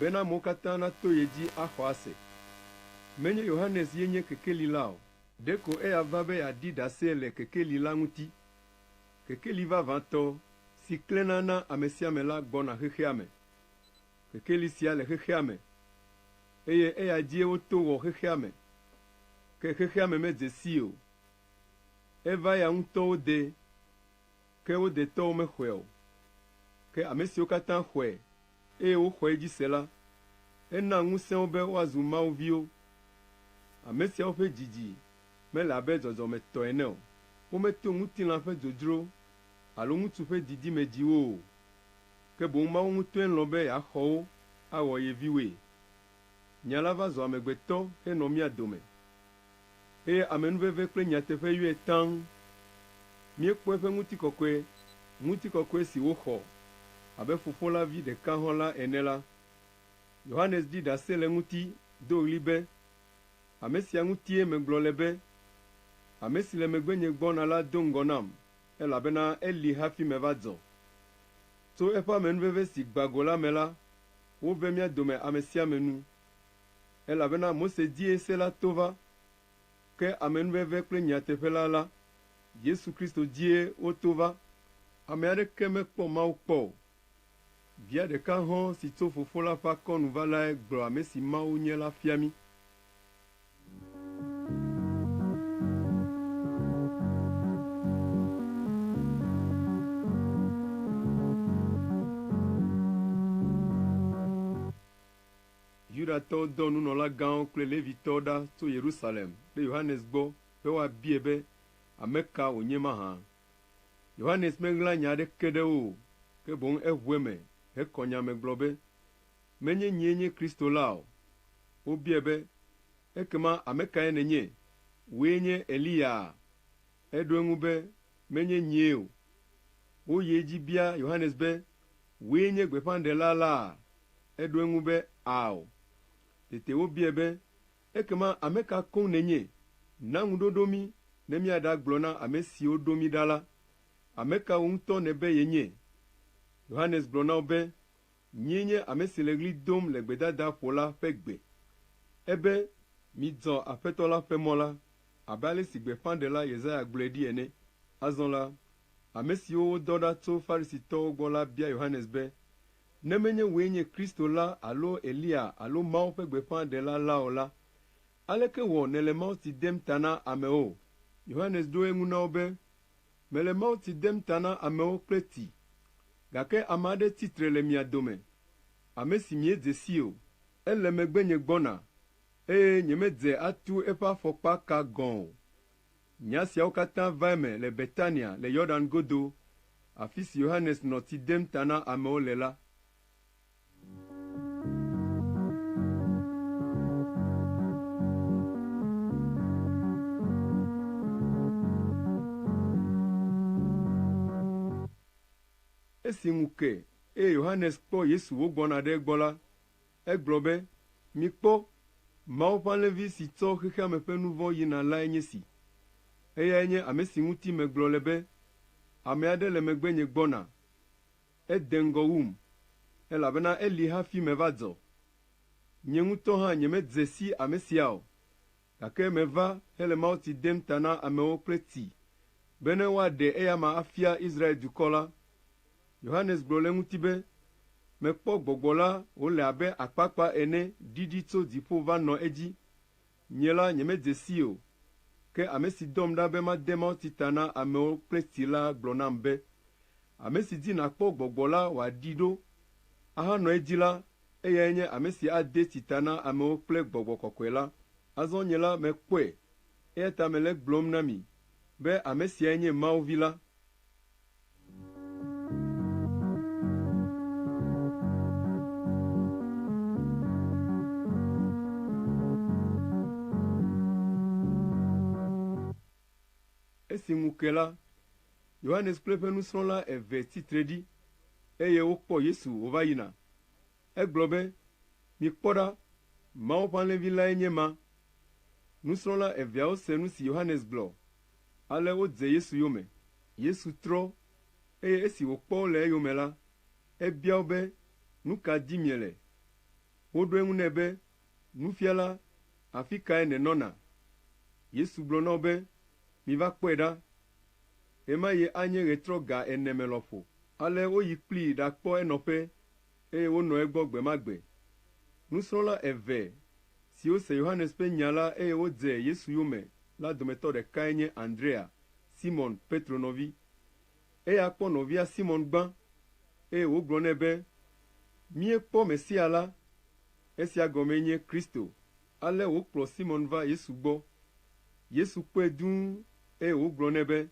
bena amewo katã nato ye dzi axɔ ase. Menye Yohanes ye nye kekeli la o, ɖeko eya va be yeaɖi ɖase le kekeli la ŋuti. Kekeli vavãtɔ si klẽna na ame sia ame la gbɔna xexea me. Kekeli sia le xexea me, eye eya dzie woto wɔ xexea me, ke xexea me medze sii o. Eva eya ŋutɔ wo de, ke wo detɔwo mexɔe o. Ke ame siwo katã xɔe, eye woxɔ edzi se la, ena ŋusẽ wo be woazu Mawu viwo. Ame siawo ƒe dzidzi mele abe dzɔdzɔmetɔ ene o. Wometo ŋutilã ƒe dzodzro alo ŋutsu ƒe didi me dzi wo o, ke boŋ Mawu ŋutɔe lɔ̃ be yeaxɔ wo awɔ ye viwoe. Nya la va zu amegbetɔ henɔ mía dome, eye amenuveve kple nyateƒe yɔe taŋ. Míekpɔ eƒe ŋutikɔkɔe, ŋutikɔkɔe si wòxɔ abe Fofo la vi ɖeka hɔ̃ la ene la. Yohanes ɖi ɖase le eŋuti do ɣli be, Ame sia ŋutie megblɔ le be, Ame si le megbenye gbɔna la do ŋgɔ nam, elabena eli hafi meva dzɔ. Tso eƒe amenuveve si gbã go la me la, wove mía dome ame sia ame nu. Elabena Mose dzie se la to va, ke amenuveve kple nyateƒe la la, Yesu Kristo dzie woto va. Ame aɖeke mekpɔ Mawu kpɔ o. Via ɖeka hɔ̃ si tso Fofo la ƒe akɔnu va lae gblɔ ame si Mawu nye la fia mí. Yudatɔwo dɔ nunɔlagãwo kple Levitɔwo ɖa tso Yerusalem ɖe Yohanes gbɔ be woabiae be ame ka wònye mahã. Yohanes meɣla nya aɖeke ɖe wo o, ke boŋ eʋu eme hekɔ nya me gblɔ be, Menye nyee nye Kristo la o. Wobiae be, Ekema ame kae nènye? Wòe nye Eliyaa? Eɖo eŋu be, Menye nyee o. Woyi edzi bia Yohanes be, Wòe nye gbeƒãɖela laa? Eɖo eŋu be, Ao. Tete wobiae be, Ekema ame ka koŋ nènye? Na ŋuɖoɖo mí ne míaɖagblɔ na ame siwo ɖo mí ɖa la. Ame ka wò ŋutɔ nèbe yenye? Yohanes gblɔ na wo be, Nyee nye ame si le ɣli dom le gbedadaƒo la ƒe gbe. Ebe, Midzɔ Aƒetɔ la ƒe mɔ la, abe ale si gbeƒãɖela Yesaya gblɔe ɖi ene. Azɔ la, ame siwo wodɔ ɖa tso Farisitɔwo gbɔ la bia Yohanes be, Ne menye wòe nye Kristo la alo Eliya alo Mawu ƒe gbeƒãɖela la o la, aleke wɔ nèle mawutsi dem ta na amewo? Yohanes ɖo eŋu na wo be, Mele mawutsi dem ta na amewo kple tsi, gake ame aɖe tsi tre le mia dome, ame si miedze sii o. Ele megbenye gbɔna, eye nyemedze atu eƒe afɔkpaka gɔ̃ o. Nya siawo katã va eme le Betania le Yɔdan godo, afi si Yohanes nɔ tsi dem ta na amewo le la. Esi ŋu ke eye Yohanes kpɔ Yesu wògbɔna ɖe egbɔ la, egblɔ be, Mikpɔ, Mawu ƒe Alẽvi si tsɔ xexea me ƒe nu vɔ̃ yina lae nye esi. Eyae nye ame si ŋuti megblɔ le be, Ame aɖe le megbenye gbɔna, ede ŋgɔ wum, elabena eli hafi meva dzɔ. Nye ŋutɔ hã nyemedze si ame sia o, gake meva hele mawutsi dem ta na amewo kple tsi, bene woaɖe eyama afia Israel dukɔ la. Yohanes gblɔ le eŋuti be, Mekpɔ Gbɔgbɔ la wòle abe akpakpa ene ɖiɖi tso dziƒo va nɔ edzi. Nye la, nyemedze sii o, ke ame si dɔm ɖa be made mawutsi ta na amewo kple tsi la gblɔ nam be, Ame si dzi nàkpɔ Gbɔgbɔ la wòaɖi ɖo ahanɔ edzi la, eyae nye ame si ade tsi ta na amewo kple Gbɔgbɔ Kɔkɔe la. Azɔ nye la mekpɔe, eya ta mele egblɔm na mi be ame siae nye Mawu Vi la. Esi ŋu ke la, Yohanes kple eƒe nusrɔ̃la eve tsi tre ɖi, eye wokpɔ Yesu wòva yina. Egblɔ be, “Mikpɔ ɖa, Mawu ƒe Alẽvi lae nye ema!” Nusrɔ̃la eveawo se nu si Yohanes gblɔ, ale wodze Yesu yome. Yesu trɔ, eye esi wòkpɔ wo le eyome la, ebia wo be, “Nu ka dim miele?” Woɖo eŋu nɛ be, “Nufiala, afi kae nènɔna?” Yesu gblɔ na wo be, “Miva kpɔe ɖa.” Ɣe ma ɣi anye ɣetrɔ ga ene me lɔƒo. Ale woyi kplii ɖakpɔ enɔƒe, eye wonɔ egbɔ gbe ma gbe. Nusrɔ̃la eve siwo se Yohanes ƒe nya la eye wodze Yesu yome la dometɔ ɖekae nye Andrea, Simɔn Petro nɔvi. Eya kpɔ nɔvia Simɔn gbã, eye wògblɔ nɛ be, “Míekpɔ Mesia la.” Esia gɔmee nye Kristo. Ale wòkplɔ Simɔn va Yesu gbɔ. Yesu kpɔe dũu, eye wògblɔ nɛ be,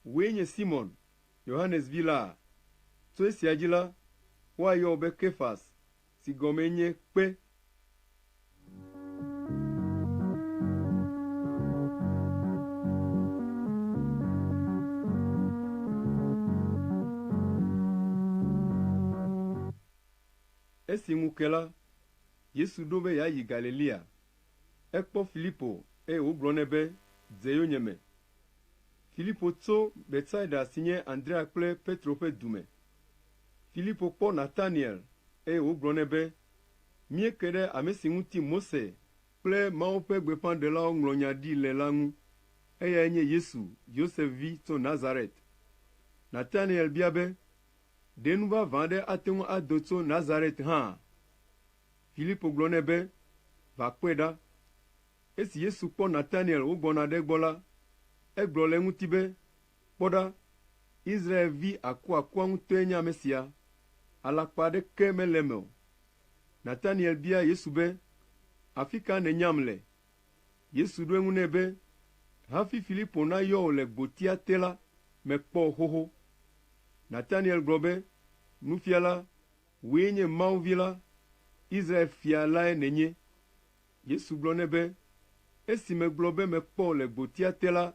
“Wòe nye Simɔn, Yohanes vi la? Tso esia dzi la, woayɔ wò be Kefas, si gɔmee nye kpe.” Esi ŋu ke la, Yesu ɖo be yeayi Galilea. Ekpɔ Filipo eye wògblɔ nɛ be, “Dze yonyeme.” Filipo tso Betsaida si nye Andrea kple Petro ƒe du me. Filipo kpɔ Nataniel eye wògblɔ nɛ be, “Míeke ɖe ame si ŋuti Mose kple Mawu ƒe gbeƒãɖelawo ŋlɔ nya ɖi le la ŋu. Eyae nye Yesu, Yosef vi tso Nazaret.” Nataniel bia be, “Ɖe nu vavã aɖe ate ŋu ado tso Nazaret hã?” Filipo gblɔ nɛ be, “Va kpɔe ɖa.” Esi Yesu kpɔ Nataniel wògbɔna ɖe egbɔ la, egblɔ le eŋuti be, “Kpɔ ɖa, Israelvi akuakua ŋutɔe nye ame sia, alakpa aɖeke mele eme o.” Nataniel bia Yesu be, “Afi ka nènyam le?” Yesu ɖo eŋu nɛ be, “Hafi Filipo nayɔ wò le gbotia te la, mekpɔ wò xoxo.” Nataniel gblɔ be, “Nufiala, wòe nye Mawu Vi la, Israel fia lae nènye.” Yesu gblɔ nɛ be, “Esi megblɔ be mekpɔ wò le gbotia te la,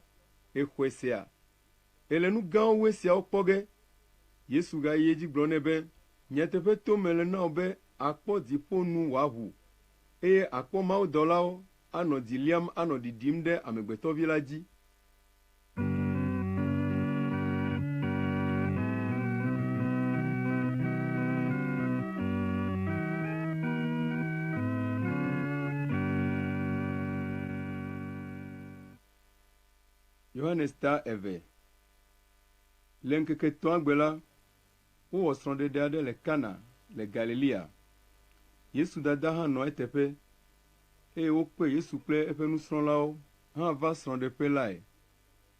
èxɔe sea? Èle nu gãwo wu esiawo kpɔ ge.” Yesu gayi edzi gblɔ nɛ be, “Nyateƒe tom mele na wò be àkpɔ dziƒo nu wòaʋu, eye àkpɔ mawudɔlawo anɔ dzi liam anɔ ɖiɖim ɖe Amegbetɔvi la dzi.” Yohanes ta eve. Le ŋkeke etɔ̃a gbe la, wowɔ srɔ̃ɖeɖe aɖe le Kana le Galilea. Yesu dada hã nɔ eteƒe, eye wokpe Yesu kple eƒe nusrɔ̃lawo hã va srɔ̃ɖeƒe lae.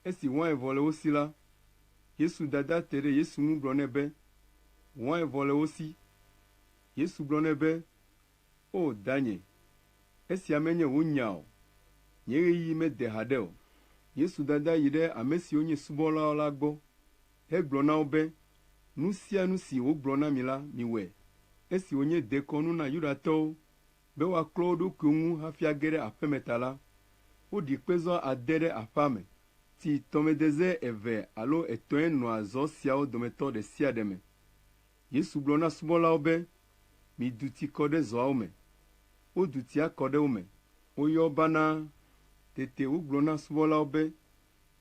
Esi wain vɔ le wo si la, Yesu dada te ɖe Yesu ŋu gblɔ nɛ be, “Wain vɔ le wo si.” Yesu gblɔ nɛ be, “O danye, esia menye wò nya o. Nye ɣeyiɣi mede haɖe o.” Yesu dada yi ɖe ame siwo nye subɔlawo la gbɔ hegblɔ na wo be, “Nu sia nu si wògblɔ na mi la, miwɔe.” Esi wònye dekɔnu na Yudatɔwo be woaklɔ wo ɖokuiwo ŋu hafi age ɖe aƒe me ta la, woɖi kpezɔ ade ɖe aƒea me. Tsi tɔmedeze eve alo etɔ̃e nɔa zɔ siawo dometɔ ɖe sia ɖe me. Yesu gblɔ na subɔlawo be, “Midu tsi kɔ ɖe zɔawo me.” Wodu tsia kɔ ɖe wo me. Woyɔ banaa. Tete wogblɔ na subɔlawo be,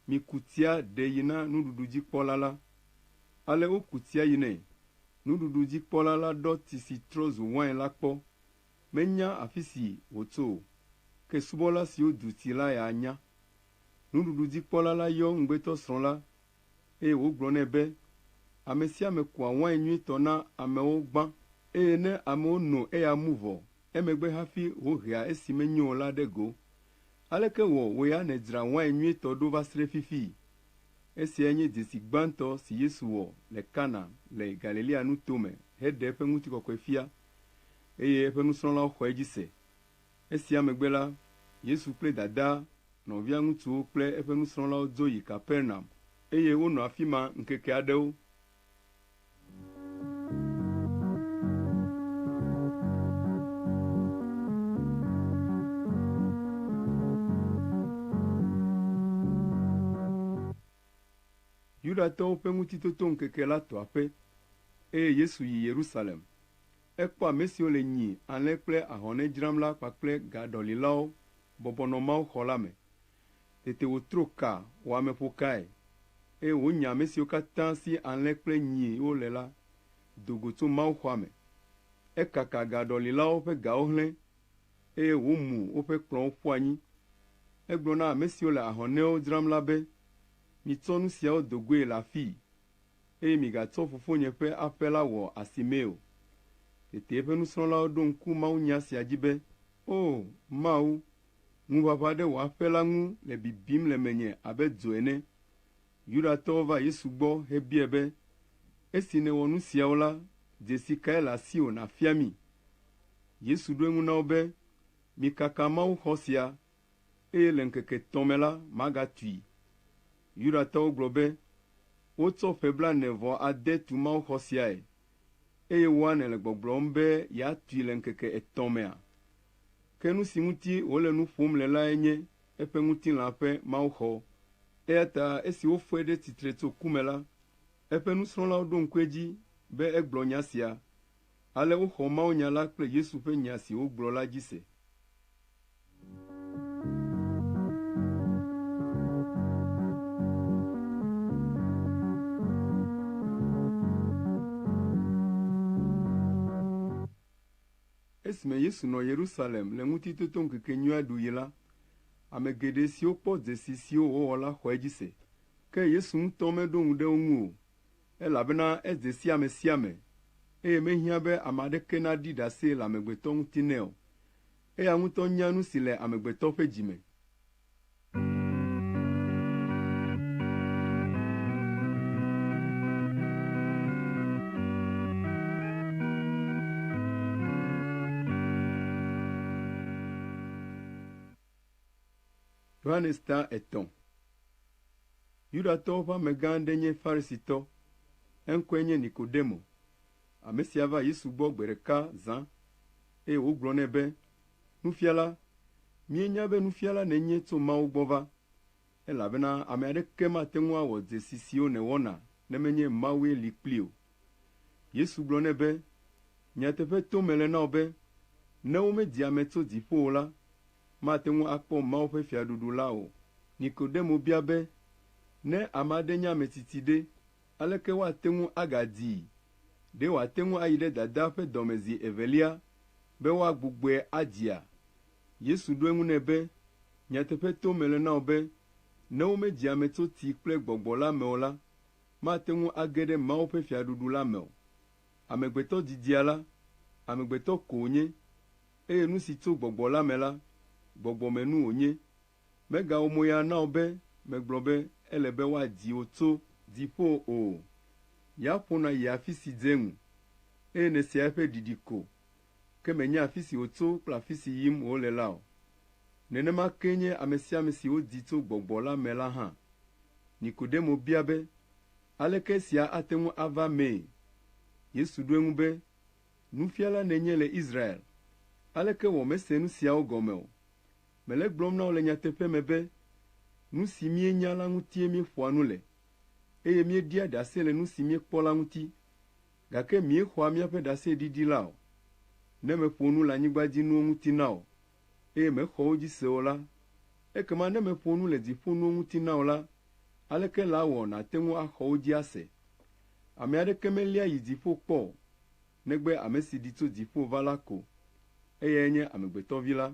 “Miku tsia ɖe yi na nuɖuɖudzikpɔla la.” Ale woku tsia yi nɛ. Nuɖuɖudzikpɔla la ɖɔ tsi si trɔ zu wain la kpɔ. Menya afi si wòtso o, ke subɔla siwo du tsi la ya nya. Nuɖuɖudzikpɔla la yɔ ŋugbetɔsrɔ̃ la, eye wògblɔ nɛ be, “Ame sia ame kua wain nyuitɔ na amewo gbã, eye ne amewo no eya mu vɔ, emegbe hafi wohea esi menyo o la ɖe go. Aleke wɔ wò ya nèdzra wain nyuitɔ ɖo va se ɖe fifi?” Esiae nye dzesi gbãtɔ si Yesu wɔ le Kana le Galilea nuto me heɖe eƒe ŋutikɔkɔe fia, eye eƒe nusrɔ̃lawo xɔ edzi se. Esia megbe la, Yesu kple dadaa, nɔvia ŋutsuwo kple eƒe nusrɔ̃lawo dzo yi Kapernaum, eye wonɔ afi ma ŋkeke aɖewo. Yudatɔwo ƒe Ŋutitotoŋkeke la tu aƒe, eye Yesu yi Yerusalem. Ekpɔ ame siwo le nyi, alẽ kple ahɔnɛ dzram la kpakple gaɖɔlilawo bɔbɔ nɔ mawuxɔ la me. Tete wòtro ka wɔ ameƒokae, eye wònya ame siwo katã si alẽ kple nyiwo le la do go tso mawuxɔa me. Ekaka gaɖɔlilawo ƒe gawo hlẽ, eye wòmu woƒe kplɔ̃wo ƒu anyi. Egblɔ na ame siwo le ahɔnɛwo dzram la be, “Mitsɔ nu siawo do goe le afii, eye migatsɔ Fofonye ƒe aƒe la wɔ asimee o.” Tete eƒe nusrɔ̃lawo ɖo ŋku mawunya sia dzi be, “O Mawu, ŋuʋaʋã ɖe wò aƒe la ŋu le bibim le menye abe dzo ene.” Yudatɔwo va Yesu gbɔ hebiae be, “Esi nèwɔ nu siawo la, dzesi kae le asiwò nàfia mí?” Yesu ɖo eŋu na wo be, “Mikaka mawuxɔ sia, eye le ŋkeke etɔ̃ me la, magatui.” Yudatɔwo gblɔ be, “Wotsɔ ƒe blaene-vɔ-ade tu mawuxɔ siae, eye wòa nèle gbɔgblɔm be yeatui le ŋkeke etɔ̃ mea?” Ke nu si ŋuti wòle nu ƒom le lae nye eƒe ŋutilã ƒe mawuxɔ. Eya ta esi wofɔe ɖe tsitre tso ku me la, eƒe nusrɔ̃lawo ɖo ŋku edzi be egblɔ nya sia. Ale woxɔ mawunya la kple Yesu ƒe nya si wògblɔ la dzi se. Esime Yesu nɔ Yerusalem le Ŋutitotoŋkekenyuia ɖuɣi la, ame geɖe siwo kpɔ dzesi siwo wòwɔ la xɔ edzi se. Ke Yesu ŋutɔ meɖo ŋu ɖe wo ŋu o, elabena edze si ame sia ame, eye mehiã be ame aɖeke naɖi ɖase le amegbetɔ ŋuti nɛ o. Eya ŋutɔ nya nu si le amegbetɔ ƒe dzi me. Yohanes ta etɔ̃. Yudatɔwo ƒe amegã aɖe nye Farisitɔ. Eŋkɔe nye Nikodemo. Ame sia va Yesu gbɔ gbe ɖeka zã, eye wògblɔ nɛ be, “Nufiala, míenya be nufiala nènye tso Mawu gbɔ va, elabena ame aɖeke mate ŋu awɔ dzesi siwo nèwɔna ne menye Mawue li kplii o.” Yesu gblɔ nɛ be, “Nyateƒe tom mele na wò be, ne womedzi ame tso dziƒo o la, mate ŋu akpɔ Mawu ƒe fiaɖuɖu la o.” Nikodemo bia be, “Ne ame aɖe nye ame tsitsi ɖe, aleke woate ŋu agadzii? Ɖe wòate ŋu ayi ɖe dadaa ƒe dɔ me zi evelia be woagbugbɔe adzia?” Yesu ɖo eŋu nɛ be, “Nyateƒe tom mele na wò be, ne womedzi ame tso tsi kple gbɔgbɔ la me o la, mate ŋu age ɖe Mawu ƒe fiaɖuɖu la me o. Amegbetɔ didia la, amegbetɔ ko wònye, eye nu si tso gbɔgbɔ la me la, gbɔgbɔmenu wònye. Megawɔ moya na wò be megblɔ be ele be woadzi wò tso dziƒo o. Ya ƒona yia afi si dze eŋu, eye nèsea eƒe ɖiɖi ko, ke mènya afi si wòtso kple afi si yim wòle la o. Nenema kee nye ame sia ame si wodzi tso gbɔgbɔ la me la hã. Nikodemo bia be, “Aleke esia ate ŋu ava emee?” Yesu ɖo eŋu be, “Nufiala nènye le Israel. Aleke wɔ mèse nu siawo gɔme o? Mele egblɔm na wò le nyateƒe me be, nu si míenya la ŋutie míeƒoa nu le, eye míeɖia ɖase le nu si míekpɔ la ŋuti, gake miexɔa míaƒe ɖaseɖiɖi la o. Ne meƒo nu le anyigbadzinuwo ŋuti na wò, eye mèxɔ wo dzi se o la, ekema ne meƒo nu le dziƒonuwo ŋuti na wò la, aleke lawɔ nàte ŋu axɔ wo dzi ase? Ame aɖeke melia yi dziƒo kpɔ o, negbe ame si ɖi tso dziƒo va la ko, eyae nye Amegbetɔvi la.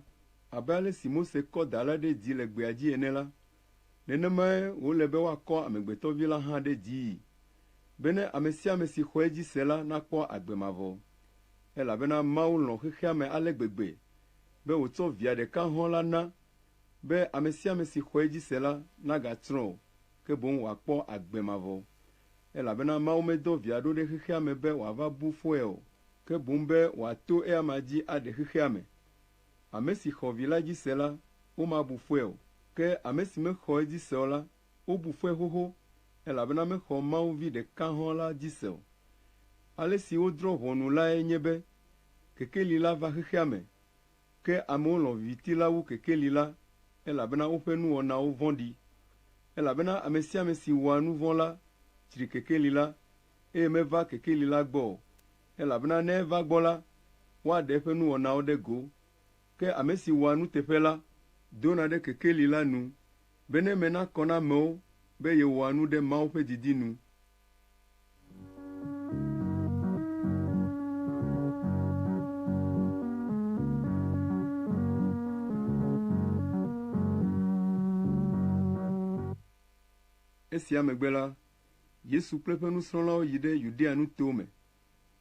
Abe ale si Mose kɔ da la ɖe dzi le gbea dzi ene la, nenemae wòle be woakɔ Amegbetɔvi la hã ɖe dzii, bene ame sia ame si xɔ edzi se la nakpɔ agbe mavɔ. Elabena Mawu lɔ̃ xexea me ale gbegbe be wòtsɔ Via ɖeka hɔ̃ la na be ame sia ame si xɔ edzi se la nagatsrɔ̃ o, ke boŋ wòakpɔ agbe mavɔ. Elabena Mawu medɔ Via ɖo ɖe xexea me be wòava bu fɔe o, ke boŋ be wòato eyama dzi aɖe xexea me. Ame si xɔ Vi la dzi se la, womabu fɔe o, ke ame si mexɔ edzi se o la, wobu fɔe xoxo, elabena mexɔ Mawu Vi ɖeka hɔ̃ la dzi se o. Ale si wodrɔ̃ ʋɔnu lae nye be, kekeli la va xexea me, ke amewo lɔ̃ viviti la wu kekeli la, elabena woƒe nuwɔnawo vɔ̃ɖi. Elabena ame sia ame si wɔa nu vɔ̃ la tsri kekeli la, eye meva kekeli la gbɔ o, elabena ne eva gbɔ la, woaɖe eƒe nuwɔnawo ɖe go. Ke ame si wɔa nuteƒe la, dona ɖe kekeli la nu, bene eme nakɔ na amewo be yewɔa nu ɖe Mawu ƒe didi nu. Esia megbe la, Yesu kple eƒe nusrɔ̃lawo yi ɖe Yudea nuto me.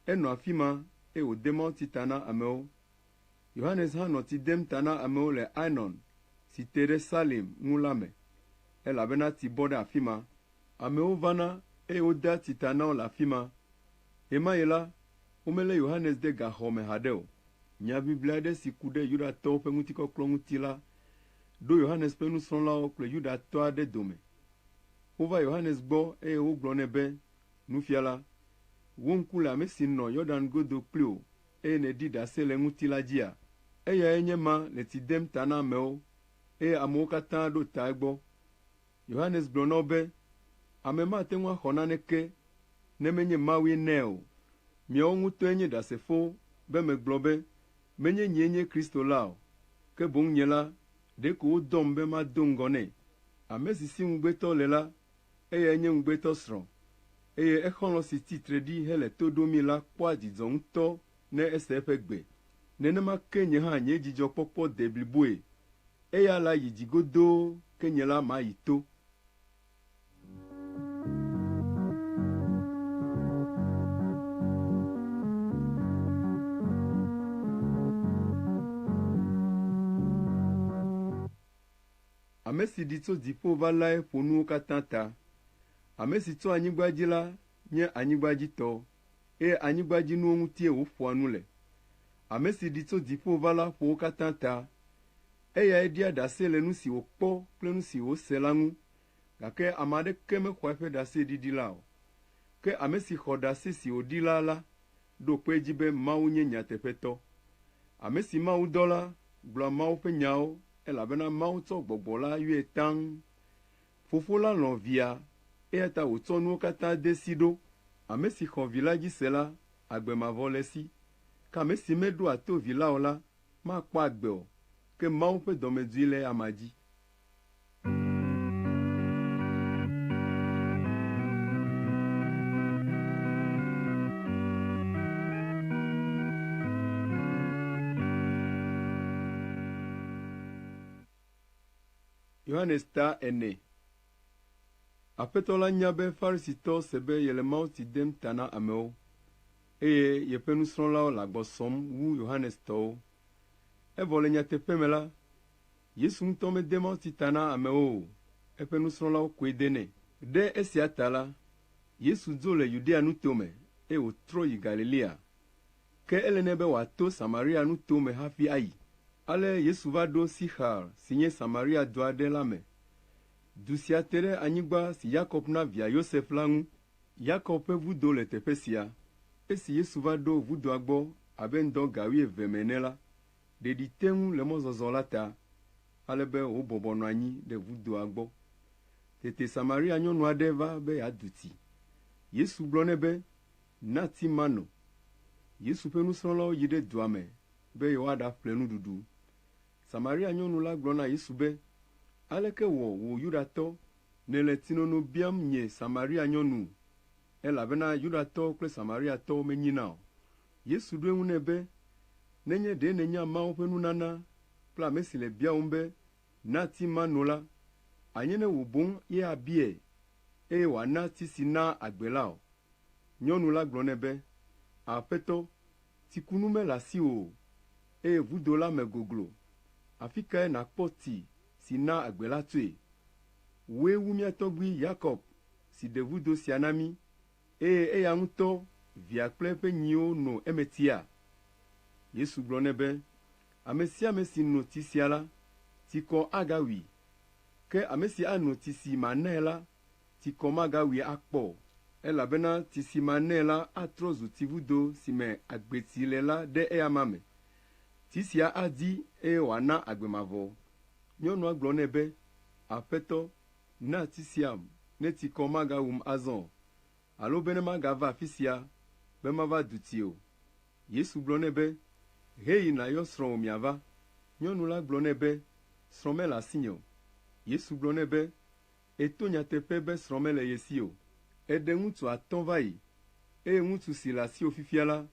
Enɔ afi ma, eye wòde mawutsi ta na amewo. Yohanes hã nɔ tsi dem ta na amewo le Ainon si te ɖe Salim ŋu la me, elabena tsi bɔ ɖe afi ma. Amewo vana, eye wodea tsi ta na wo le afi ma. Ɣe ma ɣi la, womelé Yohanes de gaxɔ me haɖe o. Nyaʋiʋli aɖe si ku ɖe Yudatɔwo ƒe ŋutikɔklɔ ŋuti la ɖo Yohanes ƒe nusrɔ̃lawo kple Yudatɔ aɖe dome. Wova Yohanes gbɔ eye wogblɔ nɛ be, “Nufiala, wò ŋku le ame si nɔ Yɔdan godo kpli wò eye nèɖi ɖase le eŋuti la dzia? Eyae nye ema le tsi dem ta na amewo, eye amewo katã ɖo ta egbɔ.” Yohanes gblɔ na wo be, “Ame mate ŋu axɔ naneke ne menye Mawue nɛ o. Miawo ŋutɔe nye ɖasefo be megblɔ be, menye nyee nye Kristo la o, ke boŋ nye la, ɖeko wodɔm be mado ŋgɔ nɛ. Ame si si ŋugbetɔ le la, eyae nye ŋugbetɔsrɔ̃, eye exɔlɔ̃ si tsi tre ɖi hele to ɖomii la kpɔa dzidzɔ ŋutɔ ne ese eƒe gbe. Nenema ke nye hã nye dzidzɔkpɔkpɔ de bliboe. Eya la yi dzi godoo, ke nye la mayi to.” Ame si ɖi tso dziƒo va lae ƒo nuwo katã ta. Ame si tso anyigba dzi la nye anyigbadzitɔ, eye anyigbadzinuwo ŋutie wòƒoa nu le. Ame si ɖi tso dziƒo va la ƒo wo katã ta. Eyae ɖia ɖase le nu si wòkpɔ kple nu si wòse la ŋu, gake ame aɖeke mexɔa eƒe ɖaseɖiɖi la o. Ke ame si xɔ ɖase si wòɖi la la ɖo kpe edzi be Mawu nye nyateƒetɔ. Ame si Mawu dɔ la gblɔa Mawu ƒe nyawo elabena Mawu tsɔ Gbɔgbɔ la yɔe taŋ. Fofo la lɔ̃ Via, eya ta wòtsɔ nuwo katã de esi ɖo. Ame si xɔ Vi la dzi se la, agbe mavɔ le esi. Ke ame si meɖoa to Vi la o la, makpɔ agbe o, ke Mawu ƒe dɔmedzoe le eyama dzi. Yohanes ta ene. Aƒetɔ la nya be Farisitɔwo se be yele mawutsi dem ta na amewo, eye yeƒe nusrɔ̃lawo le agbɔ sɔm wu Yohanes tɔwo. Evɔ le nyateƒe me la, Yesu ŋutɔ mede mawutsi ta na amewo o, eƒe nusrɔ̃lawo koe denɛ. Ɖe esia ta la, Yesu dzo le Yudea nutome, eye wòtrɔ yi Galilea. Ke ele nɛ be wòato Samaria nutome hafi ayi. Ale Yesu va ɖo Sixar si nye Samaria du aɖe la me. Du sia te ɖe anyigba si Yakob na via Yosef la ŋu. Yakob ƒe vudo le teƒe sia. Esi Yesu va ɖo vudoa gbɔ abe ŋdɔ ga wuieve me ene la, ɖeɖi te eŋu le mɔzɔzɔ la ta, ale be wòbɔbɔ nɔ anyi ɖe vudoa gbɔ. Tete Samaria nyɔnu aɖe va be yeadu tsi. Yesu gblɔ nɛ be, “Na tsi mano.” Yesu ƒe nusrɔ̃lawo yi ɖe dua me be yewoaɖaƒle nuɖuɖu. Samaria nyɔnu la gblɔ na Yesu be, “Aleke wɔ wò Yudatɔ nèle tsinono biam nye Samaria nyɔnu?” Elabena Yudatɔwo kple Samariatɔwo menyina o. Yesu ɖo eŋu nɛ be, “Nenye ɖe nènya Mawu ƒe nunana kple ame si le biawòm be, ‘Na tsi mano’ la, anye ne wò boŋ ye abiae, eye wòana tsi si naa agbe la wò.” Nyɔnu la gblɔ nɛ be, “Aƒetɔ, tsikunu mele asiwò o, eye vudo la me goglo. Afi kae nàkpɔ tsi si naa agbe la tsoe? Wòe wu mía tɔgbui Yakob si ɖe vudo sia na mí, eye eya ŋutɔ, via kple eƒe nyiwo no eme tsia?” Yesu gblɔ nɛ be, “Ame sia ame si no tsi sia la, tsikɔ agawui. Ke ame si ano tsi si manae la, tsikɔ magawui akpɔ o, elabena tsi si manae la atrɔ zu tsivudo si me agbetsi le la ɖe eyama me. Tsi sia adi, eye wòana agbe mavɔ.” Nyɔnua gblɔ nɛ be, “Aƒetɔ, na tsi siam ne tsikɔ magawum azɔ o, alo be ne magava afi sia be mava du tsi o.” Yesu gblɔ nɛ be, “Heyi nàyɔ srɔ̃wò miava.” Nyɔnu la gblɔ nɛ be, “Srɔ̃ mele asinye o.” Yesu gblɔ nɛ be, “Èto nyateƒe be srɔ̃ mele ye si o. Èɖe ŋutsu atɔ̃ va yi, eye ŋutsu si le asiwò fifia la,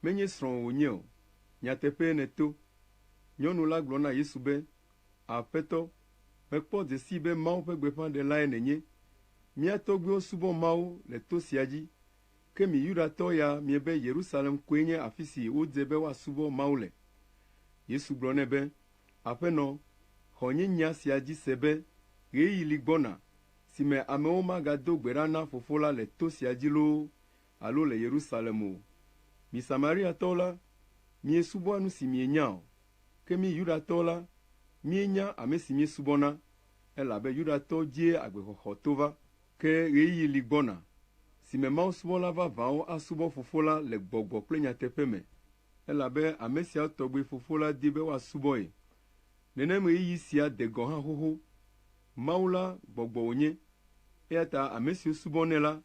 menye srɔ̃wò wònye o. Nyateƒee nèto.” Nyɔnu la gblɔ na Yesu be, “Aƒetɔ, mekpɔ dze sii be Mawu ƒe gbeƒãɖelae nènye. “Mía tɔgbuiwo subɔ Mawu le to sia dzi, ke mi Yudatɔwo ya miebe Yerusalem koe nye afi si wodze be woasubɔ Mawu le.” Yesu gblɔ nɛ be, “Aƒenɔ, xɔ nye nya sia dzi se be ɣeyiɣi li gbɔna si me amewo magado gbe ɖa na Fofo la le to sia dzi loo alo le Yerusalem o. Mi Samariatɔwo la, miesubɔa nu si mienya o, ke mí Yudatɔwo la, míenya ame si míesubɔna, elabe Yudatɔwo dzie agbexɔxɔ to va. Ke ɣeyiɣi li gbɔna si me mawusubɔla vavãwo asubɔ Fofo la le gbɔgbɔ kple nyateƒe me, elabe ame siawo tɔgbi Fofo la di be woasubɔ ye. Nenem ɣeyiɣi sia de gɔ̃ hã xoxo. Mawu la gbɔgbɔ wònye, eya ta ame siwo subɔnɛ la,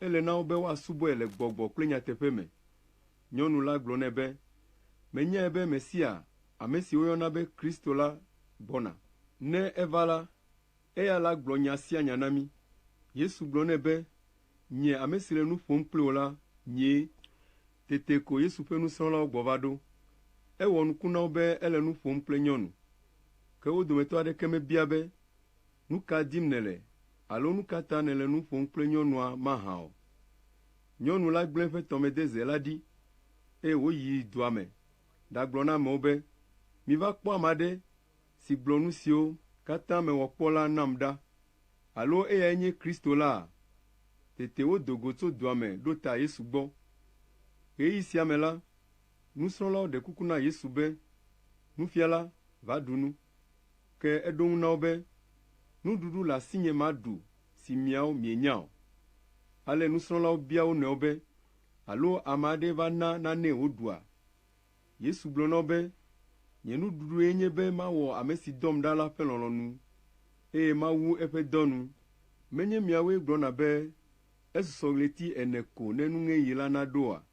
ele na wo be woasubɔe le gbɔgbɔ kple nyateƒe me.” Nyɔnu la gblɔ nɛ be, “Menyae be Mesia, ame si woyɔna be Kristo la gbɔna. Ne eva la, eya la gblɔ nya sia nya na mí.” Yesu gblɔ nɛ be, “Nye ame si le nu ƒom kpli wò la, nyee.” Tete ko Yesu ƒe nusrɔ̃lawo gbɔ va ɖo. Ewɔ nuku na wo be ele nu ƒom kple nyɔnu. Ke wo dometɔ aɖeke mebia be, “Nu ka dim nèle?” Alo “Nu ka ta nèle nu ƒom kple nyɔnua mahã o?” Nyɔnu la gblẽ eƒe tɔmedeze la ɖi, eye wòyi dua me ɖagblɔ na amewo be, “Miva kpɔ ame aɖe si gblɔ nu siwo katã mewɔ kpɔ la nam ɖa. Alo eyae nye Kristo la?” Tete wodo go tso dua me ɖo ta Yesu gbɔ. Ɣeyiɣi sia me la, nusrɔ̃lawo ɖe kuku na Yesu be, “Nufiala, va ɖu nu.” Ke eɖo eŋu na wo be, “Nuɖuɖu le asinye maɖu si miawo mienya o.” Ale nusrɔ̃lawo bia wo nɔewo be, “Alo ame aɖe va na nanee wòɖua?” Yesu gblɔ na wo be, “Nye nuɖuɖue nye be mawɔ ame si dɔm ɖa la ƒe lɔlɔ̃nu, eye mawu eƒe dɔ nu. Menye miawoe gblɔna be, ‘Esusɔ ɣleti ene ko ne nuŋeɣi la naɖo oa?’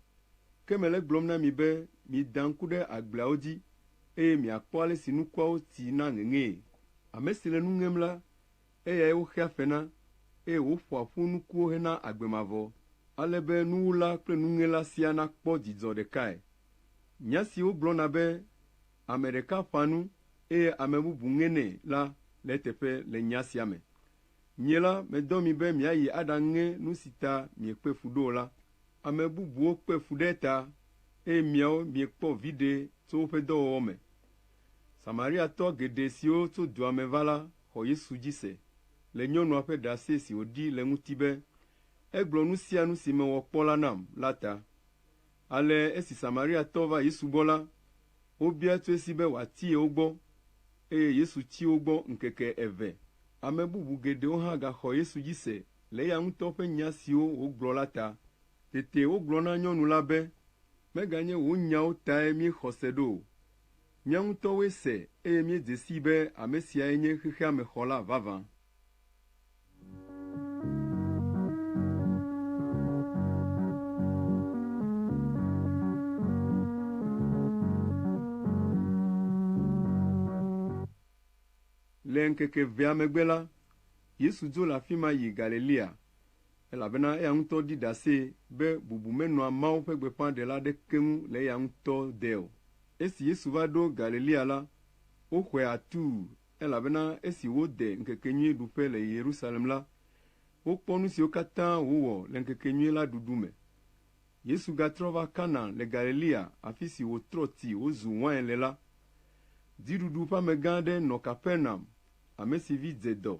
Ke mele egblɔm na mi be mida ŋku ɖe agbleawo dzi, eye miakpɔ ale si nukuawo tsi na ŋeŋee. Ame si le nu ŋem la, eyae woxea fe na, eye wòƒoa ƒu nukuwo hena agbe mavɔ, ale be nuwula kple nuŋela siaa nakpɔ dzidzɔ ɖekae. Nya si wogblɔna be, ‘Ame ɖeka ƒã nu, eye ame bubu ŋenɛ’ la le eteƒe le nya sia me. Nye la, medɔ mi be miayi aɖaŋe nu si ta miekpe fu ɖo o la. Ame bubuwo kpe fu ɖe eta, eye miawo miekpɔ viɖe tso woƒe dɔwɔwɔ me.” Samariatɔ geɖe siwo tso dua me va la xɔ Yesu dzi se le nyɔnua ƒe ɖase si wòɖi le eŋuti be, “Egblɔ nu sia nu si mewɔ kpɔ la nam” la ta. Ale esi Samariatɔwo va Yesu gbɔ la, wobia tso esi be wòatsi yewo gbɔ, eye Yesu tsi wo gbɔ ŋkeke eve. Ame bubu geɖewo hã gaxɔ Yesu dzi se le eya ŋutɔ ƒe nya siwo wògblɔ la ta. Tete wogblɔ na nyɔnu la be, “Meganye wò nyawo tae míexɔ se ɖo o. Mía ŋutɔwoe se eye míedze sii be ame siae nye xexea me xɔla vavã.” Le ŋkeke evea megbe la, Yesu dzo le afi ma yi Galilea, elabena eya ŋutɔ ɖi ɖase be bubu menɔa Mawu ƒe gbeƒãɖela aɖeke ŋu le eya ŋutɔ de o. Esi Yesu va ɖo Galilea la, woxɔe atuu, elabena esi wode ŋkekenyuiɖuƒe le Yerusalem la, wokpɔ nu siwo katã wòwɔ le ŋkekenyui la ɖuɖu me. Yesu gatrɔ va Kana le Galilea afi si wòtrɔ tsi wòzu wain le la. Dziɖuɖu ƒe amegã aɖe nɔ Kapernaum, ame si vi dze dɔ.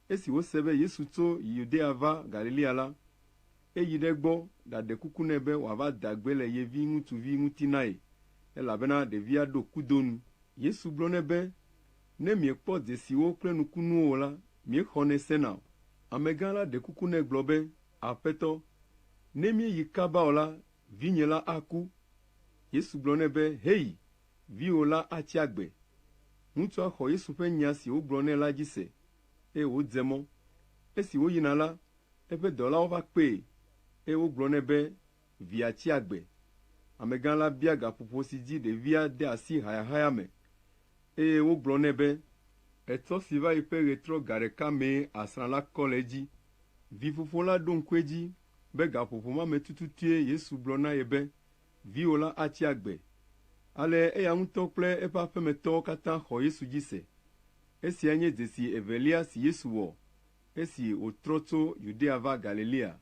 Esi wòse be Yesu tso Yudea va Galilea la, eyi ɖe egbɔ ɖaɖe kuku nɛ be wòava da gbe le ye viŋutsuvi ŋuti na ye, elabena ɖevia ɖo kudo nu. Yesu gblɔ nɛ be, “Ne miekpɔ dzesiwo kple nukunuwo o la, miexɔnɛ sena o.” Amegã la ɖe kuku nɛ gblɔ be, “Aƒetɔ, ne míeyi kaba o la, vinye la aku.” Yesu gblɔ nɛ be, “Heyi, viwò la atsi agbe.” Ŋutsua xɔ Yesu ƒe nya si wògblɔ nɛ la dzi se, eye wòdze mɔ. Esi wòyina la, eƒe dɔlawo va kpee, eye wogblɔ nɛ be via tsi agbe. Amegã la bia gaƒoƒo si dzi ɖevia de asi hayahaya me, eye wogblɔ nɛ be, “Etsɔ si va yi ƒe ɣetrɔ ga ɖeka mee asrã la kɔ le edzi.” Vifofo la ɖo ŋku edzi be gaƒoƒo ma me tututue Yesu gblɔ na ye be, “Viwò la atsi agbe.” Ale eya ŋutɔ kple eƒe aƒemetɔwo katã xɔ Yesu dzi se. Esiae nye dzesi evelia si Yesu wɔ. esi wòtrɔ tso Yudea va Galilea.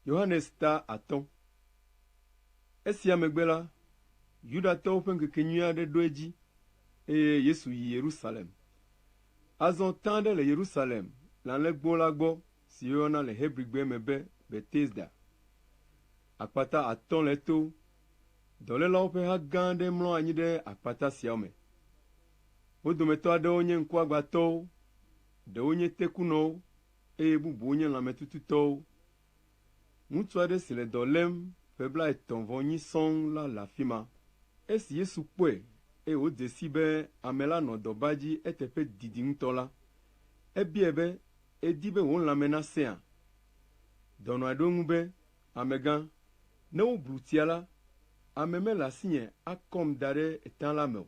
Yohanes ta 5. Esia megbe la, Yudatɔwo ƒe ŋkekenyui aɖe ɖo edzi, eye Yesu yi Yerusalem. Azɔ tá aɖe le Yerusalem le alẽgbo la gbɔ si woyɔna le Hebrigbe me be Betesda. Akpata 5 le eto. Dɔlélawo ƒe ha gã aɖe mlɔ anyi ɖe akpata siawo me. Wo dometɔ aɖewo nye ŋkuagbãtɔwo, ɖewo nye tekunɔwo, eye bubuwo nye lãmetututɔwo. Ŋutsu aɖe si le dɔ lém ƒe 34 sɔŋ la le afi ma. Esi Yesu kpɔe, eye wòdze sii be ame la nɔ dɔba dzi eteƒe didi ŋutɔ la, ebiae be, “Èdi be wò lãme nasẽa?” Dɔnɔa ɖo eŋu be, “Amegã, ne woblu tsia la, ame mele asinye akɔm da ɖe eta la me o.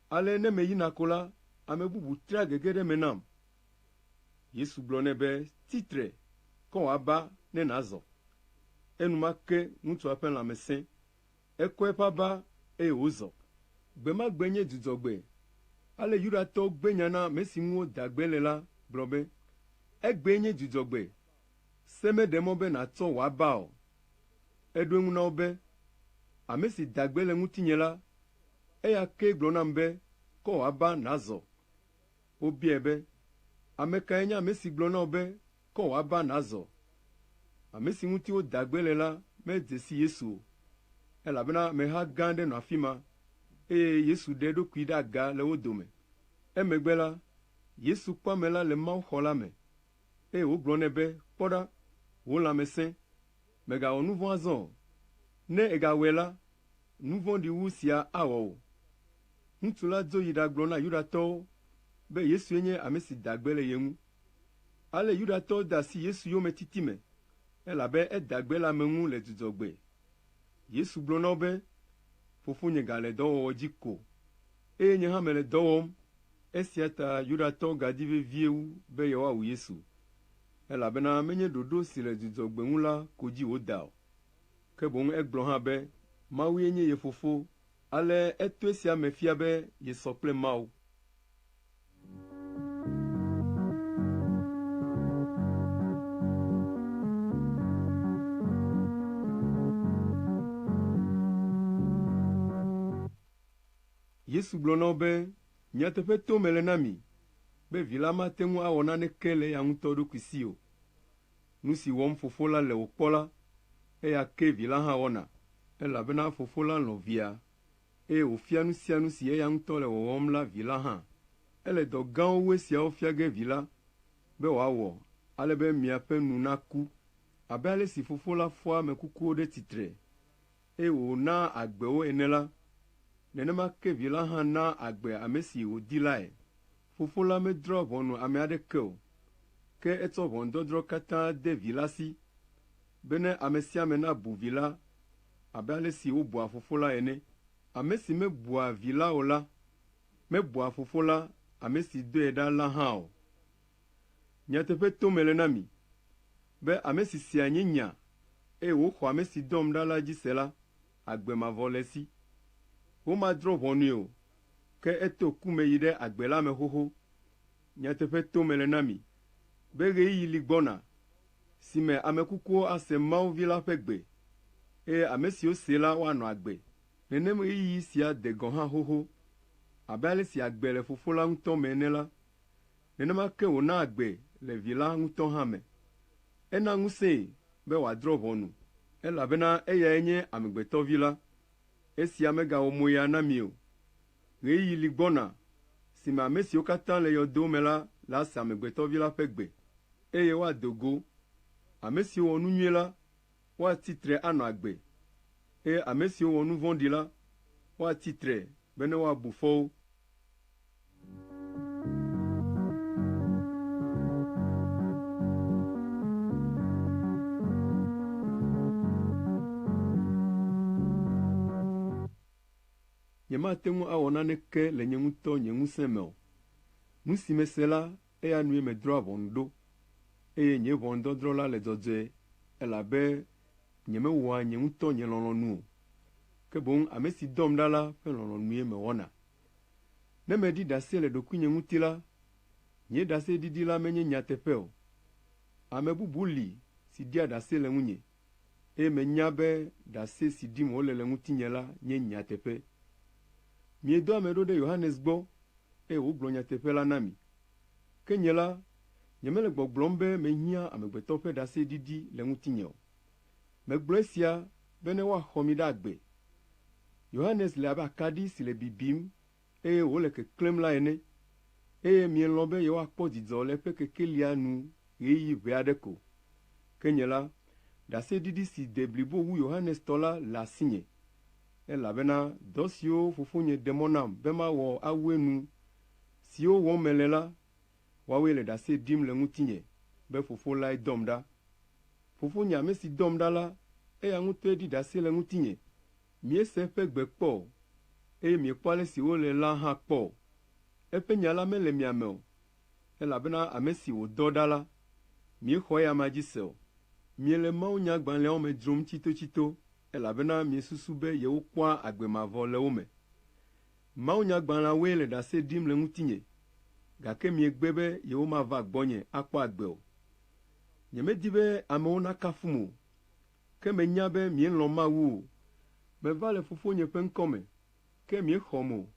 Ale ne meyina ko la, ame bubu trea gege ɖe eme nam.” Yesu gblɔ nɛ be, “Tsi tre, kɔ wò aba ne nàzɔ.” Enumake ŋutsua ƒe lãme sẽ. Ekɔ eƒe aba eye wòzɔ. Gbe ma gbe nye Dzudzɔgbe. Ale Yudatɔwo gbe nya na ame si ŋu woda gbe le la gblɔ be, “Egbee nye Dzudzɔgbe, se meɖe mɔ be nàtsɔ wò aba o.” Eɖo eŋu na wo be, “Ame si da gbe le ŋutinye la, eya kee gblɔ nam be, ‘Kɔ wò aba nàzɔ.’ ” Wobiae be, “Ame kae nye ame si gblɔ na wò be, ‘Kɔ wò aba nàzɔ?’ ” Ame si ŋuti woda gbe le la medze si Yesu o, elabena ameha gã aɖe nɔ afi ma, eye Yesu ɖe eɖokui ɖe aga le wo dome. Emegbe la, Yesu kpɔ ame la le mawuxɔ la me, eye wògblɔ nɛ be, “Kpɔ ɖa, wò lãme sẽ, mègawɔ nu vɔ̃ azɔ o. Ne ègawɔe la, nu vɔ̃ɖi wu sia awɔ wò.” Ŋutsu la dzo yi ɖagblɔ na Yudatɔwo be Yesue nye ame si da gbe le ye ŋu. Ale Yudatɔwo de asi Yesu yometiti me, elabe eda gbe le ame ŋu le Dzudzɔgbe. Yesu gblɔ na wo be, “Fofonye gale dɔwɔwɔ dzi ko, eye nye hã mele dɔ wɔm.” Esia ta Yudatɔwo gadi vevie wu be yewoawu Yesu, elabena menye ɖoɖo si le Dzudzɔgbe ŋu la ko dzi wòda o, ke boŋ egblɔ hã be Mawue nye ye Fofo. Ale eto esia me fia be yesɔ kple Mawu. Yesu gblɔ na wo be, “Nyateƒe tom mele na mi be Vi la mate ŋu awɔ naneke le eya ŋutɔ ɖokui si o. Nu si wɔm Fofo la le wòkpɔ la, eya ke Vi la hã wɔna, elabena Fofo la lɔ̃ Via, eye wòfia nu sia nu si eya ŋutɔ le wɔwɔm la Vi la hã. Ele dɔ gãwo wu esiawo fia ge Vi la be wòawɔ, ale be miaƒe nu naku, abe ale si Fofo la fɔa ame kukuwo ɖe tsitre, eye wònaa agbe wo ene la, nenema ke Vi la hã naa agbe ame si wòdi lae. Fofo la medrɔ̃a ʋɔnu ame aɖeke o, ke etsɔ ʋɔnudɔdrɔ̃ katã de Vi la si, bene ame sia ame nabu Vi la abe ale si wobua Fofo la ene. Ame si mebua Vi la o la, mebua Fofo la, ame si dɔe ɖa la hã o. Nyateƒe tom mele na mi, be ame si sea nye nya, eye wòxɔ ame si dɔm ɖa la dzi se la, agbe mavɔ le esi. Womadrɔ̃ ʋɔnui o, ke eto ku me yi ɖe agbe la me xoxo. Nyateƒe tom mele na mi, be ɣeyiɣi li gbɔna, si me ame kukuwo ase Mawu Vi la ƒe gbe, eye ame siwo see la woanɔ agbe. Nenem ɣeyiɣi sia de gɔ̃ hã xoxo. Abe ale si agbe le Fofo la ŋutɔ me ene la, nenema ke wòna agbe le Vi la ŋutɔ hã me. Ena ŋusẽe be wòadrɔ̃ ʋɔnu, elabena eyae nye Amegbetɔ Vi la. Esia megawɔ moya na mi o. Ɣeyiɣi li gbɔna si me ame siwo katã le yɔdo me la lase Amegbetɔ Vi la ƒe gbe, eye woado go. Ame siwo wɔ nu nyui la, woatsi tre anɔ agbe, eye ame siwo wɔ nu vɔ̃ɖi la, woatsi tre bene woabu fɔ wo. Nyemate ŋu awɔ naneke le nye ŋutɔ nye ŋusẽ me o. Nu si mese la, eya nue medrɔ̃a ʋɔnu ɖo, eye nye ʋɔnudɔdrɔ̃ la le dzɔdzɔe elabe nyemewɔa nye ŋutɔ nye lɔlɔ̃nu o, ke boŋ ame si dɔm ɖa la ƒe lɔlɔ̃nue mewɔna. Ne meɖi ɖase le ɖokuinye ŋuti la, nye ɖaseɖiɖi la menye nyateƒe o. Ame bubu li si ɖia ɖase le ŋunye, eye menya be ɖase si ɖim wòle le ŋutinye la nye nyateƒe. Miedɔ ame ɖo ɖe Yohanes gbɔ, eye wògblɔ nyateƒe la na mi. Ke nye la, nyemele gbɔgblɔm be mehiã amegbetɔ ƒe ɖaseɖiɖi le ŋutinye o. Megblɔ esia be ne woaxɔ mi ɖe agbe. Yohanes le abe akaɖi si le bibim, eye wòle keklẽm la ene, eye mielɔ̃ be yewoakpɔ dzidzɔ le eƒe kekelia nu ɣeyiɣi ʋɛ aɖe ko. Ke nye la, ɖaseɖiɖi si de blibo wu Yohanes tɔ la le asinye, elabena dɔ siwo Fofonye ɖe mɔ nam be mawɔ awu enu, siwo wɔm mele la, woawoe le ɖase ɖim le ŋutinye be Fofo lae dɔm ɖa. Fofonye ame si dɔm ɖa la, eya ŋutɔe ɖi ɖase le ŋutinye. Miese eƒe gbe kpɔ o, eye miekpɔ ale si wòle la hã kpɔ o. Eƒe nya la mele mia me o, elabena ame si wòdɔ ɖa la, miexɔ eya amea dzi se o. Miele mawunyagbalẽawo me dzrom tsitotsito, elabena miesusu be yewokpɔa agbe mavɔ le wo me. Mawunyagbalẽawoe le ɖase ɖim le ŋutinye, gake miegbe be yewomava gbɔnye akpɔ agbe o. Nyemedi be amewo nakafum o, ke menya be mielɔ̃ Mawu o. Meva le Fofonye ƒe ŋkɔ me, ke miexɔm o.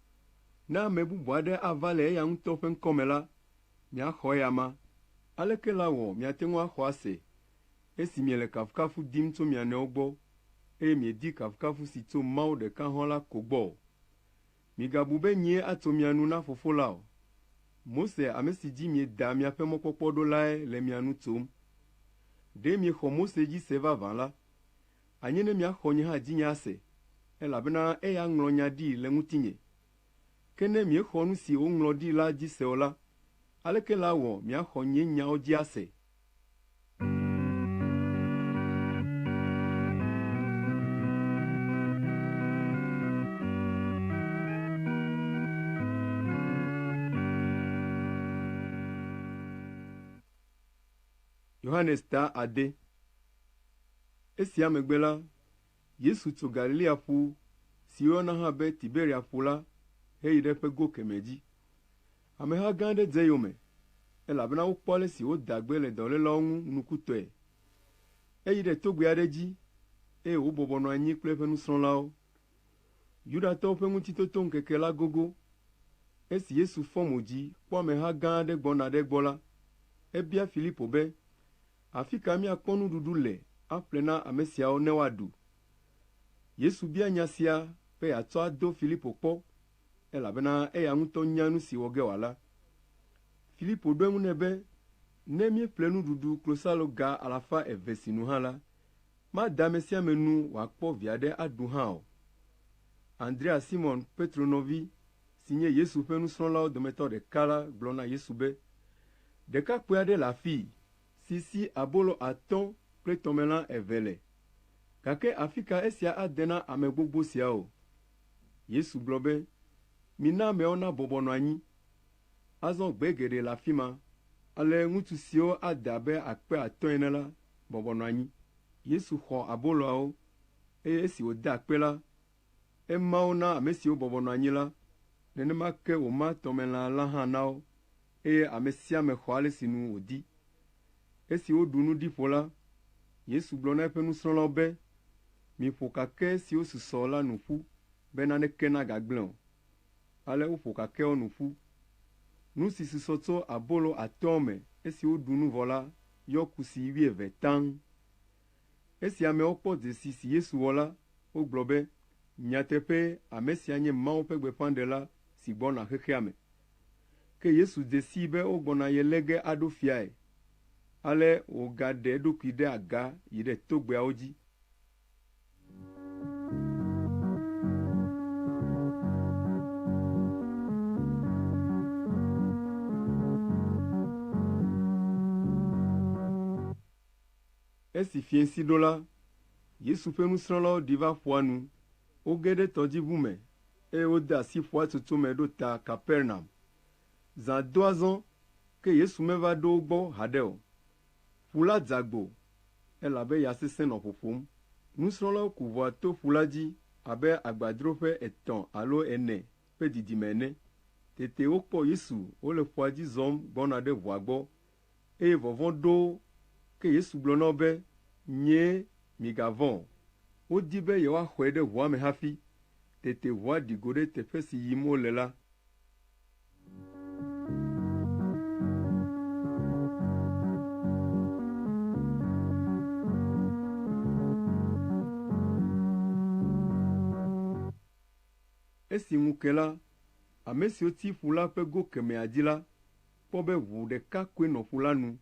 Ne ame bubu aɖe ava le eya ŋutɔ ƒe ŋkɔ me la, miaxɔ eya amea. Aleke la wɔ miate ŋu axɔ ase, esi miele kafukafu dim tso mia nɔewo gbɔ, eye miedi kafukafu si tso Mawu ɖeka hɔ̃ la ko gbɔ o? Migabu be nyee atso mia nu na Fofo la o. Mose, ame si dzi mieda miaƒe mɔkpɔkpɔ ɖo lae le mia nu tsom. Ɖe miexɔ Mose dzi se vavã la, anye ne miaxɔ nye hã dzinye ase, elabena eya ŋlɔ nya ɖi le ŋutinye. Ke ne miexɔ nu si woŋlɔ ɖi la dzi se o la, aleke lawɔ miaxɔ nye nyawo dzi ase? Yohanes ta ade. Esia megbe la, Yesu tso Galilea ƒu si woyɔna hã be Tiberia ƒu la heyi ɖe eƒe go kemɛ dzi. Ameha gã aɖe dze eyome, elabena wokpɔ ale si wòda gbe le dɔlélawo ŋu nukutɔe. Eyi ɖe togbɛ aɖe dzi, eye wòbɔbɔ nɔ anyi kple eƒe nusrɔ̃lawo. Yudatɔwo ƒe Ŋutitotoŋkeke la gogo. Esi Yesu fɔ mo dzi kpɔ ameha gã aɖe gbɔna ɖe egbɔ la, ebia Filipo be, “Afi ka míakpɔ nuɖuɖu le aƒle na ame siawo ne woaɖu?” Yesu bia nya sia be yeatsɔ ado Filipo kpɔ, elabena eya ŋutɔ nya nu si wɔ ge wòala. Filipo ɖo eŋu nɛ be, “Ne míeƒle nuɖuɖu klosaloga alafa eve sinu hã la, made ame sia ame nu wòakpɔ vi aɖe aɖu hã o.” Andrea, Simɔn Petro nɔvi, si nye Yesu ƒe nusrɔ̃lawo dometɔ ɖeka la gblɔ na Yesu be, “Ɖekakpui aɖe le afii si si abolo atɔ̃ kple tɔmelã eve le, gake afi ka esia ade na ame gbogbo siawo?” Yesu gblɔ be, “Mina ameawo nabɔbɔ nɔ anyi.” Azɔ gbe geɖe le afi ma, ale ŋutsu siwo ade abe akpe atɔ̃ ene la bɔbɔ nɔ anyi. Yesu xɔ aboloawo, eye esi wòde akpe la, ema wo na ame siwo bɔbɔ nɔ anyi la. Nenema ke wòma tɔmelã la hã na wo, eye ame sia ame xɔ ale si nu wòdi. Esi woɖu nu ɖi ƒo la, Yesu gblɔ na eƒe nusrɔ̃lawo be, “Miƒo kakɛ siwo susɔ la nu ƒu be naneke nagagblẽ o.” Ale woƒo kakɛawo nu ƒu. Nu si susɔ tso abolo atɔ̃awo me esi woɖu nu vɔ la yɔ kusi wuieve taŋ. Esi ameawo kpɔ dzesi si Yesu wɔ la, wogblɔ be, “Nyateƒee, ame sia nye Mawu ƒe gbeƒãɖela si gbɔna xexea me.” Ke Yesu dze sii be wogbɔna ye lé ge aɖo fiae. Ale wògaɖe eɖokui ɖe aga yi ɖe togbɛawo dzi. Esi fiẽsi ɖo la, Yesu ƒe nusrɔ̃lawo ɖi va ƒua nu. Woge ɖe tɔdziʋu me, eye wode asi ƒua tsotso me ɖo ta Kapernaum. Zã do azɔ, Ke Yesu meva ɖo wo gbɔ haɖe o. Ƒu la dze agbo, elabe ya sesẽ nɔ ƒoƒom. Nusrɔ̃lawo ku ʋua to ƒu la dzi abe agbadroƒe etɔ̃ alo ene ƒe didime ene. Tete wokpɔ Yesu wòle ƒua dzi zɔm gbɔna ɖe ʋua gbɔ, eye vɔvɔ̃ ɖo wo. Ke Yesu gblɔ na wo be, “Nyee, migavɔ̃ o.” Wodi be yewoaxɔe ɖe ʋua me hafi. Tete ʋua ɖi go ɖe teƒe si yim wole la. Esi ŋu ke la, ame siwo tsi ƒu la ƒe go kemɛa dzi la kpɔ be ʋu ɖeka koe nɔ ƒu la nu,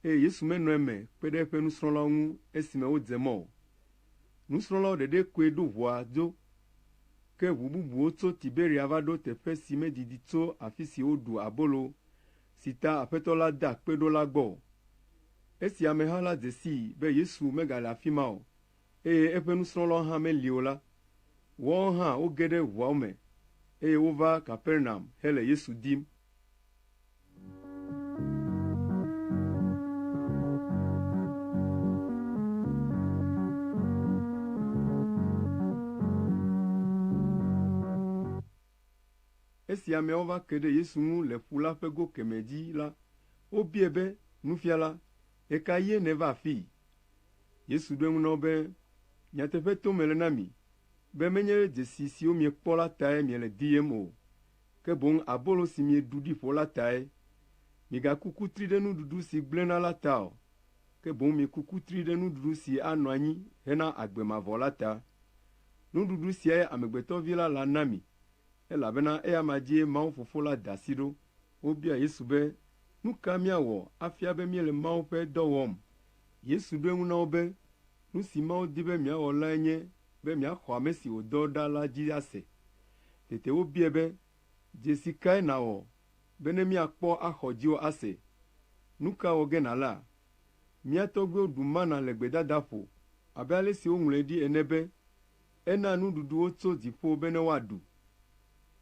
eye Yesu menɔ eme kpe ɖe eƒe nusrɔ̃lawo ŋu esime wodze mɔ o. Nusrɔ̃lawo ɖeɖe koe ɖo ʋua dzo, ke ʋu bubuwo tso Tiberia va ɖo teƒe si medidi tso afi si woɖu abolo si ta Aƒetɔ la da akpe ɖo la gbɔ o. Esi ameha la dze sii be Yesu megale afi ma o, eye eƒe nusrɔ̃lawo hã meli o la, woawo hã woge ɖe ʋuawo me, eye wova Kapernaum hele Yesu dim. Esi ameawo va ke ɖe Yesu ŋu le ƒu la ƒe go kemɛ dzi la, wobiae be, “Nufiala, ɣe ka ɣie nèva afii?” Yesu ɖo eŋu na wo be, “Nyateƒe tom mele na mi be menye dzesi siwo miekpɔ la tae miele diyem o, ke boŋ abolo si mieɖu ɖi ƒo la tae. Migaku kutri ɖe nuɖuɖu si gblẽna la ta o, ke boŋ miku kutri ɖe nuɖuɖu si anɔ anyi hena agbe mavɔ la ta. Nuɖuɖu siae Amegbetɔ Vi la lana mi, elabena eya amea dzie Mawu Fofo la da asi ɖo.” Wobia Yesu be, “Nu ka míawɔ afia be míele Mawu ƒe dɔ wɔm?” Yesu ɖo eŋu na wo be, “Nu si Mawu di be miawɔ lae nye be miaxɔ ame si wòdɔ ɖa la dzi ase.” Tete wobiae be, “Dzesi kae nàwɔ bene míakpɔ axɔ dziwò ase? Nu ka wɔ ge nàla? Mía tɔgbuiwo ɖu mana le gbedadaƒo abe ale si woŋlɔe ɖi ene be, ‘Ena nuɖuɖu wo tso dziƒo bene woaɖu.’ ”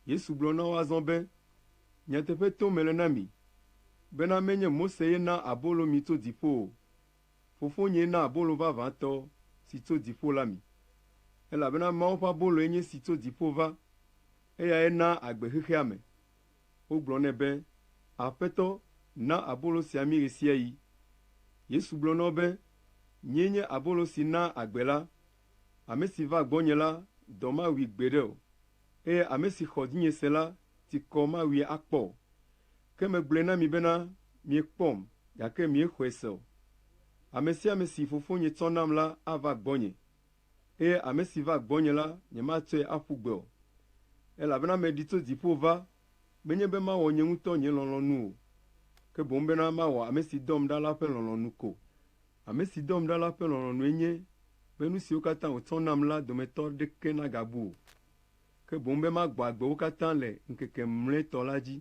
Yesu gblɔ na wo azɔ be, “Nyateƒe tom mele na mi bena menye Mose ye na abolo mi tso dziƒo o. Fofonyee na abolo vavãtɔ si tso dziƒo la mi. Elabena Mawu ƒe aboloe nye esi tso dziƒo va, eyae naa agbe xexea me.” Wogblɔ nɛ be, “Aƒetɔ, na abolo sia mí ɣe sia ɣi.” Yesu gblɔ na wo be, “Nyee nye abolo si naa agbe la. Ame si va gbɔnye la, dɔ mawui gbeɖe o, eye ame si xɔ dzinye se la, tsikɔ mawui akpɔ o. Ke megblɔe na mi bena miekpɔm, gake miexɔe se o. Ame sia ame si Fofonye tsɔ nam la ava gbɔnye, eye ame si va gbɔnye la, nyematsɔe aƒu gbe o. Elabena meɖi tso dziƒo va, menye be mawɔ nye ŋutɔ nye lɔlɔ̃nu o, ke boŋ bena mawɔ ame si dɔm ɖa la ƒe lɔlɔ̃nu ko. Ame si dɔm ɖa la ƒe lɔlɔ̃nue nye be nu siwo katã wòtsɔ nam la dometɔ aɖeke nagabu o, ke boŋ be magbɔ agbe wo katã le ŋkeke mlɔetɔ la dzi.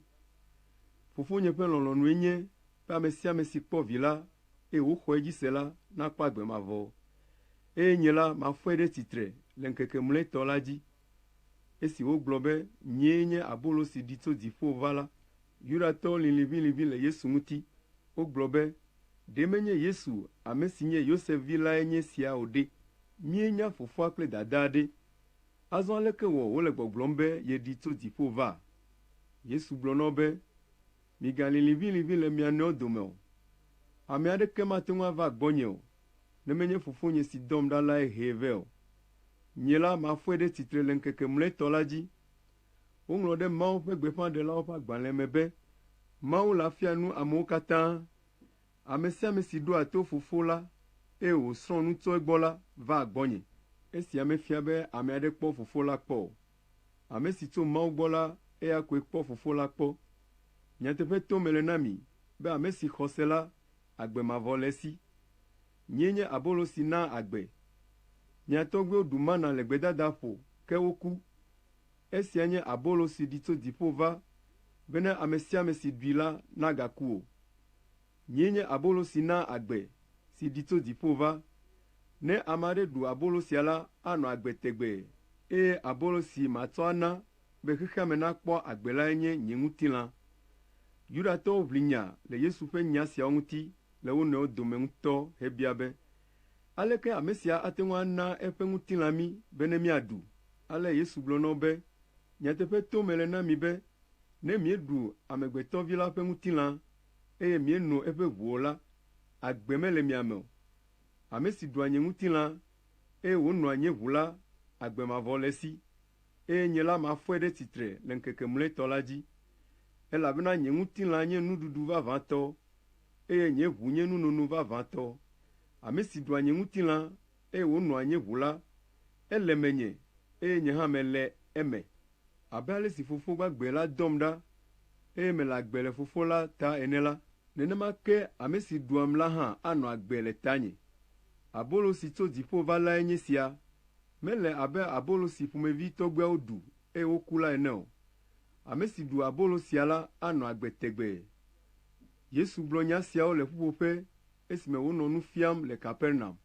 Fofonye ƒe lɔlɔ̃nue nye be ame sia ame si kpɔ Vi la, eye wòxɔ edzi se la nakpɔ agbe mavɔ, eye nye la mafɔe ɖe tsitre le ŋkeke mlɔetɔ la dzi. Esi wògblɔ be, “Nyee nye abolo si ɖi tso dziƒo va la,” Yudatɔwo lĩ liʋĩliʋĩ le Yesu ŋuti. Wogblɔ be, “Ɖe menye Yesu, ame si nye Yosef vi lae nye esia o ɖe? Míenya fofoa kple dadaa ɖe. Azɔ aleke wɔ wòle gbɔgblɔm be yeɖi tso dziƒo va?” Yesu gblɔ na wo be, “Migalĩ liʋĩliʋĩ le mia nɔewo dome o. Ame aɖeke mate ŋu ava gbɔnye o, ne menye Fofonye si dɔm ɖa lae hee vɛ o. Nye la, mafɔe ɖe tsitre le ŋkeke mlɔetɔ la dzi. Woŋlɔ ɖe Mawu ƒe gbeƒãɖelawo ƒe agbalẽ me be, ‘Mawu le afia nu amewo katã.’ Ame sia ame si ɖoa to Fofo la, eye wòsrɔ̃ nu tso egbɔ la, vaa gbɔnye. Esia mefia be ame aɖe kpɔ Fofo la kpɔ o. Ame si tso Mawu gbɔ la, eya koe kpɔ Fofo la kpɔ. Nyateƒe tom mele na mi be ame si xɔ se la, agbe mavɔ le esi. Nyee nye abolo si naa agbe. Mia tɔgbuiwo ɖu mana le gbedadaƒo, ke woku. Esia nye abolo si ɖi tso dziƒo va, bene ame sia ame si ɖui la nagaku o. Nyee nye abolo si naa agbe, si ɖi tso dziƒo va. Ne ame aɖe ɖu abolo sia la, anɔ agbe tegbee, eye abolo si matsɔ ana be xexea me nakpɔ agbe lae nye nye ŋutilã.” Yudatɔwo ʋli nya le Yesu ƒe nya siawo ŋuti le wo nɔewo dome ŋutɔ hebia be, “Aleke ame sia ate ŋu ana eƒe ŋutilã mí bene míaɖu?” Ale Yesu gblɔ na wo be, “Nyateƒe tom mele na mi be ne mieɖu Amegbetɔ Vi la ƒe ŋutilã, eye mieno eƒe ʋu o la, agbe mele mia me o. Ame si ɖua nye ŋutilã, eye wònoa nye ʋu la, agbe mavɔ le esi, eye nye la mafɔe ɖe tsitre le ŋkeke mlɔetɔ la dzi. Elabena nye ŋutilã nye nuɖuɖu vavãtɔ, eye nye ʋu nye nunono vavãtɔ. Ame si ɖua nye ŋutilã, eye wònoa nye ʋu la, ele menye, eye nye hã mele eme. Abe ale si Fofo gbagbe la dɔm ɖa, eye mele agbe le Fofo la ta ene la, nenema ke ame si ɖuam la hã anɔ agbe le tanye. Abolo si tso dziƒo va lae nye sia. Mele abe abolo si ƒomevi tɔgbuiawo ɖu, eye woku la ene o. Ame si ɖu abolo sia la anɔ agbe tegbee.” Yesu gblɔ nya siawo le ƒuƒoƒe esime wònɔ nu fiam le Kapernaum.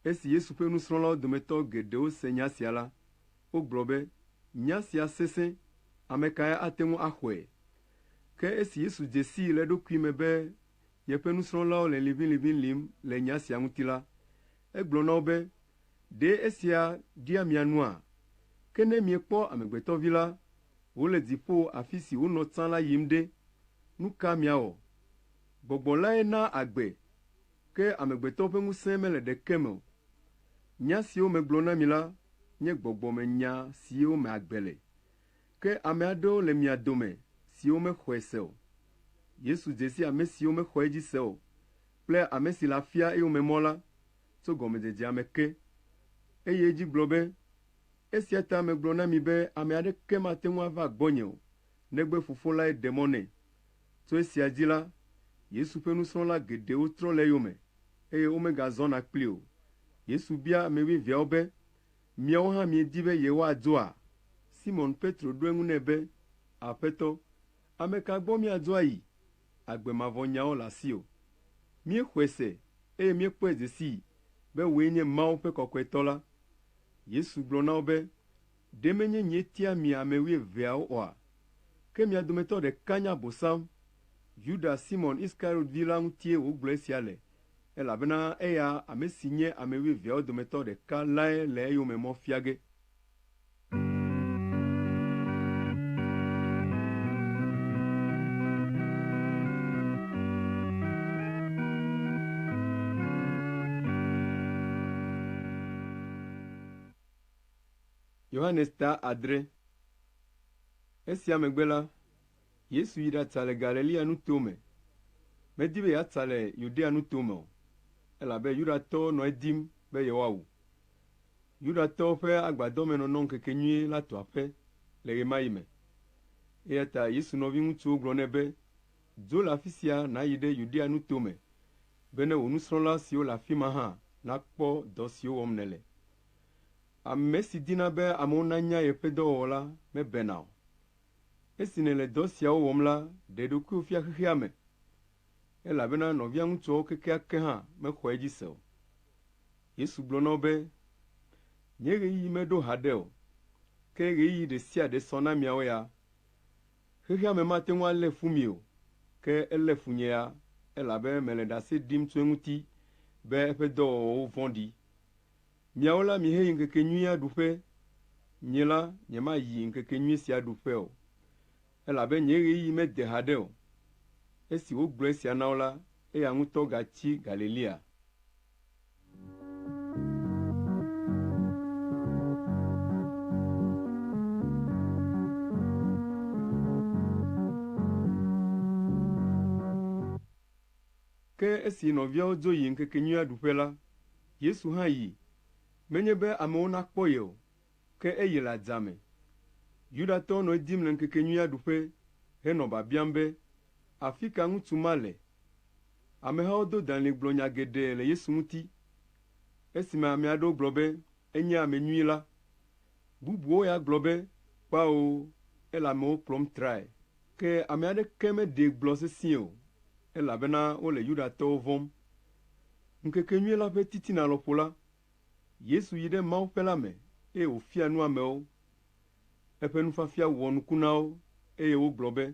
Esi Yesu ƒe nusrɔ̃lawo dometɔ geɖewo se nya sia la, wogblɔ be, “Nya sia sesẽ, ame kae ate ŋu axɔe?” Ke esi Yesu dze sii le eɖokui me be yeƒe nusrɔ̃lawo le liʋĩliʋĩ lim le nya sia ŋuti la, egblɔ na wo be, “Ɖe esia ɖia mia nua? Ke ne miekpɔ Amegbetɔ Vi la wòle dziƒo afi si wònɔ tsã la yim ɖe, nu ka miawɔ? Gbɔgbɔ lae naa agbe, ke amegbetɔ ƒe ŋusẽ mele ɖeke me o. Nya siwo megblɔ na mi la nye gbɔgbɔmenya siwo me agbe le. Ke ame aɖewo le mia dome siwo mexɔe se o.” Yesu dze si ame siwo mexɔ edzi se o kple ame si le afia eyome mɔ la tso gɔmedzedzea me ke. Eyi edzi gblɔ be, “Esia ta megblɔ na mi be ame aɖeke mate ŋu ava gbɔnye o, negbe Fofo lae ɖe mɔ nɛ.” Tso esia dzi la, Yesu ƒe nusrɔ̃la geɖewo trɔ le eyome, eye womegazɔna kplii o. Yesu bia ame wuieveawo be, “Miawo hã miedi be yewoadzoa?” Simɔn Petro ɖo eŋu nɛ be, “Aƒetɔ, ame ka gbɔ míadzo ayi? Agbe mavɔ nyawo le asiwò. Míexɔe se, eye míekpɔe dze sii be wòe nye Mawu ƒe Kɔkɔetɔ la.” Yesu gblɔ na wo be, “Ɖe menye nyee tia mi ame wuieveawo oa? Ke mia dometɔ ɖeka nye Abosam.” Yuda Simɔn Iskariɔt vi la ŋutie wògblɔ esia le, elabena eya ame si nye ame wuieveawo dometɔ ɖeka lae le eyome mɔ fia ge. Yohanes ta adre. Esia megbe la, Yesu yi ɖatsa le Galilea nuto me. Medi be yeatsa le Yudea nuto me o, elabe Yudatɔwo nɔ edim be yewoawu. Yudatɔwo ƒe agbadɔmenɔnɔŋkekenyui la tu aƒe le ɣe ma ɣi me. Eya ta Yesu nɔviŋutsuwo gblɔ nɛ be, “Dzo le afi sia nàyi ɖe Yudea nuto me bene wò nusrɔ̃la siwo le afi ma hã nakpɔ dɔ siwo wɔm nèle. Ame si dina be amewo nanya yeƒe dɔwɔwɔ la mebena o. Esi nèle dɔ siawo wɔm la, ɖe ɖokuiwò fia xexea me, elabena nɔvia ŋutsuawo kekeake hã mexɔ edzi se o.” Yesu gblɔ na wo be, “Nye ɣeyiɣi meɖo haɖe o, ke ɣeyiɣi ɖe sia ɖe sɔ na miawo ya. Xexea me mate ŋu alé fu mi o, ke elé fu nye ya, elabe mele ɖase ɖim tso eŋuti be eƒe dɔwɔwɔwo vɔ̃ɖi. Miawo la miheyi ŋkekenyuia ɖuƒe, nye la nyemayi ŋkekenyui sia ɖuƒe o, elabe nye ɣeyiɣi mede haɖe o.” Esi wògblɔ esia na wo la, eya ŋutɔ gatsi Galilea. Ke esi nɔviawo dzo yi ŋkekenyuia ɖuƒe la, Yesu hã yi, menye be amewo nakpɔ ye o, ke eyi le adzame. Yudatɔwo nɔ edim le ŋkekenyuia ɖuƒe henɔ biabiam be, “Afi ka ŋutsu ma le?” Amehawo do dalĩ gblɔ nya geɖe le Yesu ŋuti. Esime ame aɖewo gblɔ be, “Enye ame nyui” la, bubuwo ya gblɔ be, “Kpao, ele amewo kplɔm trae.” Ke ame aɖeke meɖee gblɔ sesĩe o. elabena wole Yudatɔwo vɔ̃m. Ŋkekenyui la ƒe titina lɔƒo la, Yesu yi ɖe mawuƒe la me, eye wòfia nu amewo. Eƒe nufiafia wɔ nuku na wo, eye wogblɔ be,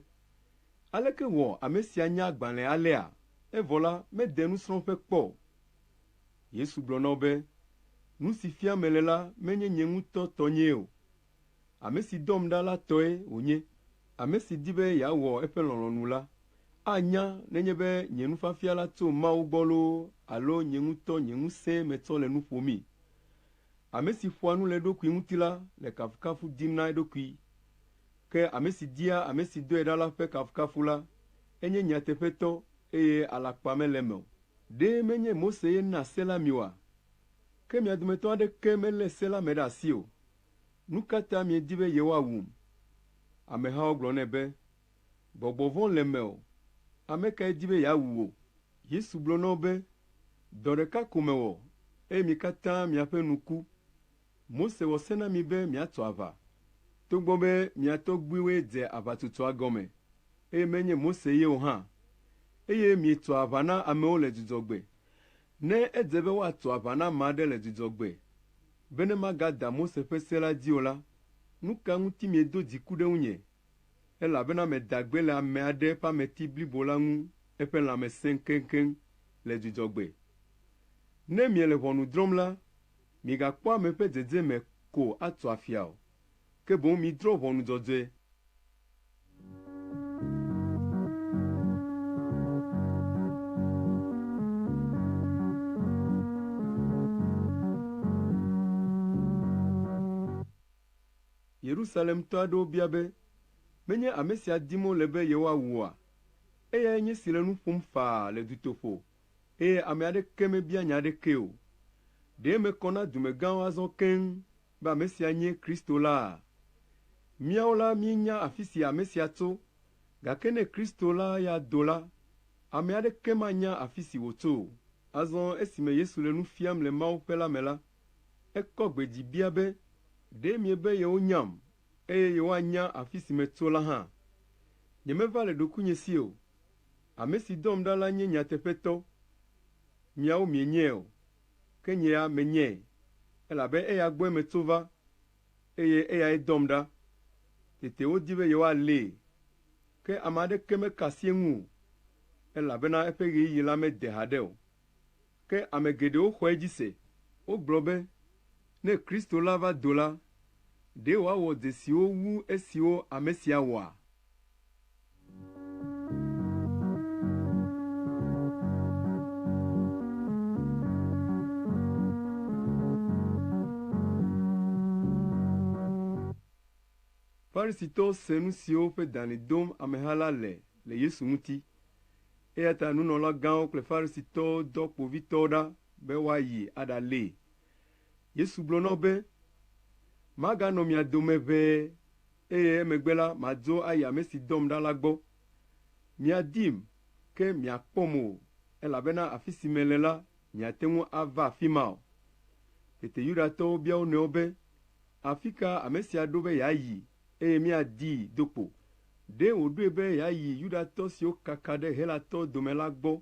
“Aleke wɔ ame sia nya agbalẽ alea, evɔ la mede nusrɔ̃ƒe kpɔ o?” Yesu gblɔ na wo be, “Nu si fiam mele la menye nye ŋutɔ tɔnyee o. Ame si dɔm ɖa la tɔe wònye. Ame si di be yeawɔ eƒe lɔlɔ̃nu la, anya nenye be nye nufiafia la tso Mawu gbɔ loo alo nye ŋutɔ nye ŋusẽe metsɔ le nu ƒomii. Ame si ƒoa nu le eɖokui ŋuti la le kafukafu dim na eɖokui, ke ame si dia ame si dɔe ɖa la ƒe kafukafu la, enye nyateƒetɔ eye alakpa mele eme o. Ɖe menye Mose ye na se la mi oa? Ke mia dometɔ aɖeke melé se la me ɖe asi o. Nu ka ta miedi be yewoawum?” Amehawo gblɔ nɛ be, “Gbɔgbɔ vɔ̃ le mewò. Ame kae di be yeawu wò?” Yesu gblɔ na wo be, “Dɔ ɖeka ko mewɔ, eye mi katã miaƒe nu ku. Mose wɔ se na mi be miatso aʋa, togbɔ be mia tɔgbuiwoe dze aʋatsotsoa gɔme, eye menye Mose ye o hã, eye mietsoa aʋa na amewo le dzudzɔgbe. Ne edze be woatso aʋa na ame aɖe le dzudzɔgbe, bene magada Mose ƒe se la dzi o la, nu ka ŋuti miedo dziku ɖe ŋunye, elabena meda gbe le ame aɖe ƒe ameti blibo la ŋu eƒe lãme sẽ keŋkeŋ le dzudzɔgbe? Ne miele ʋɔnu drɔ̃m la, migakpɔ ame ƒe dzedzeme ko atso afia o, ke boŋ midrɔ̃ ʋɔnu dzɔdzɔe.” Yerusalemtɔ aɖewo bia be, “Menye ame sia dim wole be yewoawu oa? Eyae nye esi le nu ƒom faa le dutoƒo, eye ame aɖeke mebia nya aɖekee o. Ɖe eme kɔ na dumegãwo azɔ keŋ be ame sia nye Kristo laa? Míawo la míenya afi si ame sia tso, gake ne Kristo la ya do la, ame aɖeke manya afi si wòtso o.” Azɔ esime Yesu le nu fiam le mawuƒe la me la, ekɔ gbe dzi bia be, “Ɖe miebe yewonyam, eye yewoanya afi si metso la hã? Nyemeva le ɖokuinye si o. Ame si dɔm ɖa la nye nyateƒetɔ. Miawo mienyae o, ke nye ya menyae, elabe eya gbɔe metso va, eye eyae dɔm ɖa.” Tete wodi be yewoalée, ke ame aɖeke meka asi eŋu o, elabena eƒe ɣeyiɣi la mede haɖe o. Ke ame geɖewo xɔ edzi se. Wogblɔ be, “Ne Kristo la va do la, ɖe wòawɔ dzesiwo wu esiwo ame sia wɔa?” Farisitɔwo se nu siwo ƒe dalĩ dom ameha la le le Yesu ŋuti, eya ta nunɔlagãwo kple Farisitɔwo dɔ kpovitɔwo ɖa be woayi aɖalée. Yesu gblɔ na wo be, “Maganɔ mia dome ʋɛe, eye emegbe la, madzo ayi ame si dɔm ɖa la gbɔ. Miadim, ke miakpɔm o, elabena afi si mele la, miate ŋu ava afi ma o.” Tete Yudatɔwo bia wo nɔewo be, “Afi ka ame sia ɖo be yeayi eye míadii do kpo? Ɖe wòɖoe be yeayi Yudatɔ siwo kaka ɖe Helatɔwo dome la gbɔ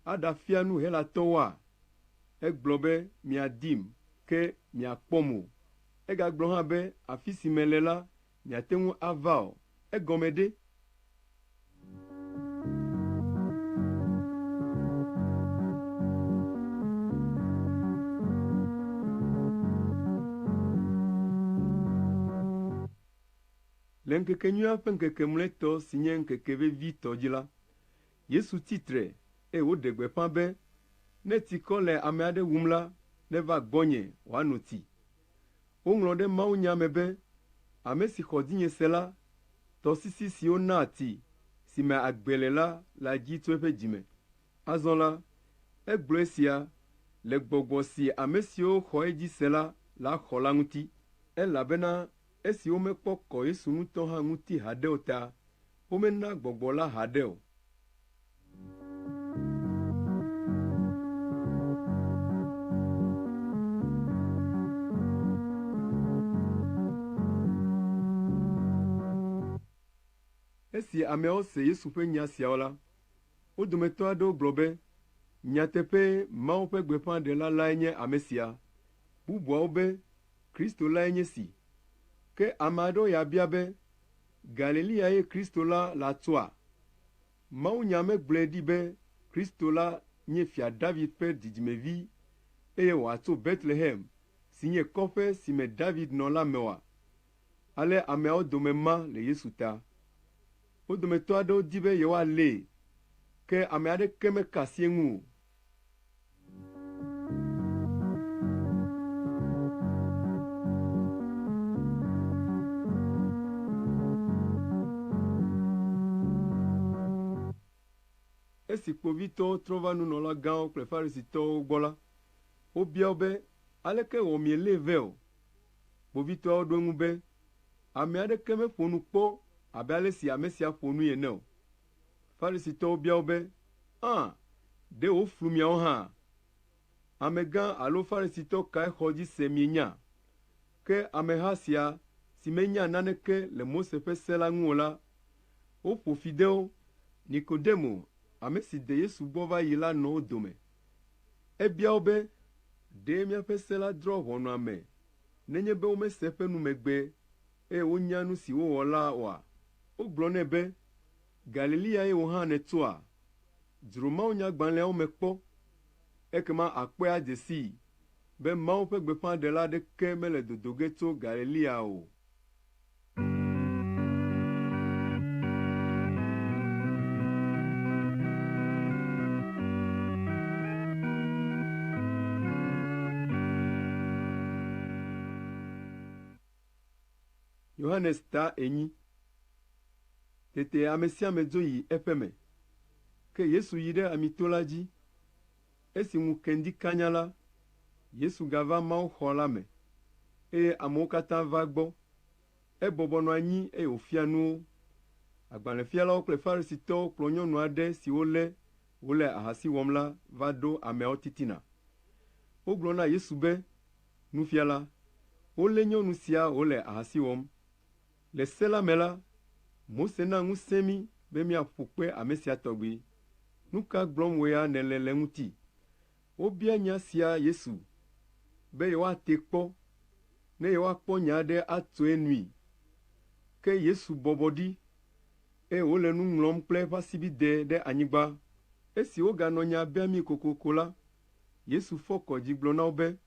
aɖafia nu Helatɔwoa? Egblɔ be, ‘Miadim, ke miakpɔm o.’ Egagblɔ hã be, ‘Afi si mele la, miate ŋu ava o.’ Egɔme ɖe?” Le ŋkekenyuia ƒe ŋkeke mlɔetɔ si nye ŋkeke vevitɔ dzi la, Yesu tsi tre, eye wòɖe gbeƒã be, “Ne tsikɔ le ame aɖe wum la, neva gbɔnye wòano tsi.” Woŋlɔ ɖe mawunya me be, “Ame si xɔ dzinye se la, tɔsisi siwo naa tsi si me agbe le la ladzi tso eƒe dzi me.” Azɔ la, egblɔ esia le gbɔgbɔ si ame siwo xɔ edzi se la laxɔ la ŋuti, elabena esi womekpɔ kɔ Yesu ŋutɔ hã ŋuti haɖe o ta, womena gbɔgbɔ la haɖe o. Esi ameawo se Yesu ƒe nya siawo la, Wo dometɔ aɖewo gblɔ be, “Nyateƒee Mawu ƒe gbeƒãɖela lae nye ame sia.” Bubuawo be, “Kristo lae nye esi.” Ke ame aɖewo ya bia be, “Galileae Kristo la latsoa? Mawunya megblɔe ɖi be Kristo la nye Fia David ƒe dzidzimevi eye wòatso Betlehem si nye kɔƒe si me David nɔ la me oa?” Ale ameawo dome ma le Yesu ta. Wo dometɔ aɖewo di be yewoalée, ke ame aɖeke meka asi eŋu o. Esi kpovitɔwo trɔ va nunɔlagãwo kple Farisitɔwo gbɔ la, wobia wo be, “Aleke wɔ mielée vɛ o?” Kpovitɔawo ɖo eŋu be, “Ame aɖeke meƒo nu kpɔ abe ale si ame sia ƒo nui ene o.” Farisitɔwo bia wo be, “Ã, ɖe wòflu miawo hã? Amegã alo Farisitɔ kae xɔ edzi se mienya? Ke ameha sia si menya naneke le Mose ƒe se la ŋu o la, woƒo fi de wo.” Nikodemo, ame si de Yesu gbɔ va yi la nɔ wo dome. Ebia wo be, “Ɖe míaƒe se la drɔ̃ ʋɔnu ame nenye be womese eƒe numegbe eye wonya nu si wowɔ la oa?” Wogblɔ nɛ be, “Galileae wò hã nètsoa? Dzro mawunyagbalẽawo me kpɔ, ekema àkpɔe adze sii be Mawu ƒe gbeƒãɖela aɖeke mele dodo ge tso Galilea o.” Yohanes ta enyi. Tete ame sia ame dzo yi eƒe me. Ke Yesu yi ɖe Amito la dzi. Esi ŋu ke ŋdi kanya la, Yesu gava mawuxɔ la me, eye amewo katã va egbɔ. Ebɔbɔ nɔ anyi eye wòfia nu wo. Agbalẽfialawo kple Farisitɔwo kplɔ nyɔnu aɖe si wolé wòle ahasi wɔm la va ɖo ameawo titina. Wogblɔ na Yesu be, “Nufiala, wolé nyɔnu sia wòle ahasi wɔm. Le se la me la, Mose na ŋusẽ mí be míaƒu kpe ame sia tɔgbi. Nu ka gblɔm wò ya nèle le eŋuti?” Wobia nya sia Yesu be yewoatee kpɔ ne yewoakpɔ nya aɖe atso enui. Ke Yesu bɔbɔ ɖi, eye wòle nu ŋlɔm kple eƒe asibidɛ ɖe anyigba. Esi woganɔ nya biamii kokoko la, Yesu fɔ kɔ dzi gblɔ na wo be,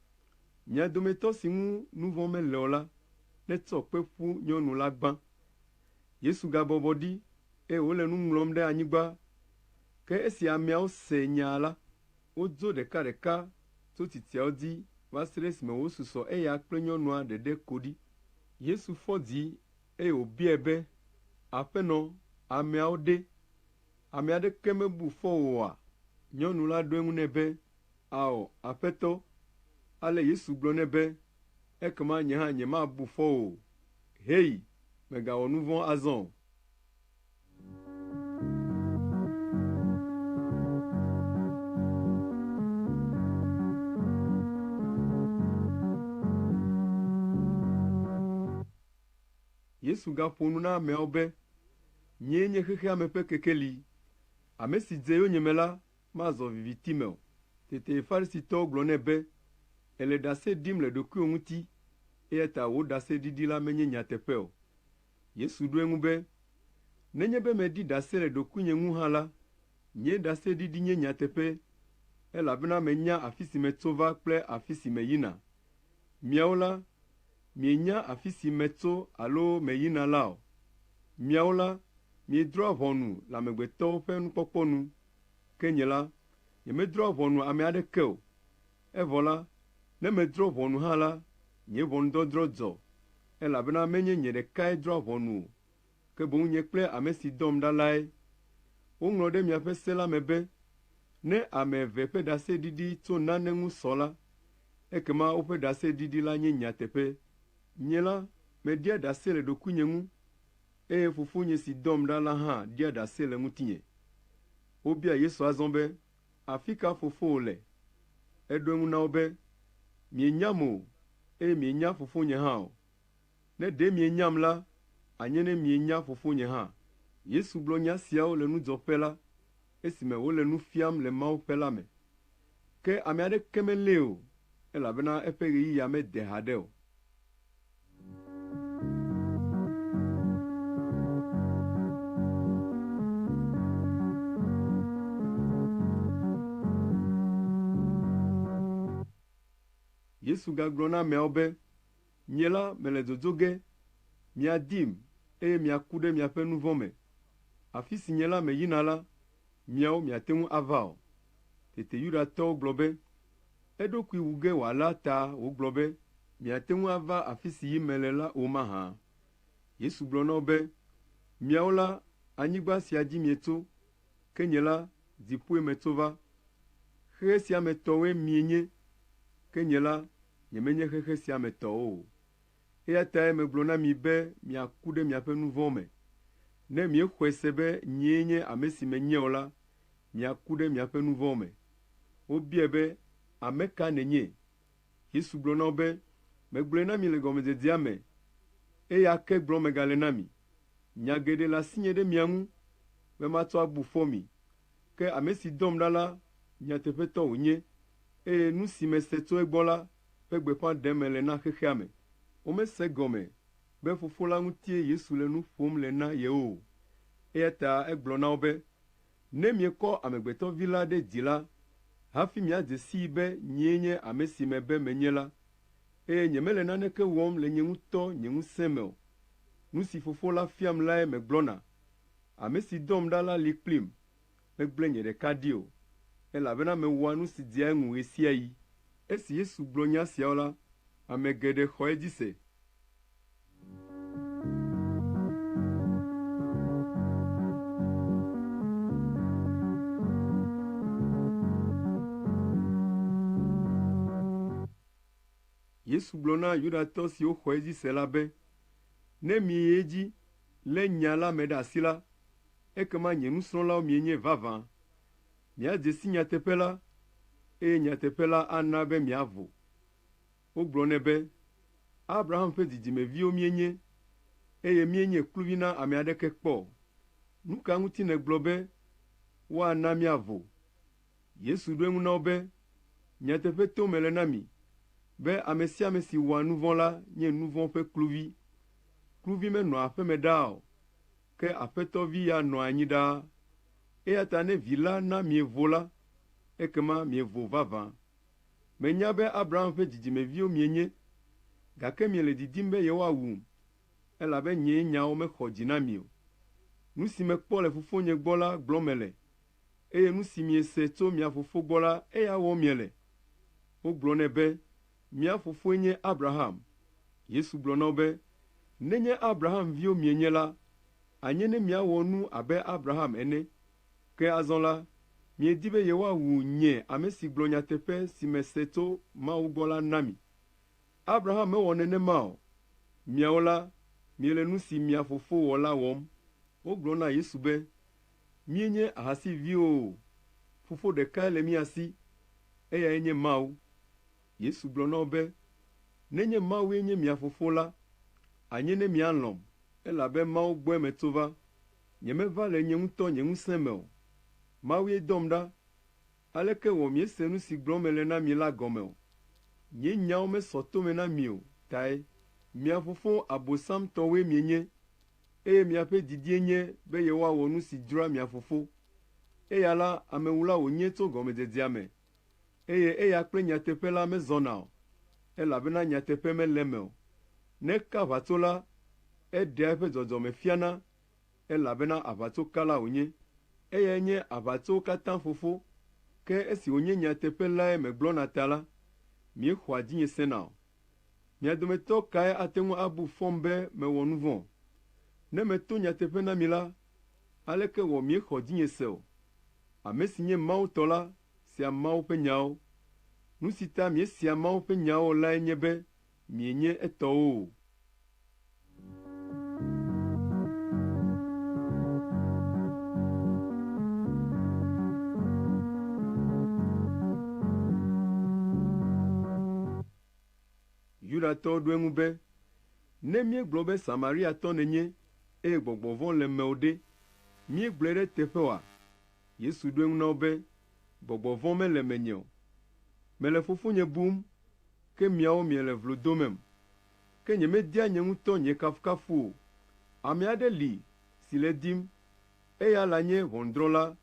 “Mia dometɔ si ŋu nu vɔ̃ mele o la, netsɔ kpe ƒu nyɔnu la gbã.” Yesu gabɔbɔ ɖi, eye wòle nu ŋlɔm ɖe anyigba. Ke esi ameawo se nyaa la, wodzo ɖekaɖeka tso tsitsiawo dzi va se ɖe esime wòsusɔ eya kple nyɔnua ɖeɖe ko ɖi. Yesu fɔ dzi eye wòbiae be, “Aƒenɔ, ameawo ɖe? Ame aɖeke mebu fɔ wò oa?” Nyɔnu la ɖo eŋu nɛ be, “Ao, Aƒetɔ.” Ale Yesu gblɔ nɛ be, “Ekema nye hã nyemabu fɔ wò o. Heyi, mègawɔ nu vɔ̃ azɔ o.” Yesu gaƒo nu na ameawo be, “Nyee nye xexea me ƒe kekeli. Ame si dze yonyeme la mazɔ viviti me o.” Tete Farisitɔwo gblɔ nɛ be, “Èle ɖase ɖim le ɖokuiwò ŋuti, eya ta wò ɖaseɖiɖi la menye nyateƒe o.” Yesu ɖo eŋu be, “Nenye be meɖi ɖase le ɖokuinye ŋu hã la, nye ɖaseɖiɖi nye nyateƒe, elabena menya afi si metso va kple afi si meyina. Miawo la, mienya afi si metso alo meyina la o. Miawo la, miedrɔ̃a ʋɔnu le amegbetɔwo ƒe nukpɔkpɔ nu, ke nye la, nyemedrɔ̃a ʋɔnu ame aɖeke o. Evɔ la, ne medrɔ̃ ʋɔnu hã la, nye ʋɔnudɔdrɔ̃ dzɔ, elabena menye nye ɖekae drɔ̃a ʋɔnu o, ke boŋ nye kple ame si dɔm ɖa lae. Woŋlɔ ɖe miaƒe se la me be, ne ame eve ƒe ɖaseɖiɖi tso nane ŋu sɔ la, ekema woƒe ɖaseɖiɖi la nye nyateƒe. Nye la, meɖia ɖase le ɖokuinye ŋu, eye Fofonye si dɔm ɖa la hã ɖia ɖase le ŋutinye.” Wobia Yesu azɔ be, “Afi ka fofowò le?” Eɖo eŋu na wo be, “Mienyam o, eye mienya Fofonye hã o. Ne ɖe mienyam la, anye ne mienya Fofonye hã.” Yesu gblɔ nya siawo le nudzɔƒe la, esime wòle nu fiam le mawuƒe la me. Ke ame aɖeke melée o, elabena eƒe ɣeyiɣia mede haɖe o. Yesu gagblɔ na ameawo be, “Nye la mele dodo ge, miadim, eye miaku ɖe miaƒe nu vɔ̃ me. Afi si nye la meyina la, miawo miate ŋu ava o.” Tete Yudatɔwo gblɔ be, “Eɖokui wu ge wòala ta wògblɔ be, ‘Miate ŋu ava afi si yim mele la o mahã?’ ” Yesu gblɔ na wo be, “Miawo la, anyigba sia dzi mietso, ke nye la, dziƒoe metso va. Xexe sia me tɔwoe mienye, ke nye la, nyemenye xexe sia me tɔ o. Eya tae megblɔ na mi be miaku ɖe miaƒe nu vɔ̃ me. Ne miexɔe se be nyee nye ame si menye o la, miaku ɖe miaƒe nu vɔ̃ me.” Wobiae be, “Ame ka nènye?” Yesu gblɔ na wo be, “Megblɔe na mi le gɔmedzedzea me, eya ke gblɔm megale na mi. Nya geɖe le asinye ɖe mia ŋu be matsɔ abu fɔ mi, ke ame si dɔm ɖa la, nyateƒetɔ wònye, eye nu si mese tso egbɔ la ƒe gbeƒã ɖem mele na xexea me.” Womese egɔme be Fofo la ŋutie Yesu le nu ƒom le na yewo o. Eya ta egblɔ na wo be, “Ne miekɔ Amegbetɔ Vi la ɖe dzi la, hafi miadze sii be nyee nye ame si mebe menye la, eye nyemele naneke wɔm le nye ŋutɔ nye ŋusẽ me o. Nu si Fofo la fiam lae megblɔna. Ame si dɔm ɖa la li kplim, megblẽ nye ɖeka ɖi o, elabena mewɔa nu si dzea eŋu ɣe sia ɣi.” Esi Yesu gblɔ nya siawo la, ame geɖe xɔ edzi se. Yesu gblɔ na Yudatɔ siwo xɔ edzi se la be, “Ne mieyi edzi lé nya la me ɖe asi la, ekema nye nusrɔ̃lawo mienye vavã. Miadze si nyateƒe la, eye nyateƒe la ana be miavo.” Wogblɔ nɛ be, “Abraham ƒe dzidzimeviwo míenye, eye míenye kluvi na ame aɖeke kpɔ o. Nu ka ŋuti nègblɔ be, ‘Woana míavo?’ ” Yesu ɖo eŋu na wo be, “Nyateƒe tom mele na mi be ame sia ame si wɔa nu vɔ̃ la nye nu vɔ̃ ƒe kluvi. Kluvi menɔa aƒe me ɖaa o, ke aƒetɔvi ya nɔa anyi ɖaa. Eya ta ne Vi la na mievo la, ekema mievo vavã. Menya be Abraham ƒe dzidzimeviwo mienye, gake miele didim be yewoawum, elabe nye nyawo mexɔ dzi na mi o. Nu si mekpɔ le Fofonye gbɔ la gblɔm mele, eye nu si miese tso mia fofo gbɔ la, eya wɔm miele.” Wogblɔ nɛ be, “Mía fofoe nye Abraham.” Yesu gblɔ na wo be, “Nenye Abraham viwo mienye la, anye ne miawɔ nu abe Abraham ene. Ke azɔ la, miedi be yewoawu nye ame si gblɔ nyateƒe si mese tso Mawu gbɔ la na mi. Abraham mewɔ nenema o. Miawo la, miele nu si mia fofo wɔ la wɔm.” Wogblɔ na Yesu be, “Míenye ahasiviwo o. Fofo ɖekae le mía si, eyae nye Mawu.” Yesu gblɔ na wo be, “Nenye Mawue nye mia fofo la, anye ne mialɔ̃m, elabe Mawu gbɔe metso va. Nyemeva le nye ŋutɔ nye ŋusẽ me o. Mawue dɔm ɖa. Aleke wɔ miese nu si gblɔm mele na mi la gɔme o? Nye nyawo mesɔ tome na mi o tae. Mia fofo Abosam tɔwoe mienye, eye miaƒe didie nye be yewoawɔ nu si dzroa mia fofo. Eya la, amewula wònye tso gɔmedzedzea me, eye eya kple nyateƒe la mezɔna o, elabena nyateƒe mele eme o. Ne eka aʋatso la, eɖea eƒe dzɔdzɔme fiana, elabena aʋatsokala wònye. Eyae nye aʋatsowo katã fofo, ke esi wònye nyateƒe lae megblɔna ta la, miexɔa dzinye sena o. Mia dometɔ kae ate ŋu abu fɔm be mewɔ nu vɔ̃? Ne meto nyateƒe na mi la, aleke wɔ miexɔ dzinye se o? Ame si nye Mawu tɔ la sea Mawu ƒe nyawo. Nu si ta miesea Mawu ƒe nyawo o lae nye be mienye etɔwo o. Yudatɔwo ɖo eŋu be, “Ne míegblɔ be Samariatɔ nènye, eye gbɔgbɔ vɔ̃ le mewò ɖe, míegblɔe ɖe eteƒe oa?” Yesu ɖo eŋu na wo be, “Gbɔgbɔ vɔ̃ mele menye o. Mele Fofonye bum, ke miawo miele vlo domem. Ke nyemedia nye ŋutɔ nye kafukafu o. Ame aɖe li si le edim, eya lanye ʋɔnudrɔ̃la.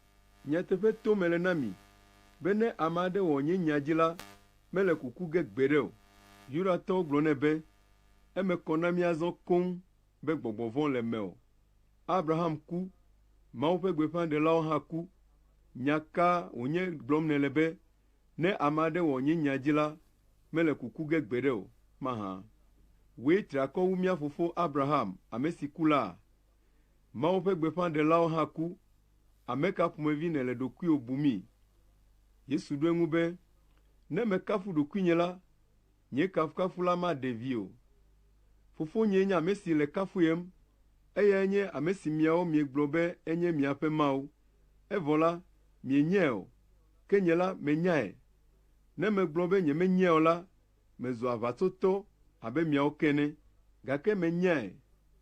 Nyateƒe tom mele na mi be ne ame aɖe wɔ nye nya dzi la, mele kuku ge gbeɖe o.” Yudatɔwo gblɔ nɛ be, “Eme kɔ na mí azɔ koŋ be gbɔgbɔ vɔ̃ le mewò. Abraham ku, Mawu ƒe gbeƒãɖelawo hã ku. Nya ka wònye gblɔm nèle be, ‘Ne ame aɖe wɔ nye nya dzi la, mele kuku ge gbeɖe o’ mahã? Wòe tri akɔ wu mía fofo Abraham, ame si ku la? Mawu ƒe gbeƒãɖelawo hã ku. Ame ka ƒomevi nèle ɖokuiwò bumii?” Yesu ɖo eŋu be, “Ne mekafu ɖokuinye la, nye kafukafu la maɖe vi o. Fofonyee nye ame si le kafuyem. Eyae nye ame si miawo miegblɔ be enye miaƒe Mawu. Evɔ la, mienyae o, ke nye la menyae. Ne megblɔ be nyemenyae o la, mezu aʋatsotɔ abe miawo ke ene, gake menyae,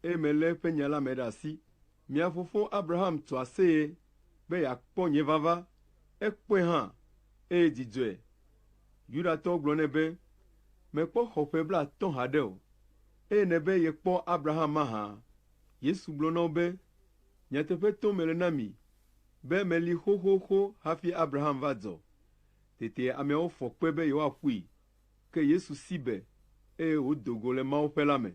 eye melé eƒe nya la me ɖe asi. Mia fofo Abraham tso aseye be yeakpɔ nye vava. Ekpɔe hã, eye dzi dzɔe. Yudatɔwo gblɔ nɛ be, “Mèkpɔ xɔ ƒe blaatɔ̃ haɖe o, eye nèbe yekpɔ Abraham mahã?” Yesu gblɔ na wo be, “Nyateƒe tom mele na mi be meli xoxoxo hafi Abraham va dzɔ.” Tete ameawo fɔ kpe be yewoaƒui, ke Yesu si be, eye wòdo go le mawuƒe la me.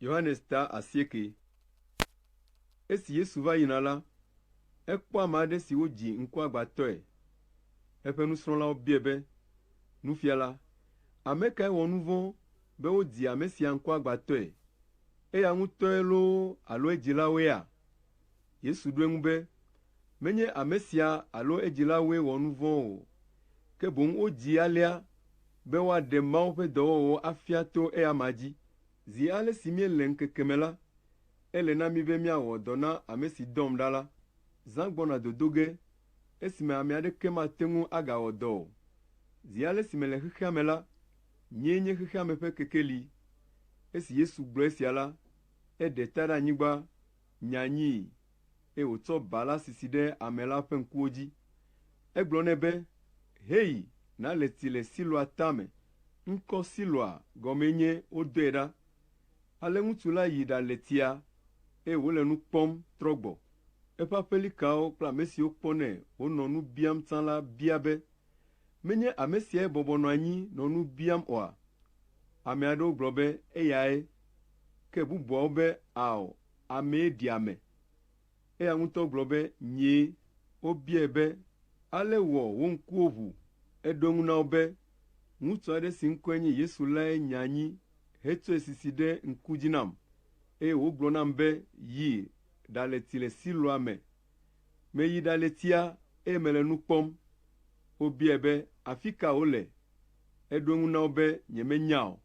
Yohanes ta asieke. Esi Yesu va yina la, ekpɔ ame aɖe si wodzi ŋkuagbãtɔe. Eƒe nusrɔ̃lawo biae be, “Nufiala, ame kae wɔ nu vɔ̃ be wodzi ame sia ŋkuagbãtɔe? Eya ŋutɔe loo alo edzilawoea?” Yesu ɖo eŋu be, “Menye ame sia alo edzilawoe wɔ nu vɔ̃ o, ke boŋ wodzii alea be woaɖe Mawu ƒe dɔwɔwɔwo afia to eya amea dzi. Zi ale si míele ŋkeke me la, ele na mí be míawɔ dɔ na ame si dɔm ɖa la. Zã gbɔna dodo ge, esime ame aɖeke mate ŋu agawɔ dɔ o. Zi ale si mele xexea me la, nyee nye xexea me ƒe kekeli.” Esi Yesu gblɔ esia la, eɖe ta ɖe anyigba, nya anyii, eye wòtsɔ ba la sisi ɖe ame la ƒe ŋkuwo dzi. Egblɔ nɛ be, “Heyi nàle tsi le Siloa tame.” Ŋkɔ Siloa gɔmee nye “Wodɔe ɖa.” Ale ŋutsu la yi ɖale tsia, eye wòle nu kpɔm trɔ gbɔ. Eƒe aƒelikawo kple ame siwo kpɔnɛ wònɔ nu biam tsã la bia be, “Menye ame siae bɔbɔ nɔ anyi nɔ nu biam oa?” Ame aɖewo gblɔ be, “Eyae.” Ke bubuawo be, “Ao, amee ɖi ame.” Eya ŋutɔ gblɔ be, “Nyee.” Wobiae be, “Ale wɔ wò ŋkuwo ʋu?” Eɖo eŋu na wo be, “Ŋutsu aɖe si ŋkɔe nye Yesu lae nya anyi hetsɔe sisi ɖe ŋku dzi nam, eye wògblɔ nam be, ‘Yi ɖale tsi le Siloa me.’ Meyi ɖale tsia, eye mele nu kpɔm.” Wobiae be, “Afi ka wòle?” Eɖo eŋu na wo be, “Nyemenya o.”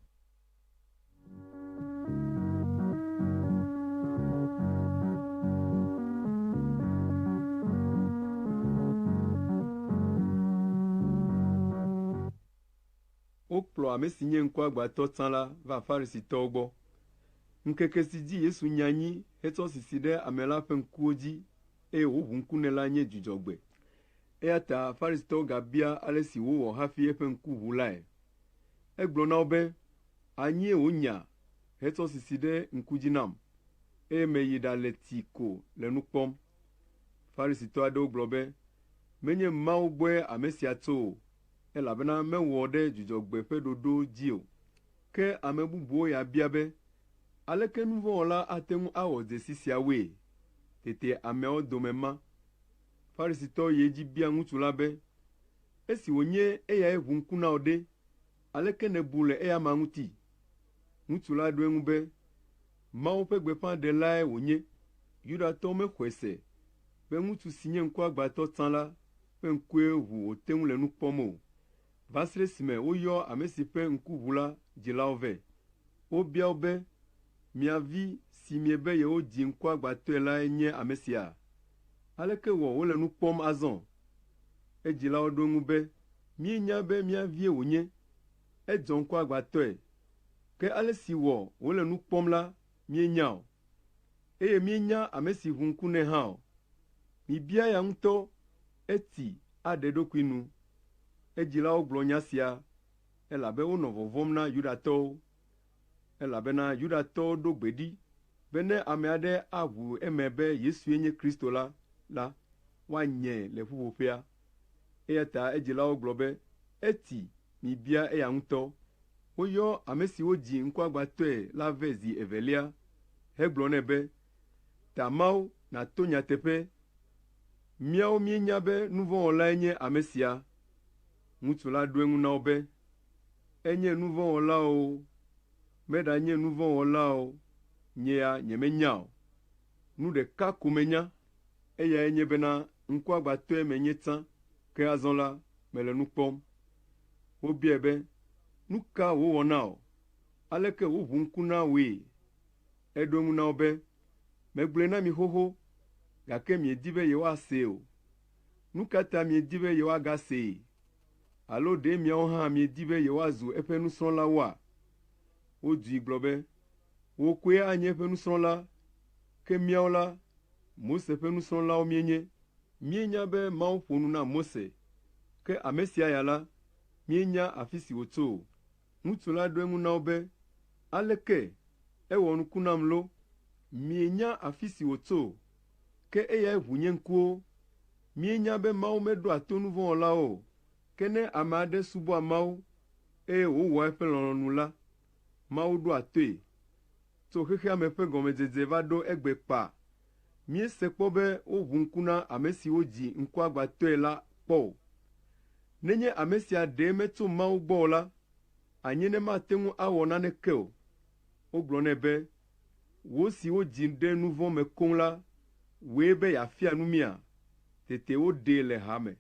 Wokplɔ ame si nye ŋkuagbãtɔ tsã la va Farisitɔwo gbɔ. Ŋkeke si dzi Yesu nya anyi hetsɔ sisi ɖe ame la ƒe ŋkuwo dzi eye wòʋu ŋku nɛ la nye Dzudzɔgbe. Eya ta Farisitɔwo gabia ale si wòwɔ hafi eƒe ŋku ʋu lae. Egblɔ na wo be, “Anyie wònya hetsɔ sisi ɖe ŋku dzi nam, eye meyi ɖale tsi ko le nu kpɔm.” Farisitɔ aɖewo gblɔ be, “Menye Mawu gbɔe ame sia tso o, elabena mewɔ ɖe Dzudzɔgbe ƒe ɖoɖo dzi o.” Ke ame bubuwo ya bia be, “Aleke nu vɔ̃ wɔla ate ŋu awɔ dzesi siawoe?” Tete ameawo dome ma. Farisitɔwo yi edzi bia ŋutsu la be, “Esi wònye eyae ʋu ŋku na wò ɖe, aleke nèbu le eya amea ŋuti?” Ŋutsu la ɖo eŋu be, “Mawu ƒe gbeƒãɖelae wònye.” Yudatɔwo mexɔe se be ŋutsu si nye ŋkuagbãtɔ tsã la ƒe ŋkue ʋu wòte ŋu le nu kpɔm o, va se ɖe esime woyɔ ame si ƒe ŋku ʋu la dzilawo vɛ. Wobia wo be, “Mia vi si miebe yewodzi ŋkuagbãtɔe lae nye ame sia?” Aleke wɔ wòle nu kpɔm azɔ?” Edzilawo ɖo eŋu be, “Míenya be mía vie wònye. Edzɔ ŋkuagbãtɔe, ke ale si wɔ wòle nu kpɔm la, míenya o, eye míenya ame si ʋu ŋku nɛ hã o. Mibia eya ŋutɔ, eti aɖe eɖokui nu.” Edzilawo gblɔ nya sia, elabe wonɔ vɔvɔ̃m na Yudatɔwo, elabena Yudatɔwo ɖo gbe ɖi be ne ame aɖe aʋu eme be Yesue nye Kristo la la, woanyae le ƒuƒoƒea. Eya ta edzilawo gblɔ be, “Eti, mibia eya ŋutɔ.” Woyɔ ame si wodzi ŋkuagbãtɔe la vɛ zi evelia hegblɔ nɛ be, “Ta Mawu nàto nyateƒe. Míawo míenya be nu vɔ̃ wɔlae nye ame sia.” Ŋutsu la ɖo eŋu na wo be, “Enye nu vɔ̃ wɔla o, meɖanye nu vɔ̃ wɔla o, nye ya nyemenya o. Nu ɖeka ko menya, eyae nye bena ŋkuagbãtɔe menye tsã, ke azɔ la, mele nu kpɔm.” Wobiae be, “Nu ka wòwɔ na wò? Aleke wòʋu ŋku na wòe?” Eɖo eŋu na wo be, “Megblɔe na mi xoxo, gake miedi be yewoasee o. Nu ka ta miedi be yewoagasee? Alo ɖe miawo hã miedi be yewoazu eƒe nusrɔ̃lawoa?” Wodui gblɔ be, “Wò koe anye eƒe nusrɔ̃la, ke míawo la, Mose ƒe nusrɔ̃lawo míenye. Míenya be Mawu ƒo nu na Mose, ke ame sia ya la, míenya afi si wòtso o.” Ŋutsu la ɖo eŋu na wo be, “Aleke? Ewɔ nuku nam loo! Mienya afi si wòtso o, ke eyae ʋu nye ŋkuwo. Míenya be Mawu meɖoa to nu vɔ̃ wɔlawo o, ke ne ame aɖe subɔa Mawu, eye wòwɔa eƒe lɔlɔ̃nu la, Mawu ɖoa toe. Tso xexea me ƒe gɔmedzedze va ɖo egbe kpa, míese kpɔ be woʋu ŋku na ame si wodzi ŋkuagbãtɔe la kpɔ o. Nenye ame sia ɖe metso Mawu gbɔ o la, anye ne mate ŋu awɔ naneke o.” Wogblɔ nɛ be, “Wò si wodzi ɖe nu vɔ̃ me koŋ la, wòe be yeafia nu mía?” Tete woɖee le ha me.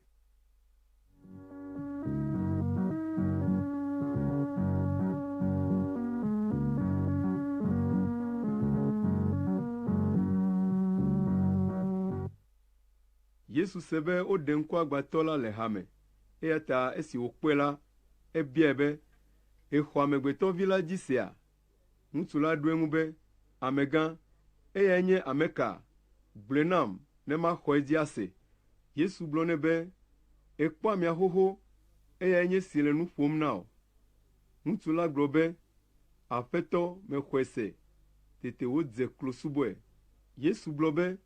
Yesu se be woɖe ŋkuagbãtɔ la le ha me, eya ta esi wòkpɔe la, ebiae be, “Èxɔ Amegbetɔ Vi la dzi sea?” Ŋutsu la ɖo eŋu be, “Amegã, eyae nye ame ka? Gblɔe nam ne maxɔ edzi ase.” Yesu gblɔ nɛ be, “Èkpɔ amea xoxo, eyae nye esi le nu ƒom na wò.” Ŋutsu la gblɔ be, “Aƒetɔ, mexɔe se.” Tete wòdze klo subɔe. Yesu gblɔ be,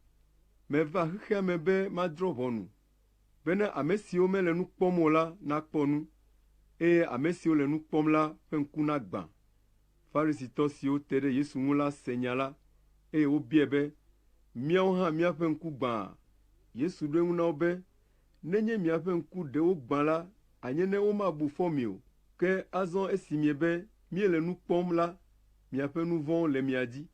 “Meva xexea me be madrɔ̃ ʋɔnu, bene ame siwo mele nu kpɔm o la nakpɔ nu, eye ame siwo le nu kpɔm la ƒe ŋku nagbã.” Farisitɔ siwo te ɖe Yesu ŋu la se nya la, eye wobiae be, “Míawo hã míaƒe ŋku gbã?” Yesu ɖo eŋu na wo be, “Nenye miaƒe ŋku ɖe wogbã la, anye ne womabu fɔ mi o. Ke azɔ esi miebe míele nu kpɔm la, miaƒe nu vɔ̃wo le mia dzi.”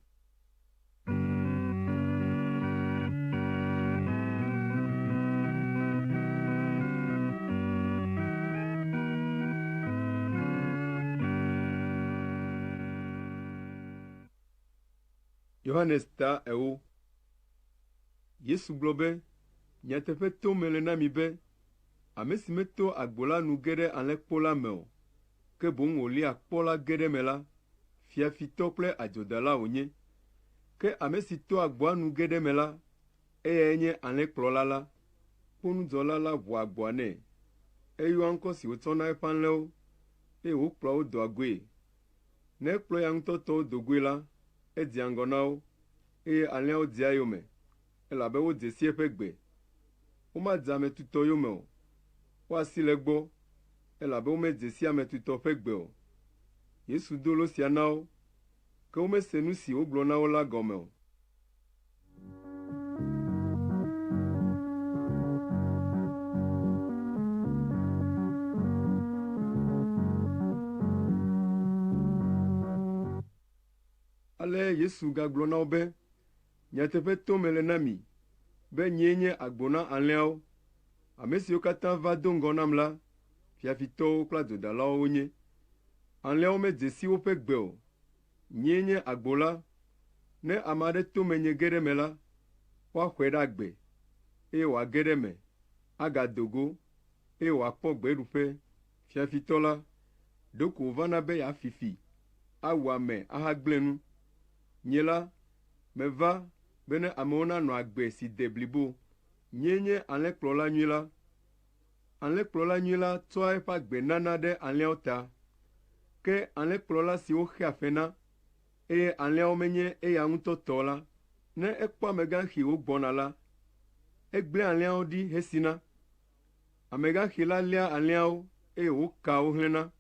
Yohanes ta ewo. Yesu gblɔ be, “Nyateƒe tom mele na mi be, ame si meto agbo la nu ge ɖe alẽkpo la me o, ke boŋ wòlia kpɔ la ge ɖe eme la, fiafitɔ kple adzodala wònye. Ke ame si to agboa nu ge ɖe eme la, eyae nye alẽkplɔla la. Kponudzɔla la ʋua agboa nɛ. Eyɔa ŋkɔ si wòtsɔ na eƒe alẽwo, eye wòkplɔa wo doa goe. Ne ekplɔ eya ŋutɔ tɔwo do goe la, edzea ŋgɔ na wo, eye alẽawo dzea eyome, elabe wodze si eƒe gbe. Womadze ame tutɔ yome o. Woasi le egbɔ, elabe womedze si ame tutɔ ƒe gbe o. Yesu do lo sia na wo, ke womese nu si wògblɔ na wo la gɔme o. Ale Yesu gagblɔ na wo be, “Nyateƒe tom mele na mi be nyee nye agbo na alẽawo. Ame siwo katã va do ŋgɔ nam la, fiafitɔwo kple adzodalawo wonye. Alẽawo medze si woƒe gbe o. Nyee nye agbo la. Ne ame aɖe to menye ge ɖe eme la, woaxɔe ɖe agbe. eye wòage ɖe eme, agado go, eye wòakpɔ gbeɖuƒe. Fiafitɔ la, ɖeko wòvana be yeafi fi, awu ame ahagblẽ nu. Nye la, meva bene amewo nanɔ agbe si de blibo. Nyee nye alẽkplɔla nyui la. Alẽkplɔla nyui la tsɔa eƒe agbe nana ɖe alẽawo ta. Ke alẽkplɔla si woxea fe na, eye alẽawo menye eya ŋutɔ tɔ o la, ne ekpɔ amegãxi wògbɔna la, egblẽa alẽawo ɖi hesina. Amegãxi la léa alẽawo eye wòkaa wo hlẽna.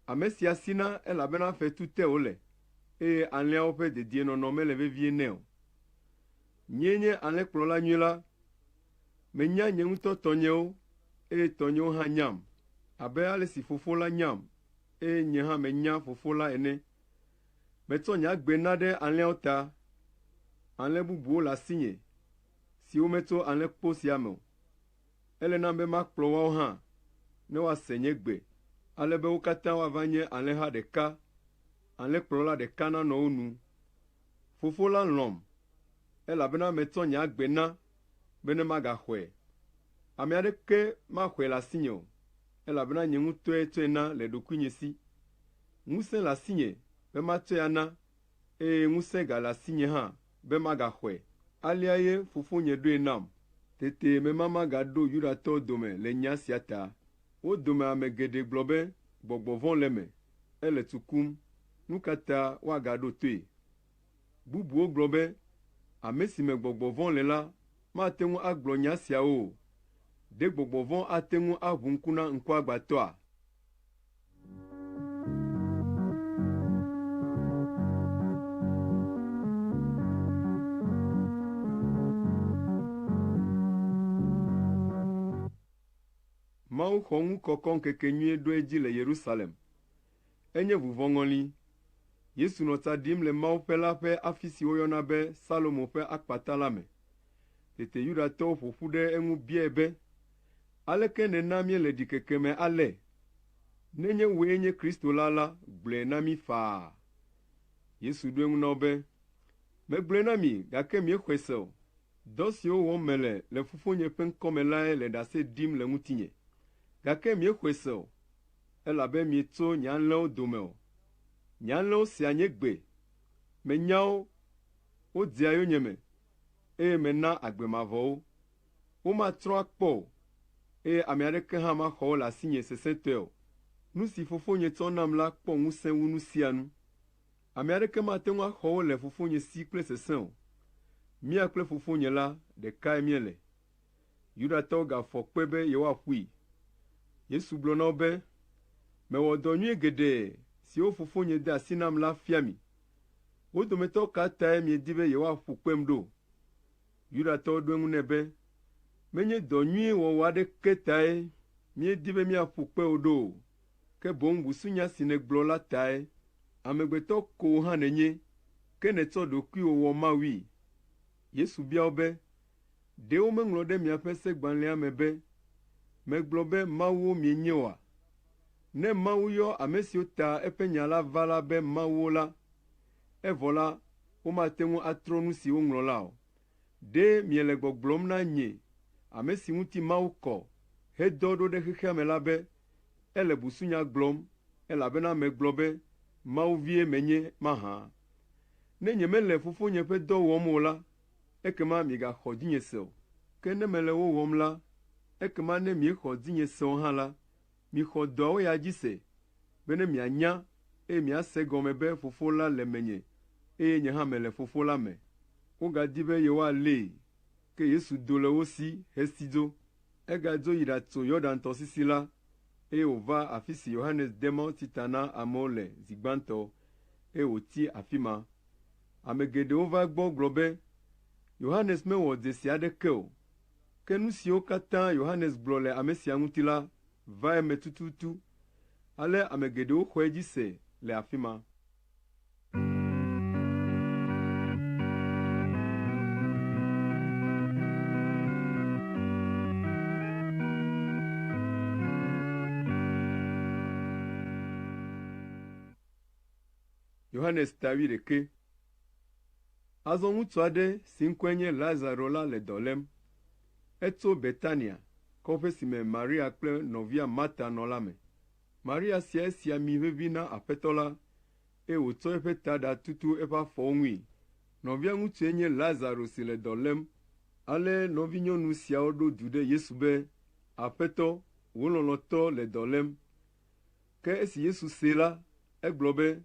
Ame sia sina elabena fetu te wòle, eye alẽawo ƒe dedienɔnɔ mele vevie nɛ o. Nyee nye alẽkplɔla nyui la. Menya nye ŋutɔ tɔnyewo, eye tɔnyewo hã nyam, abe ale si Fofo la nyam, eye nye hã menya Fofo la ene. Metsɔ nye agbe na ɖe alẽawo ta. Alẽ bubuwo le asinye, siwo metso alẽkpo sia me o. Ele nam be makplɔ woawo hã, ne woase nye gbe, ale be wo katã woava nye alẽha ɖeka, alẽkplɔla ɖeka nanɔ wo nu. Fofo la lɔ̃m, elabena metsɔ nye agbe na bene magaxɔe. Ame aɖeke maxɔe le asinye o, elabena nye ŋutɔe tsɔe na le ɖokuinye si. Ŋusẽ le asinye be matsɔe ana, eye ŋusẽ gale asinye hã be magaxɔe. Alea ye Fofonye ɖoe nam. Tete memama gaɖo Yudatɔwo dome le nya sia ta. Wo dome ame geɖe gblɔ be, “Gbɔgbɔ vɔ̃ le eme, ele tsu kum, nu ka ta woagaɖo toe?” Bubuwo gblɔ be, “Ame si me gbɔgbɔ vɔ̃ le la mate ŋu agblɔ nya siawo o. Ɖe gbɔgbɔ vɔ̃ ate ŋu aʋu ŋku na ŋkuagbãtɔa?” Mawuxɔŋukɔkɔŋkekenyui ɖo edzi le Yerusalem. Enye vuvɔŋɔli. Yesu nɔ tsa ɖim le mawuƒe la ƒe afi si woyɔna be Salomo ƒe Akpata la me. Tete Yudatɔwo ƒo ƒu ɖe eŋu biae be, “Aleke nèna míele ɖikeke me ale? Nenye wòe nye Kristo la la, gblɔe na mí faa.” Yesu ɖo eŋu na wo be, “Megblɔe na mi gake miexɔe se o. Dɔ siwo wɔm mele le Fofonye ƒe ŋkɔ me lae le ɖase ɖim le ŋutinye. Gake miexɔe se o, elabe mietso nye alẽwo dome o. Nye alẽwo sea nye gbe, menya wo, wodzea yonyeme, eye mena agbe mavɔ wo. Womatsrɔ̃ akpɔ o, eye ame aɖeke hã maxɔ wo le asinye sesẽtɔe o. Nu si Fofonye tsɔ nam la kpɔ ŋusẽ wu nu sia nu. Ame aɖeke mate ŋu axɔ wo le Fofonye si kple sesẽ o. Mía kple Fofonye la, ɖekae míele.” Yudatɔwo gafɔ kpe be yewoaƒui. Yesu gblɔ na wo be, “Mewɔ dɔ nyui geɖe siwo Fofonye de asi nam la fia mi. Wo dometɔ ka tae miedi be yewoaƒu kpem ɖo?” Yudatɔwo ɖo eŋu nɛ be, “Menye dɔ nyui wɔwɔ aɖeke tae míedi be míaƒu kpe wò ɖo o, ke boŋ busunya si nègblɔ la tae. Amegbetɔ ko wò hã nènye, ke nètsɔ ɖokuiwò wɔ Mawui.” Yesu bia wo be, “Ɖe womeŋlɔ ɖe miaƒe segbalẽa me be, ‘Megblɔ be mawuwo mienye oa?’ Ne Mawu yɔ ame siwo ta eƒe nya la va la be mawuwo la, evɔ la, womate ŋu atrɔ nu si woŋlɔ la o. Ɖe miele gbɔgblɔm na nye, ame si ŋuti Mawu kɔ hedɔ ɖo ɖe xexea me la be, ele busunya gblɔm, elabena megblɔ be, Mawu vie menye mahã? Ne nyemele Fofonye ƒe dɔ wɔm o la, ekema migaxɔ dzinye se o. Ke ne mele wo wɔm la, ekema ne miexɔ dzinye se o hã la, mixɔ dɔawo ya dzi se, bene mianya, eye miase egɔme be Fofo la le menye, eye nye hã mele Fofo la me.” Wogadi be yewoalée, ke Yesu do le wo si hesi dzo. Egadzo yi ɖatso Yɔdan tɔsisi la, eye wòva afi si Yohanes de mawutsi ta na amewo le zi gbãtɔ, eye wòtsi afi ma. Ame geɖewo va egbɔ gblɔ be, “Yohanes mewɔ dzesi aɖeke o, ke nu siwo katã Yohanes gblɔ le ame sia ŋuti la va eme tututu.” Ale ame geɖewo xɔ edzi se le afi ma. Yohanes ta wuiɖekɛ. Azɔ ŋutsu aɖe si ŋkɔe nye Lazaro la le dɔ lém. Etso Betania, kɔƒe si me Maria kple nɔvia Marta nɔ la me. Maria siae si ami ʋeʋĩ na Aƒetɔ la, eye wòtsɔ eƒe taɖa tutu eƒe afɔwo ŋui. Nɔvia ŋutsue nye Lazaro si le dɔ lém. Ale nɔvinyɔnu siawo ɖo du ɖe Yesu be, “Aƒetɔ, wò lɔlɔ̃tɔ le dɔ lém.” Ke esi Yesu see la, egblɔ be,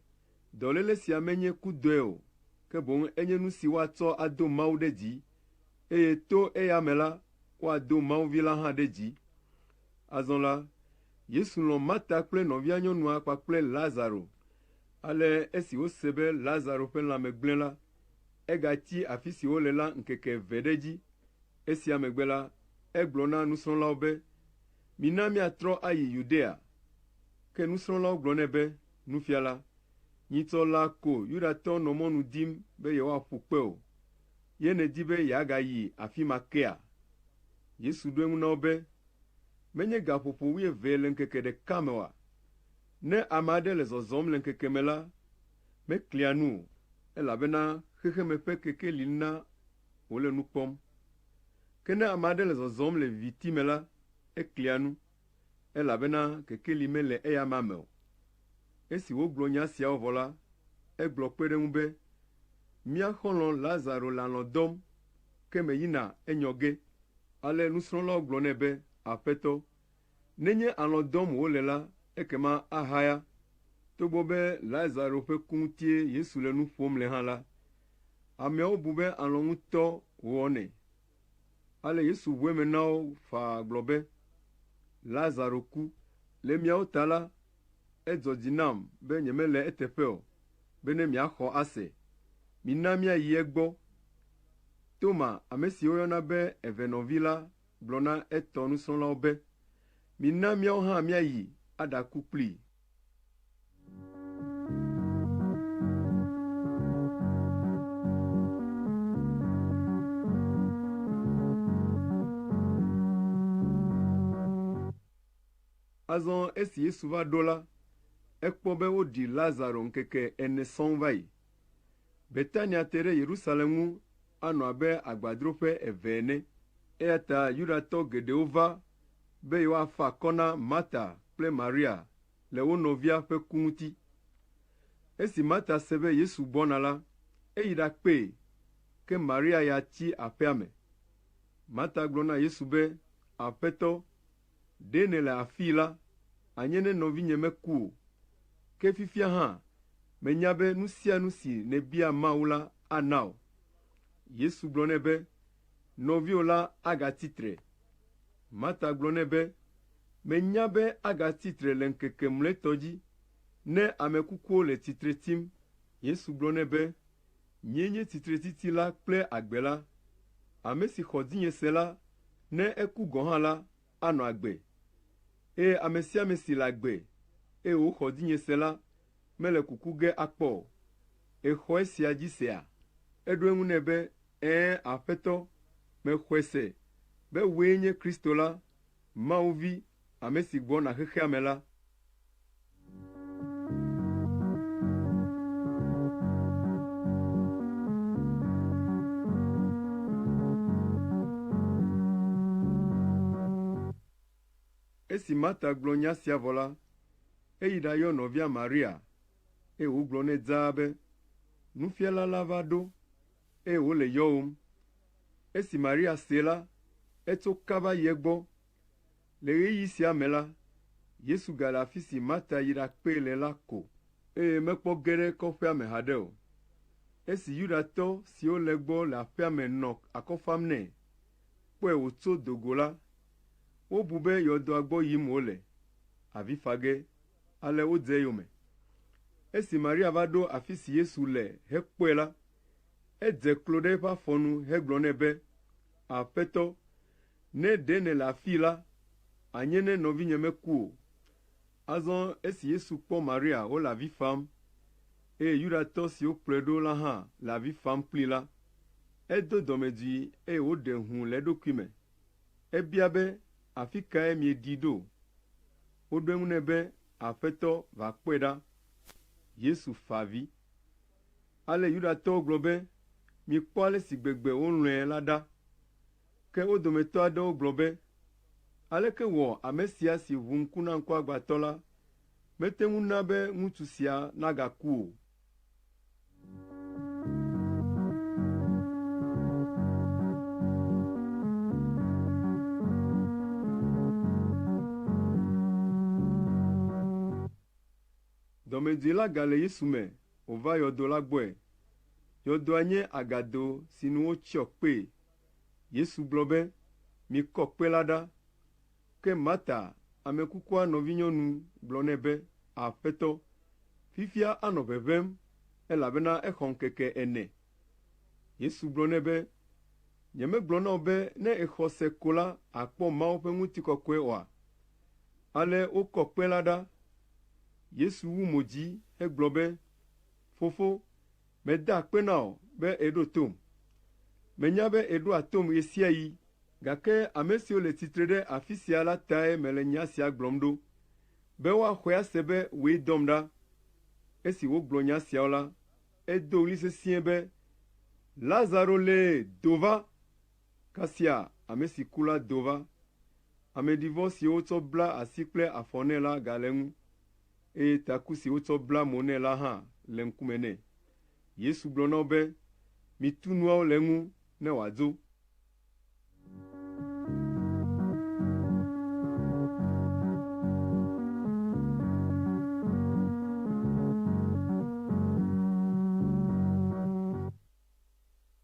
“Dɔléle sia menye kudɔe o, ke boŋ enye nu si woatsɔ ado Mawu ɖe dzi, eye to eya me la, woado Mawu Vi la hã ɖe dzi.” Azɔ la, Yesu lɔ̃ Marta kple nɔvia nyɔnua kpakple Lazaro. Ale esi wose be Lazaro ƒe lãme gblẽ la, egatsi afi si wole la ŋkeke eve ɖe edzi. Esia megbe la, egblɔ na nusrɔ̃lawo be, “Mina míatrɔ ayi Yudea.” Ke nusrɔ̃lawo gblɔ nɛ be, “Nufiala, nyitsɔ laa ko Yudatɔwo nɔ mɔnu dim be yewoaƒu kpe wò, ye nèdi be yeagayi afi ma kea?” Yesu ɖo eŋu na wo be, “Menye gaƒoƒo wuievee le ŋkeke ɖeka me oa? Ne ame aɖe le zɔzɔm le ŋkeke me la, meklia nu o, elabena xexeme ƒe kekeli na wòle nu kpɔm. Ke ne ame aɖe le zɔzɔm le viviti me la, eklia nu, elabena kekeli mele eya amea me o.” Esi wògblɔ nya siawo vɔ la, egblɔ kpe ɖe eŋu be, “Mía xɔlɔ̃ Lazaro le alɔ̃ dɔm, ke meyina enyɔ ge.” Ale nusrɔ̃lawo gblɔ nɛ be, “Aƒetɔ, nenye alɔ̃ dɔm wòle la, ekema ahaya.” Togbɔ be Lazaro ƒe ku ŋutie Yesu le nu ƒom le hã la, ameawo bu be alɔ̃ ŋutɔ wòwɔnɛ. Ale Yesu ʋu eme na wo faa gblɔ be, “Lazaro ku. Le miawo ta la, edzɔ dzi nam be nyemele eteƒe o, bene miaxɔ ase. Mina míayi egbɔ.” Toma, ame si woyɔna be Evenɔvi la gblɔ na etɔ nusrɔ̃lawo be, “Mina míawo hã míayi aɖaku kplii.” Azɔ esi Yesu va ɖo la, ekpɔ be woɖi Lazaro ŋkeke ene sɔŋ va yi. Betania te ɖe Yerusalem ŋu anɔ abe agbadroƒe eve ene, eya ta Yudatɔ geɖewo va be yewoafa akɔ na Marta kple Maria le wo nɔvia ƒe ku ŋuti. Esi Marta se be Yesu gbɔna la, eyi ɖakpee, ke Maria ya tsi aƒea me. Marta gblɔ na Yesu be, “Aƒetɔ, ɖe nèle afii la, anye ne nɔvinye meku o. Ke fifia hã, menya be nu sia nu si nèbia Mawu la ana wò.” Yesu gblɔ nɛ be, “Nɔviwò la agatsi tre.” Marta gblɔ nɛ be, “Menya be agatsi tre le ŋkeke mlɔetɔ dzi, ne ame kukuwo le tsitre tsim.” Yesu gblɔ nɛ be, “Nyee nye tsitretsitsi la kple agbe la. Ame si xɔ dzinye se la, ne eku gɔ̃ hã la, anɔ agbe. Eye ame sia ame si le agbe, eye wòxɔ dzinye se la, mele kuku ge akpɔ o. Èxɔ esia dzi sea?” Eɖo eŋu nɛ be, “Ɛ̃, Aƒetɔ, mexɔe se be wòe nye Kristo la, Mawu Vi, ame si gbɔna xexea me la.” Esi Marta gblɔ nya sia vɔ la, eyi ɖayɔ nɔvia Maria, eye wògblɔ nɛ dzaa be, “Nufiala la va ɖo, eye wòle yɔwòm.” Esi Maria see la, etso kaba yi egbɔ. Le ɣeyiɣi sia me la, Yesu gale afi si Marta yi ɖakpee le la ko, eye mekpɔ ge ɖe kɔƒea me haɖe o. Esi Yudatɔ siwo le egbɔ le aƒea me nɔ akɔ fam nɛ, kpɔe wòtso do go la, wobu be yɔdoa gbɔ yim wòle, avi fa ge, ale wodze eyome. Esi Maria va ɖo afi si Yesu le hekpɔe la, edze klo ɖe eƒe afɔ nu hegblɔ nɛ be, “Aƒetɔ, ne ɖe nèle afii la, anye ne nɔvinye meku o.” Azɔ esi Yesu kpɔ Maria wole avi fam, eye Yudatɔ siwo kplɔe ɖo la hã le avi fam kplii la, edo dɔmedzoe eye wòɖe hũ le eɖokui me. Ebia be, “Afi kae mieɖii ɖo?” Woɖo eŋu nɛ be, “Aƒetɔ, va kpɔe ɖa.” Yesu fa avi. Ale Yudatɔwo gblɔ be, “Mikpɔ ale si gbegbe wolɔ̃e la ɖa!” Ke wo dometɔ aɖewo gblɔ be, “Aleke wɔ ame sia si ʋu ŋku na ŋkuagbãtɔ la mete ŋu na be ŋutsu sia nagaku o?” Dɔmedzoe la gale Yesu me wòva yɔdo la gbɔe. Yɔdoa nye agado si nu wotsyɔ kpee. Yesu gblɔ be, “Mikɔ kpe la ɖa.” Ke Marta, ame kukua nɔvinyɔnu gblɔ nɛ be, “Aƒetɔ, fifia anɔ ʋeʋẽm, elabena exɔ ŋkeke ene.” Yesu gblɔ nɛ be, “Nyemegblɔ na wò be ne èxɔ se ko la, àkpɔ Mawu ƒe ŋutikɔkɔe oa?” Ale wokɔ kpe la ɖa. Yesu wu mo dzi hegblɔ be, “Fofo, meda akpe na wò be èɖo tom. Menya be èɖoa tom ɣe sia ɣi, gake ame siwo le tsitre ɖe afi sia la tae mele nya sia gblɔm ɖo, be woaxɔe ase be wòe dɔm ɖa.” Esi wògblɔ nya siawo la, edo ɣli sesĩe be, “Lazaro lee, do va!” Kasia ame si ku la do va. Ameɖivɔ siwo wotsɔ bla asi kple afɔ nɛ la gale eŋu, eye taku si wotsɔ bla mo nɛ la hã le ŋkume nɛ. Yesu gblɔ na wo be, “Mitu nuawo le eŋu ne wòadzo.”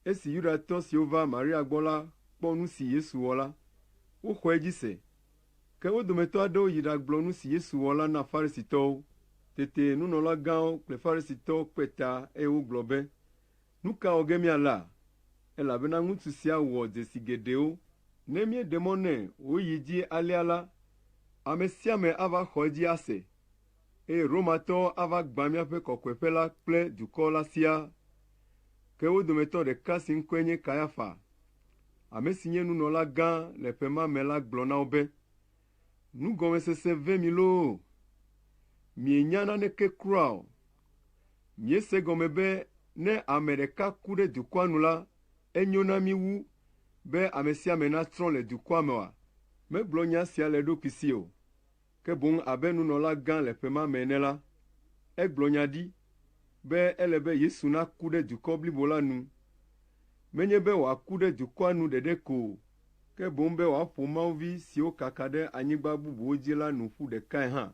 Esi Yudatɔ siwo va Maria gbɔ la kpɔ nu si Yesu wɔ la, woxɔ edzi se. Ke wo dometɔ aɖewo yi ɖagblɔ nu si Yesu wɔ la na Farisitɔwo. Tete nunɔlagãwo kple Farisitɔwo kpe ta eye wogblɔ be, “Nu ka wɔ ge míala? Elabena ŋutsu sia wɔ dzesi geɖewo. Ne míeɖe mɔ nɛ wòyi edzi alea la, ame sia ame ava xɔ edzi ase, eye Romatɔwo ava gbã míaƒe kɔkɔeƒe la kple dukɔ la siaa.” Ke wo dometɔ ɖeka si ŋkɔe nye Kayafa, ame si nye nunɔlagã le ƒe ma me la gblɔ na wo be, “Nugɔmesese ve mi loo! Mienya naneke kura o. Miese egɔme be ne ame ɖeka ku ɖe dukɔa nu la, enyo na mí wu be ame sia ame natsrɔ̃ le dukɔa me oa? Megblɔ nya sia le eɖokui si o, ke boŋ abe nunɔlagã le ƒe ma me ene la, egblɔ nya ɖi be ele be Yesu naku ɖe dukɔ blibo la nu. Menye be wòaku ɖe dukɔa nu ɖeɖe ko o, ke boŋ be wòaƒo Mawu vi siwo kaka ɖe anyigba bubuwo dzi la nu ƒu ɖekae hã.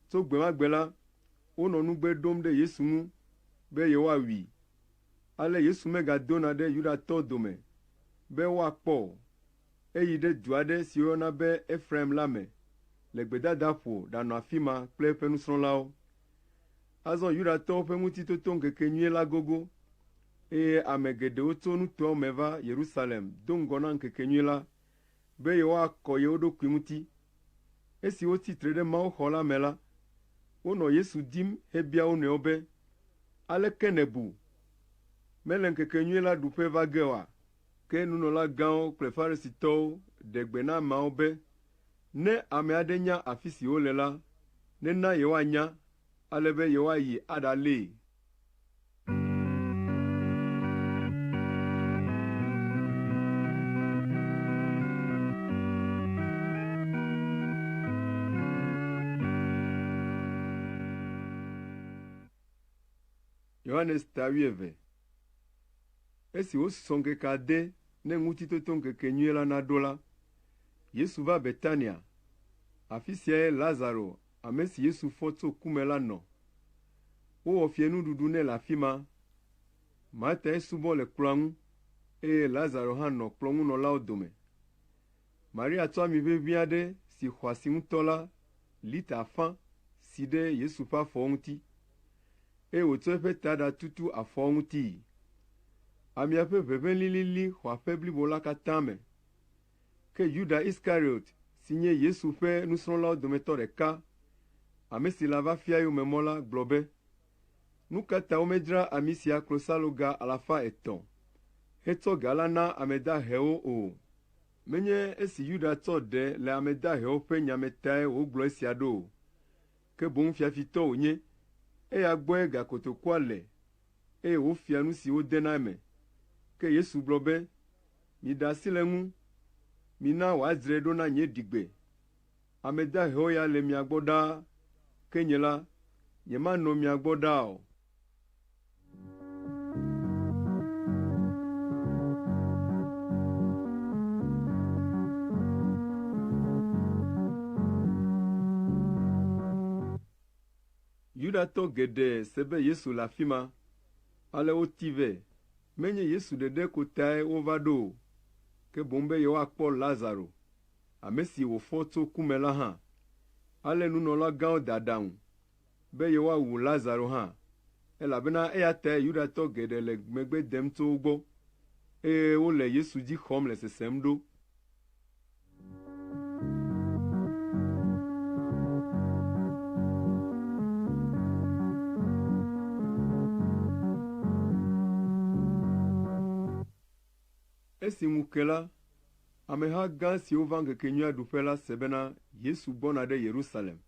Tso gbe ma gbe la, wonɔ nugbe ɖom ɖe Yesu ŋu be yewoawui. Ale Yesu megadona ɖe Yudatɔwo dome be woakpɔ o. Eyi ɖe du aɖe si woyɔna be Efraim la me le gbedadaƒo ɖanɔ afi ma kple eƒe nusrɔ̃lawo. Azɔ Yudatɔwo ƒe Ŋutitotoŋkekenyui la gogo, eye ame geɖewo tso nutoawo me va Yerusalem do ŋgɔ na ŋkekenyui la be yewoakɔ yewo ɖokui ŋuti. Esi wotsi tre ɖe mawuxɔ la me la, wonɔ Yesu dim hebia wo nɔewo be, “Aleke nèbu? Mele ŋkekenyui la ɖuƒe va ge oa?” Ke nunɔlagãwo kple Farisitɔwo ɖe gbe na ameawo be ne ame aɖe nya afi si wole la, nena yewoanya, ale be yewoayi aɖalée. Yohanes ta wuieve. Esi wòsusɔ ŋkeke ade ne Ŋutitotoŋkekenyui la naɖo la, Yesu va Betania. Afi siae Lazaro, ame si Yesu fɔ tso ku me la nɔ. Wowɔ fiẽnuɖuɖu nɛ le afi ma. Martae subɔ le kplɔ̃a ŋu, eye Lazaro hã nɔ kplɔ̃ŋunɔlawo dome. Maria tsɔ ami ʋeʋĩ aɖe si xɔ asi ŋutɔ la lita afã si ɖe Yesu ƒe afɔwo ŋuti, eye wòtsɔ eƒe taɖa tutu afɔawo ŋutii. Amia ƒe ʋeʋẽ lilili xɔ aƒe blibo la katã me. Ke Yuda Iskariot si nye Yesu ƒe nusrɔ̃lawo dometɔ ɖeka, ame si lava fia eyome mɔ la gblɔ be, “Nu ka ta womedzra ami sia klosaloga alafa etɔ̃ hetsɔ ga la na ame dahewo o?” Menye esi Yuda tsɔ ɖe le ame dahewo ƒe nya me tae wògblɔ esia ɖo o, ke boŋ fiafitɔ wònye. Eya gbɔe gakotokua le, eye wòfia nu si wodena eme. Ke Yesu gblɔ be, “Miɖe asi le eŋu. Mina wòadzrae ɖo na nye ɖigbe. Ame dahewo ya le mia gbɔ ɖaa, ke nye la, nyemanɔ mia gbɔ ɖaa o. Yudatɔ geɖe se be Yesu le afi ma, ale woti vɛ. Menye Yesu ɖeɖe ko tae wova ɖo o, ke boŋ be yewoakpɔ Lazaro, ame si wòfɔ tso ku me la hã. Ale nunɔlagãwo de aɖaŋu be yewoawu Lazaro hã, elabena eya tae Yudatɔ geɖe le megbe dem tso wo gbɔ, eye wole Yesu dzi xɔm le sesem ɖo. Esi ŋu ke la, ameha gã siwo va ŋkekenyuia ɖuƒe la se bena Yesu gbɔna ɖe Yerusalem.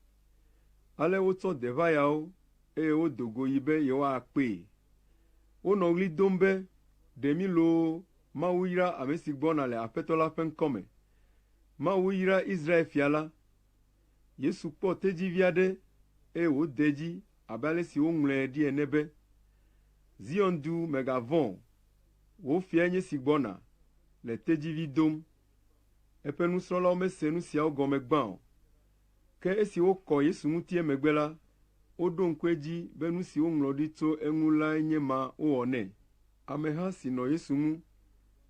Ale wotsɔ deʋayawo, eye wodo go yi be yewoakpee. Wonɔ ɣli dom be, “Ɖe mí loo! Mawu yra ame si gbɔna le Aƒetɔ la ƒe ŋkɔ me. Mawu yra Israel fia la.” Yesu kpɔ tedzivi aɖe, eye wòde edzi abe ale si woŋlɔe ɖi ene be, “Zion du mègavɔ̃ o, wò fiae nye esi gbɔna, le tedzivi dom.” Eƒe nusrɔ̃lawo mese nu siawo gɔme gbã o. Ke esi wokɔ Yesu ŋuti emegbe la, woɖo ŋku edzi be nu si woŋlɔ ɖi tso eŋu lae nye ema wowɔ nɛ. Ameha si nɔ Yesu ŋu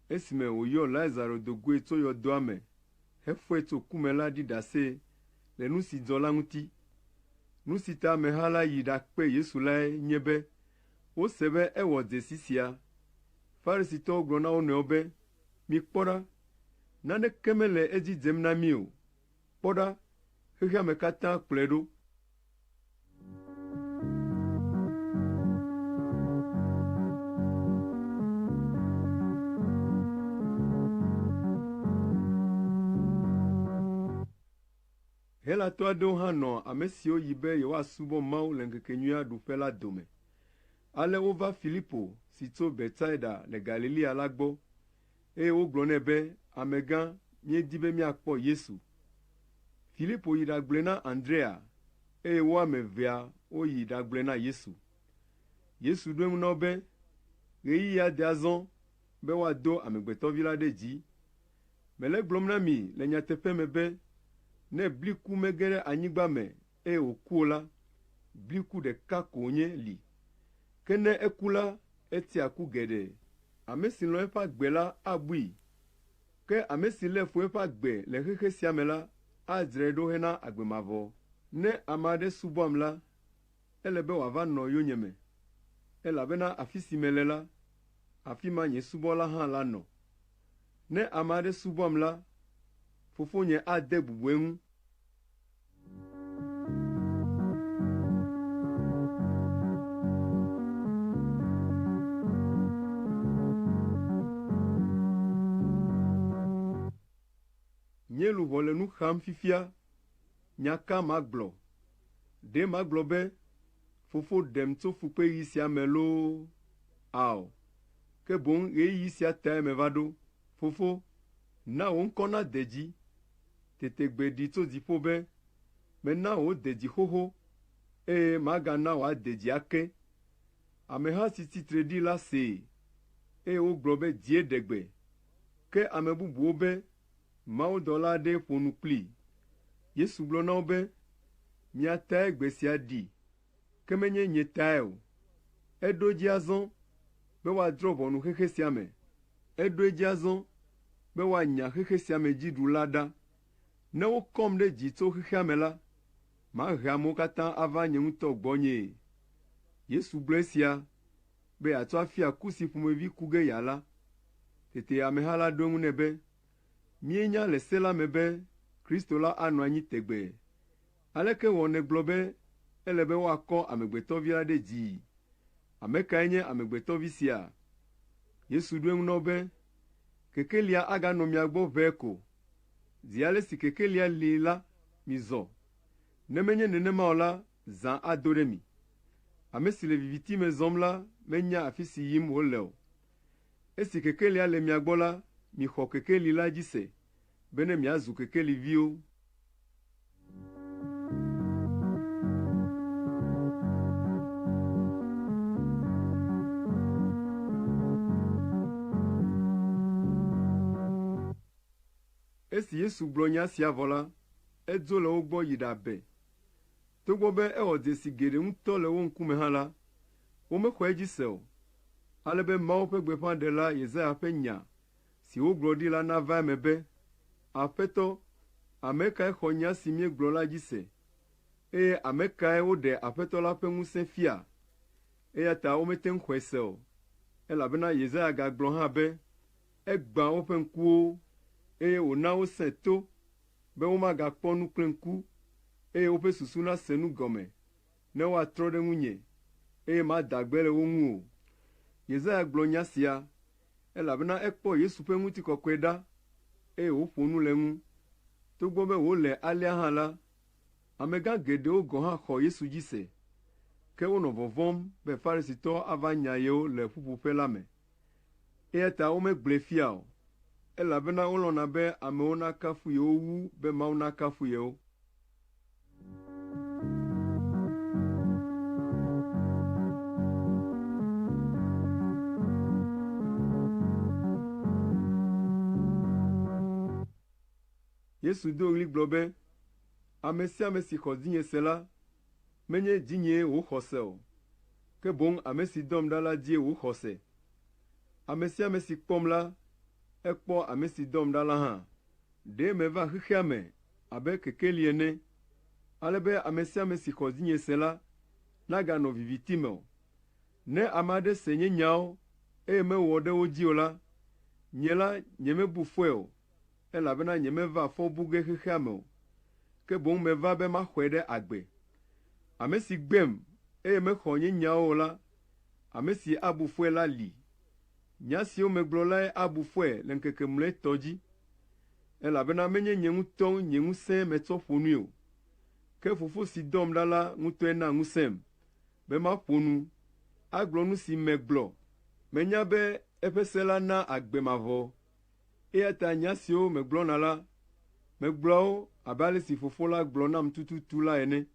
esime wòyɔ Lazaro do goe tso yɔdoa me hefɔe tso ku me la ɖi ɖase le nu si dzɔ la ŋuti. Nu si ta ameha la yi ɖakpe Yesu lae nye be wose be ewɔ dzesi sia. Farisitɔwo gblɔ na wo nɔewo be, “Mikpɔ ɖa, naneke mele edzi dzem na mí o. Kpɔ ɖa, xexea me katã kplɔe ɖo.” Helatɔ aɖewo hã nɔ ame siwo yi be yewoasubɔ Mawu le ŋkekenyuia ɖuƒe la dome. Ale wova Filipo si tso Betsaida le Galilea la gbɔ, eye wogblɔ nɛ be, “Amegã, míedi be míakpɔ Yesu.” Filipo yi ɖagblɔe na Andrea, eye wo ame evea woyi ɖagblɔe na Yesu. Yesu ɖo eŋu na wo be, “Ɣeyiɣia de azɔ be woado Amegbetɔvi la ɖe dzi. Mele egblɔm na mi le nyateƒe me be ne bliku mege ɖe anyigba me eye wòku o la, bliku ɖeka ko wònye li. Ke ne eku la, etsea ku geɖe. Ame si lɔ̃ eƒe agbe la abui, ke ame si lé fu eƒe agbe le xexe sia me la adzrae ɖo hena agbe mavɔ. Ne ame aɖe subɔam la, ele be wòava nɔ yonyeme, elabena afi si mele la, afi ma nye subɔla hã lanɔ. Ne ame aɖe subɔam la, Fofonye ade bubu eŋu. Nye luʋɔ le nu xam fifia, nya ka magblɔ? Ɖe magblɔ be, “Fofo ɖem tso fukpeɣi sia me loo?” Ao, ke boŋ ɣeyiɣi sia tae meva ɖo. Fofo, na wò ŋkɔ nade dzi. Tete gbe ɖi tso dziƒo be, “Mena wòde dzi xoxo, eye magana wòade dzi ake.” Ameha si tsi tre ɖi la see, eye wogblɔ be dzie ɖe gbe. Ke ame bubuwo be, “Mawudɔla aɖee ƒo nu kplii.” Yesu gblɔ na wo be, “Mia tae gbe sia ɖi, ke menye nye tae o. Eɖo edzi azɔ be woadrɔ̃ ʋɔnu xexe sia me. Eɖo edzi azɔ be woanya xexe sia me dziɖula ɖa. Ne wokɔm ɖe dzi tso xexea me la, mahe amewo katã ava nye ŋutɔ gbɔnyee.” Yesu gblɔ esia be yeatsɔ afia ku si ƒomevi ku ge yeala. Tete ameha la ɖo eŋu nɛ be, “Míenya le se la me be Kristo la anɔ anyi tegbee. Aleke wɔ nègblɔ be ele be woakɔ Amegbetɔvi la ɖe dzii? Ame kae nye Amegbetɔvi sia?” Yesu ɖo eŋu na wo be, “Kekelia aganɔ mia gbɔ ʋɛe ko. Zi ale si kekelia li la, mizɔ. Ne menye nenema o la, zã ado ɖe mi. Ame si le viviti me zɔm la menya afi si yim wòle o. Esi kekelia le mia gbɔ la, mixɔ kekeli la dzi se, bene miazu kekeliviwo.” Esi Yesu gblɔ nya sia vɔ la, edzo le wo gbɔ yi ɖabe. Togbɔ be ewɔ dzesi geɖe ŋutɔ le wo ŋkume hã la, womexɔ edzi se o, ale be Mawu ƒe gbeƒãɖela Yesaya ƒe nya si wogblɔ ɖi la nava eme be, “Aƒetɔ, ame kae xɔ nya si míegblɔ la dzi se, eye ame kae woɖe Aƒetɔ la ƒe ŋusẽ fia?” Eya ta womete ŋu xɔe se o, elabena Yesaya gagblɔ hã be, “Egbã woƒe ŋkuwo, eye wòna wosẽ to be womagakpɔ nu kple ŋku, eye woƒe susu nase nu gɔme ne woatrɔ ɖe ŋunye, eye mada gbe le wo ŋu o.” Yesaya gblɔ nya sia, elabena ekpɔ Yesu ƒe ŋutikɔkɔe ɖa, eye wòƒo nu le eŋu. Togbɔ be wòle alea hã la, amegã geɖewo gɔ̃ hã xɔ Yesu dzi se, ke wonɔ vɔvɔ̃m be Farisitɔwo ava nya yewo le ƒuƒoƒe la me, eya ta womegblɔe fia o, elabena wolɔ̃na be amewo nakafu yewo wu be Mawu nakafu yewo. Yesu do ɣli gblɔ be, “Ame sia ame si xɔ dzinye se la, menye dzinyee wòxɔ se o, ke boŋ ame si dɔm ɖa la dzie wòxɔ se. Ame sia ame si kpɔm la, ekpɔ ame si dɔm ɖa la hã. Ɖe meva xexea me abe kekeli ene, ale be ame sia ame si xɔ dzinye se la naganɔ viviti me o. Ne ame aɖe se nye nyawo, eye mewɔ ɖe wo dzi o la, nye la nyemebu fɔe o, elabena nyemeva fɔ bu ge xexea me o, ke boŋ meva be maxɔe ɖe agbe. Ame si gbem, eye mexɔ nye nyawo o la, ame si abu fɔe la li. Nya siwo megblɔ lae abu fɔe le ŋkeke mlɔetɔ dzi, elabena menye nye ŋutɔ nye ŋusẽe metsɔ ƒo nui o, ke Fofo si dɔm ɖa la ŋutɔe na ŋusẽm be maƒo nu, agblɔ nu si megblɔ. Menya be eƒe se la na agbe mavɔ, eya ta nya siwo megblɔna la, megblɔa wo abe ale si Fofo la gblɔ nam tututu la ene.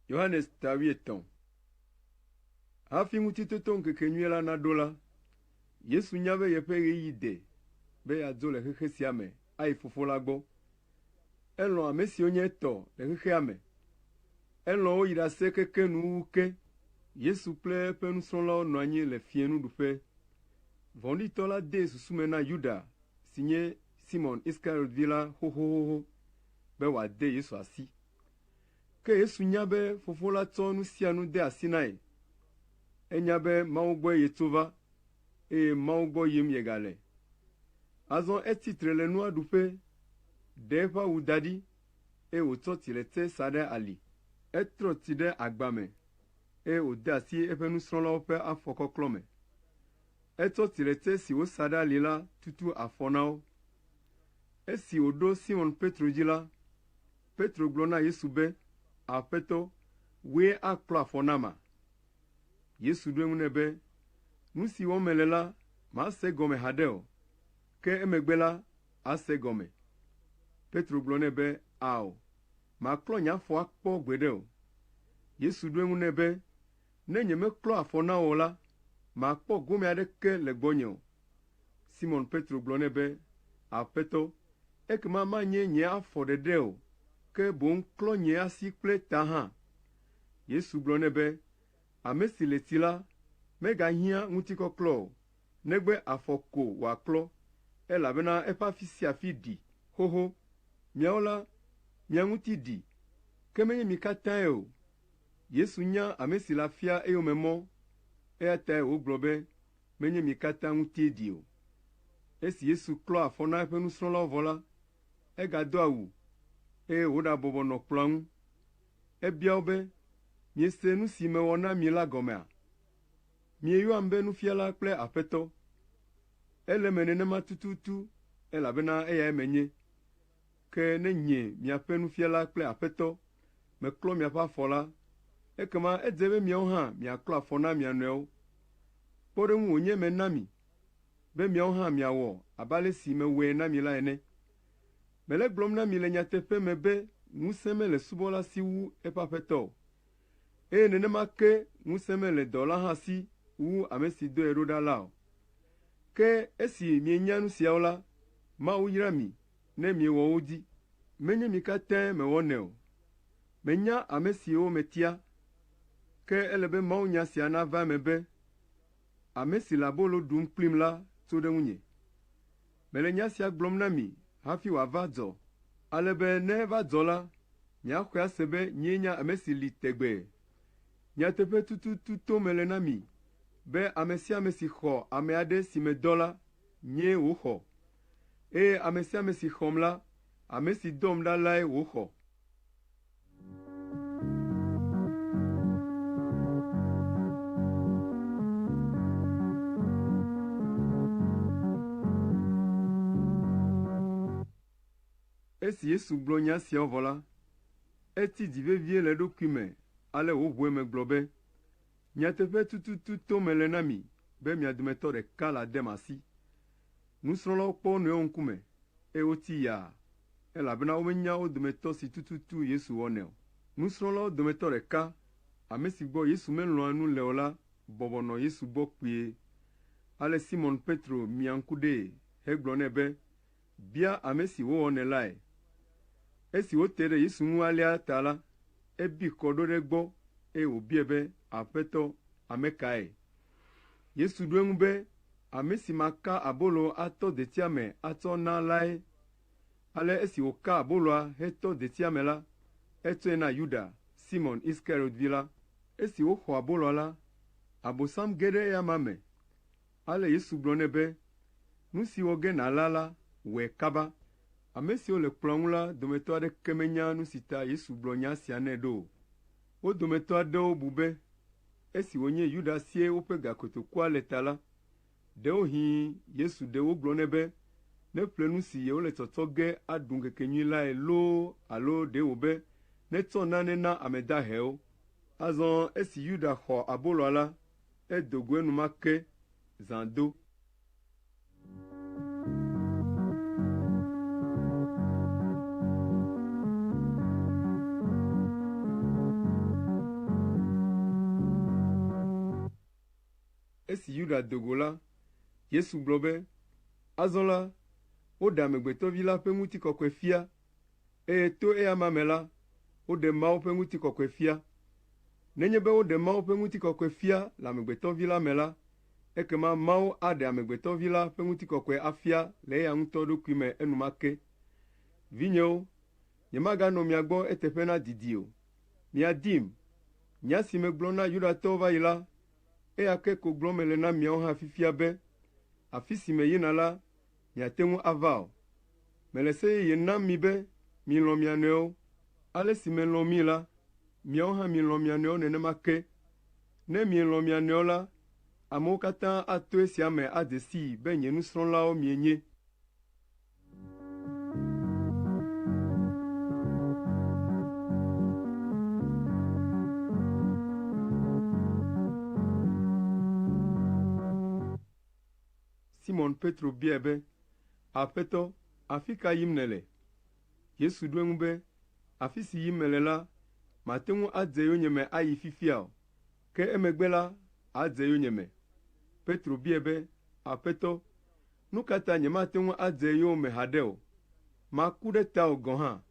Yohanes ta wuietɔ̃. Hafi Ŋutitotoŋkekenyui la naɖo la, Yesu nya be yeƒe ɣeyiɣi de be yeadzo le xexe sia me ayi Fofo la gbɔ. Elɔ̃ ame siwo nye etɔ le xexea me. Elɔ̃ wo yi ɖase keke nuwuwu ke. Yesu kple eƒe nusrɔ̃lawo nɔ anyi le fiẽnuɖuƒe. Vɔ̃ɖitɔ la dee susu me na Yuda si nye Simɔn Iskariɔt vi la xoxoxo be wòade Yesu asi. Ke Yesu nya be Fofo la tsɔ nu sia nu de asi na ye. Enya be Mawu gbɔe yetso va, eye Mawu gbɔ yim yegale. Azɔ etsi tre le nua ɖuƒe, ɖe eƒe awu da ɖi, eye wòtsɔ tsiletse sa ɖe ali. Etrɔ tsi ɖe agba me, eye wòde asi eƒe nusrɔ̃lawo ƒe afɔ kɔklɔ me. Etsɔ tsiletse si wòsa ɖe ali la tutu afɔ na wo. Esi wòɖo Simɔn Petro dzi la, Petro gblɔ na Yesu be, “Aƒetɔ, wòe aklɔ afɔ nama?” Yesu ɖo eŋu nɛ be, “Nu si wɔm mele la, màse egɔme haɖe o, ke emegbe la, àse egɔme.” Petro gblɔ nɛ be, “Ao, màklɔ nye afɔ akpɔ gbeɖe o.” Yesu ɖo eŋu nɛ be, “Ne nyemeklɔ afɔ na wò o la, màkpɔ gome aɖeke le gbɔnye o.” Simɔn Petro gblɔ nɛ be, “Aƒetɔ, ekema manye nye afɔ ɖeɖe o, ke boŋ klɔ nye asi kple ta hã.” Yesu gblɔ nɛ be, “Ame si le tsi la, megahiã ŋutikɔklɔ o, negbe afɔ ko wòaklɔ, elabena eƒe afi sia afi ɖi xoxo. Miawo la, mia ŋuti ɖi, ke menye mi katãe o.” Yesu nya ame si le afia eyome mɔ, eya tae wògblɔ be, “Menye mi katã ŋutie ɖi o.” Esi Yesu klɔ afɔ na eƒe nusrɔ̃lawo vɔ la, egado awu, eye wòɖabɔbɔ nɔ kplɔ̃a ŋu. Ebia wo be, “Miese nu si mewɔ na mi la gɔmea? Mieyɔam be Nufiala kple Aƒetɔ. Ele eme nenema tututu, elabena eyae menye. Ke ne nye, miaƒe nufiala kple Aƒetɔ, meklɔ miaƒe afɔ la, ekema edze be miawo hã miaklɔ afɔ na mia nɔewo. Kpɔɖeŋu wònye mena mi be miawo hã miawɔ abe ale si mewɔe na mi la ene. Mele egblɔm na mi le nyateƒe me be ŋusẽ mele subɔla si wu eƒe aƒetɔ o, eye nenema ke ŋusẽ mele dɔla hã si wu ame si dɔe ɖo ɖa la o. Ke esi mienya nu siawo la, Mawu yra mi ne miewɔ wo dzi. Menye mi katãe mewɔnɛ o. Menya ame siwo metia, ke ele be mawunya sia nava eme be, ‘Ame si le abolo ɖum kplim la tso ɖe ŋunye.’ Mele nya sia gblɔm na mi hafi wòava dzɔ, ale be ne eva dzɔ la, miaxɔe ase be nyee nye ame si li tegbee. Nyateƒe tututu tom mele na mi be ame sia ame si xɔ ame aɖe si medɔ la, nyee wòxɔ, eye ame sia ame si xɔm la, ame si dɔm ɖa lae wòxɔ.” Esi Yesu gblɔ nya siawo vɔ la, etsi dzi vevie le eɖokui me ale wòʋu eme gblɔ be, “Nyateƒe tututu tom mele na mi be mia dometɔ ɖeka le adem asi.” Nusrɔ̃lawo kpɔ wo nɔewo ŋkume, eye wotsi yaa, elabena womenya wo dometɔ si tututu Yesu wɔnɛ o. Nusrɔ̃lawo dometɔ ɖeka, ame si gbɔ Yesu melɔ̃a nu le o la bɔbɔ nɔ Yesu gbɔ kpuie. Ale Simɔn Petro mia ŋku ɖee hegblɔ nɛ be, “Bia ame si wòwɔnɛ lae.” Esi wòte ɖe Yesu ŋu alea ta la, ebi kɔ ɖo ɖe egbɔ eye wòbiae be, “Aƒetɔ, ame kae?” Yesu ɖo eŋu be, “Ame si maka abolo atɔ detia me atsɔ na lae.” Ale esi wòka aboloa hetɔ detia me la, etsɔe na Yuda, Simɔn Iskariɔt vi la. Esi wòxɔ aboloa la, Abosam ge ɖe eya amea me. Ale Yesu gblɔ nɛ be, “Nu si wɔ ge nàla la, wɔe kaba.” Ame siwo le kplɔ̃a ŋu la dometɔ aɖeke menya nu si ta Yesu gblɔ nya sia nɛ ɖo o. Wo dometɔ aɖewo bu be esi wònye Yuda sie woƒe gakotokua le ta la, ɖewohĩ Yesu ɖe wogblɔ nɛ be neƒle nu si yewole tsɔtsɔ ge aɖu ŋkekenyui lae loo alo ɖe wòbe netsɔ nane na ame dahewo. Azɔ esi Yuda xɔ aboloa la, edo go enumake zã do. Esi Yuda do go la, Yesu gblɔ be, “Azɔ la, woɖe Amegbetɔ Vi la ƒe ŋutikɔkɔe fia, eye to eyama me la, woɖe Mawu ƒe ŋutikɔkɔe fia. Nenye be woɖe Mawu ƒe ŋutikɔkɔe fia le Amegbetɔ Vi la me la, ekema Mawu aɖe Amegbetɔ Vi la ƒe ŋutikɔkɔe afia le eya ŋutɔ ɖokui me enumake. Vinyewo, nyemaganɔ mia gbɔ eteƒe nadidi o. Miadim. Nya si megblɔ na Yudatɔwo va yi la, eya ke ko gblɔm mele na miawo hã fifia be, afi si meyina la, miate ŋu ava o. Mele se yeye nam mi be milɔ̃ mia nɔewo. Ale si melɔ̃ mi la, miawo hã milɔ̃ mia nɔewo nenema ke. Ne mielɔ̃ mia nɔewo la, amewo katã ato esia me adze sii be nye nusrɔ̃lawo mienye. Simɔn Petro biae be, “Aƒetɔ, afi ka yim nèle?” Yesu ɖo eŋu be, “Afi si yim mele la, màte ŋu adze yonyeme ayi fifia o, ke emegbe la, àdze yonyeme.” Petro biae be, “Aƒetɔ, nu ka ta nyemate ŋu adze yowòme haɖe o? Maku ɖe tawò gɔ̃ hã.”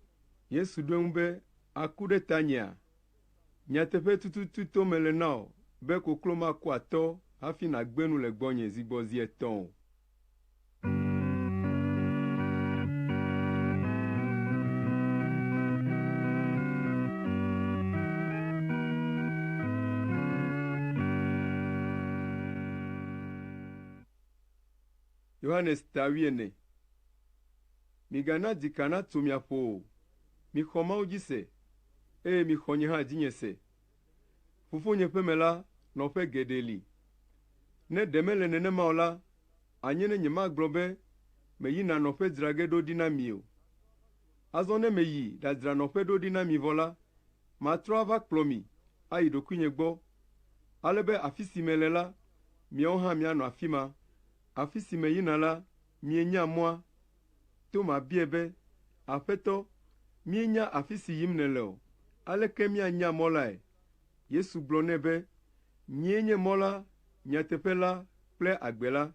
Yesu ɖo eŋu be, “Àku ɖe tanyea? Nyateƒe tututu tom mele na wò be koklo maku atɔ hafi nàgbe nu le gbɔnye zi gbɔ zi etɔ̃ o.” Yohanes ta wuiene. Migana dzika natso mia ƒo o. Mixɔ Mawu dzi se, eye mixɔ nye hã dzinye se. Fofonye ƒe me la, nɔƒe geɖe li. Ne ɖe mele nenema o la, anye ne nyemagblɔ be meyina nɔƒe dzra ge ɖo ɖi na mi o. Azɔ ne meyi ɖadzra nɔƒe ɖo ɖi na mi vɔ la, matrɔ ava kplɔ mi ayi ɖokuinye gbɔ, ale be afi si mele la, miawo hã mianɔ afi ma. Afi si meyina la, mienya mɔa.” Toma biae be, “Aƒetɔ, míenya afi si yim nèle o, aleke míanya mɔ lae?” Yesu gblɔ nɛ be, “Nyee nye mɔ la, nyateƒe la kple agbe la.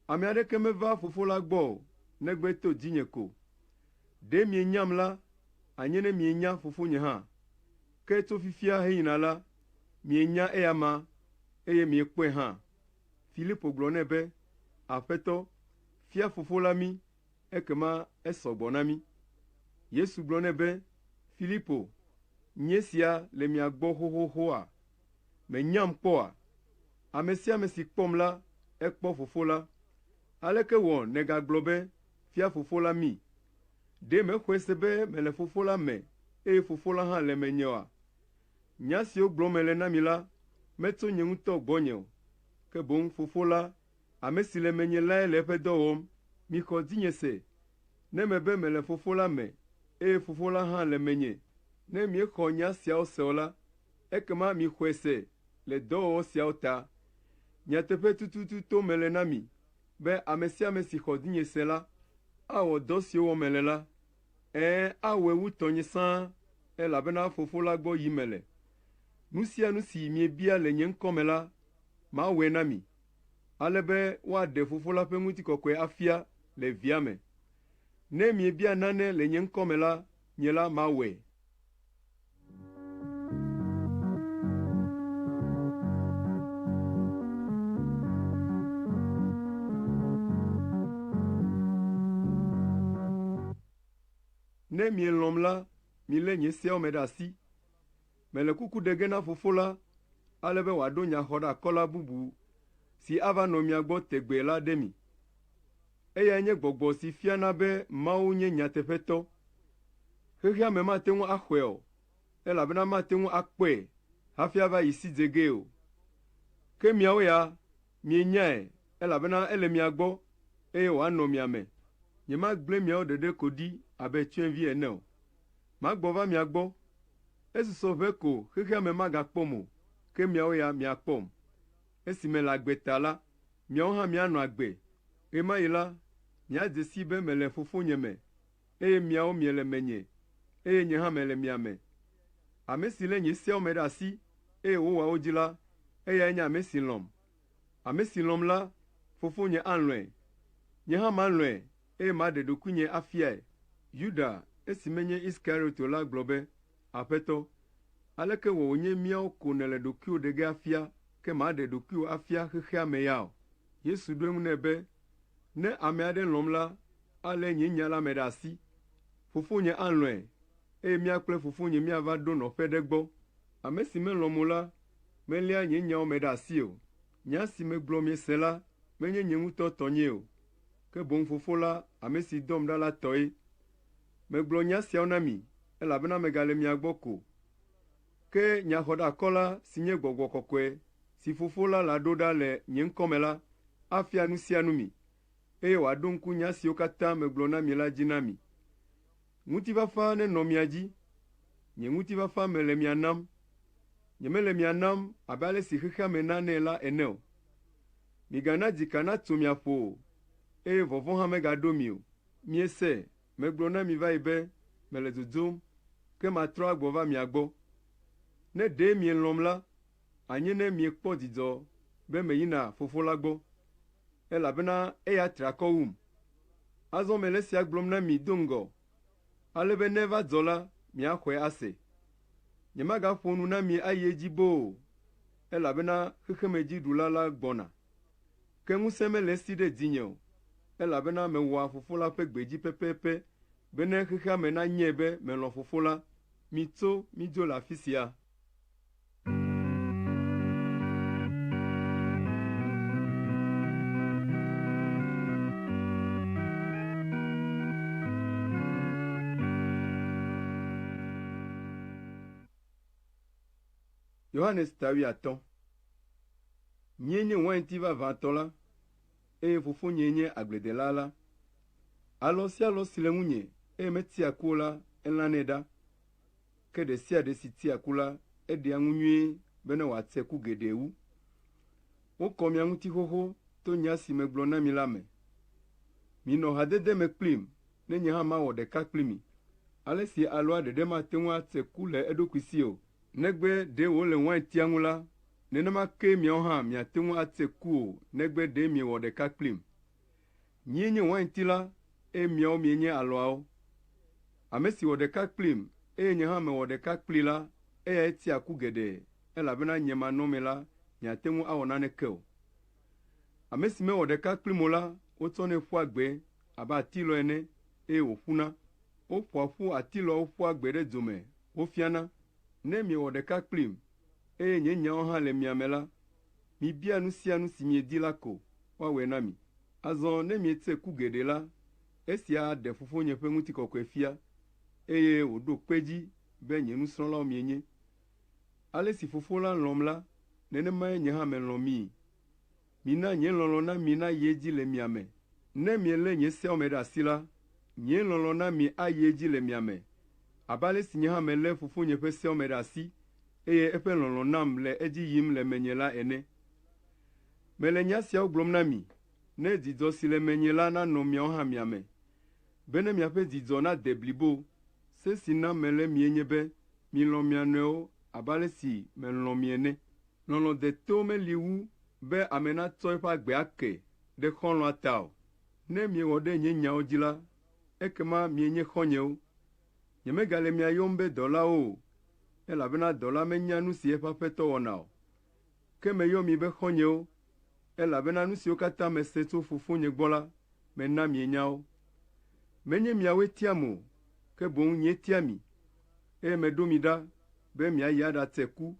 Ame aɖeke mevaa Fofo la gbɔ o, negbe to dzinye ko. Ɖe mienyam la, anye ne mienya Fofonye hã. Ke tso fifia heyina la, mienya eya amea, eye miekpɔe hã.” Filipo gblɔ nɛ be, “Aƒetɔ, fia Fofo la mí, ekema esɔ gbɔ na mí.” Yesu gblɔ nɛ be, “Filipo, nye sia le mia gbɔ xoxoxoa? Mènyam kpɔa? Ame sia ame si kpɔm la, ekpɔ Fofo la. Aleke wɔ nègagblɔ be, ‘Fia Fofo la mí’? Ɖe mèxɔe se be mele Fofo la me eye Fofo la hã le menye oa? Nya siwo gblɔm mele na mi la metso nye ŋutɔ gbɔnye o, ke boŋ Fofo la, ame si le menye lae le eƒe dɔ wɔm. Mixɔ dzinye se, ne mebe mele Fofo la me eye Fofo la hã le menye. Ne miexɔ nya siawo se o la, ekema mixɔe se le dɔwɔwɔ siawo ta. Nyateƒe tututu tom mele na mi be ame sia ame si xɔ dzinye se la, awɔ dɔ siwo wɔm mele la. Ɛ̃, awɔe wu tɔnye sãa, elabena Fofo la gbɔ yim mele. Nu sia nu si miebia le nye ŋkɔ me la, mawɔe na mi, ale be woaɖe Fofo la ƒe ŋutikɔkɔe afia le Via me. Ne miebia nane le nye ŋkɔ me la, nye la mawɔe. Ne mielɔ̃m la, milé nye seawo me ɖe asi. Mele kuku ɖe ge na Fofo la ale be wòaɖo nyaxɔɖeakɔla bubu si ava nɔ mia gbɔ tegbee la ɖe mi. Eyae nye Gbɔgbɔ si fiana be Mawu nye nyateƒetɔ. Xexea me mate ŋu axɔe o, elabena mate ŋu akpɔe hafi ava yi si dze gee o. Ke miawo ya, mienyae, elabena ele mia gbɔ, eye wòanɔ mia me. Nyemagblẽ miawo ɖeɖe ko ɖi abe tsyɔ̃evi ene o. Magbɔ va mia gbɔ. Esusɔ ʋɛ ko xexea me magakpɔm o, ke miawo ya miakpɔm. Esi mele agbe ta la, miawo hã mianɔ agbe. Ɣe ma ɣi la, miadze sii be mele Fofonye me, eye miawo miele menye, eye nye hã mele mia me. Ame si lé nye seawo me ɖe asi, eye wòwɔa wo dzi la, eyae nye ame si lɔ̃m. Ame si lɔ̃m la, Fofonye alɔ̃e. Nye hã malɔ̃e, eye maɖe ɖokuinye afiae. Yuda, esi menye Iskariot o la gblɔ be, “Aƒetɔ, aleke wɔ wònye míawo ko nèle ɖokuiwò ɖe ge afia, ke màɖe ɖokuiwò afia xexea me ya o?” Yesu ɖo eŋu nɛ be, “Ne ame aɖe lɔ̃m la, alé nye nya la me ɖe asi. Fofonye alɔ̃e, eye mía kple Fofonye míava ɖo nɔƒe ɖe egbɔ. Ame si melɔ̃m o la, meléa nye nyawo me ɖe asi o. Nya si megblɔ miese la menye nye ŋutɔ tɔnyee o, ke boŋ Fofo la, ame si dɔm ɖa la tɔe. Megblɔ nya siawo na mi, elabena megale mia gbɔ ko. Ke nyaxɔɖeakɔla si nye Gbɔgbɔ Kɔkɔe si Fofo la laɖo ɖa le nye ŋkɔ me la, afia nu sia nu mi, eye wòaɖo ŋku nya siwo katã megblɔ na mi la dzi na mi. Ŋutifafa nenɔ mia dzi. Nye ŋutifafa mele mia nam. Nyemele mia nam abe ale si xexea me nanɛ la ene o. Migana dzika natso mia ƒo o, eye vɔvɔ̃ hã megaɖo mi o. Miese megblɔ na mi va yi be mele dzodzom, ke matrɔ agbɔ va mia gbɔ. Ne ɖe mielɔ̃m la, anye ne miekpɔ dzidzɔ be meyina Fofo la gbɔ, elabena eya tri akɔ wum. Azɔ mele esia gblɔm na mi do ŋgɔ, ale be ne eva dzɔ la, miaxɔe ase. Nyemagaƒo nu na mi ayi edzi boo o, elabena xexemedziɖula la gbɔna. Ke ŋusẽ mele esi ɖe dzinye o, elabena mewɔa Fofo la ƒe gbe dzi pɛpɛpɛ bene xexea me nanyae be melɔ̃ Fofo la. Mitso midzo le afi sia. Yohanes ta wuiatɔ̃. Nyee nye wainti vavãtɔ la, eye Fofonyee nye agbledela la. Alɔ sia alɔ si le ŋunye, eye metea ku o la, elãnɛ ɖa. Ke ɖe sia ɖe si tea ku la, eɖea ŋu nyuie bene wòate ku geɖe wu. Wokɔ mia ŋuti xoxo to nya si megblɔ na mi la me. Minɔ hadede me kplim ne nye hã mawɔ ɖeka kpli mi. Ale si alɔa ɖeɖe mate ŋu ate ku le eɖokui si o, negbe ɖe wòle waintia ŋu la, nenema ke miawo hã miate ŋu ate ku o negbe ɖe miewɔ ɖeka kplim. Nyee nye wainti la, eye miawo mienye alɔawo. Ame si wɔ ɖeka kplim, eye nye hã mewɔ ɖeka kplii la, eyae tea ku geɖe, elabena nye manɔmee la, miate ŋu awɔ naneke o. Ame si mewɔ ɖeka kplim o la, wotsɔnɛ ƒua gbe abe atilɔ ene, eye wòƒuna. Woƒoa ƒu atilɔawo ƒua gbe ɖe dzo me wofiana. Ne miewɔ ɖeka kplim, eye nye nyawo hã le mia me la, mibia nu sia nu si miedi la ko, woawɔe na mi. Azɔ ne miete ku geɖe la, esia aɖe Fofonye ƒe ŋutikɔkɔe fia, eye wòɖo kpe edzi be nye nusrɔ̃lawo mienye. Ale si Fofo la lɔ̃m la, nenemae nye hã melɔ̃ mii. Mina nye lɔlɔ̃ na mi nayi edzi le mia me. Ne mielé nye seawo me ɖe asi la, nye lɔlɔ̃ na mi ayi edzi le mia me, abe ale si nye hã melé Fofonye ƒe seawo me ɖe asi, eye eƒe lɔlɔ̃ nam le edzi yim le menye la ene. Mele nya siawo gblɔm na mi, ne dzidzɔ si le menye la nanɔ miawo hã mia me, bene miaƒe dzidzɔ nade blibo. Se si nam mele mie nye be milɔ̃ mia nɔewo abe ale si melɔ̃ mi ene. Lɔlɔ̃ deto meli wu be ame natsɔ eƒe agbe ake ɖe xɔlɔ̃a ta o. Ne miewɔ ɖe nye nyawo dzi la, ekema mienye xɔ̃nyewo. Nyemegale mia yɔm be dɔlawo o, elabena dɔla menya nu si eƒe aƒetɔ wɔna o. Ke meyɔ mi be xɔ̃nyewo, elabena nu siwo katã mese tso Fofonye gbɔ la, mena mienya wo. Menye miawoe tiam o, ke boŋ nyee tia mi, eye meɖo mi ɖa be miayi aɖate ku,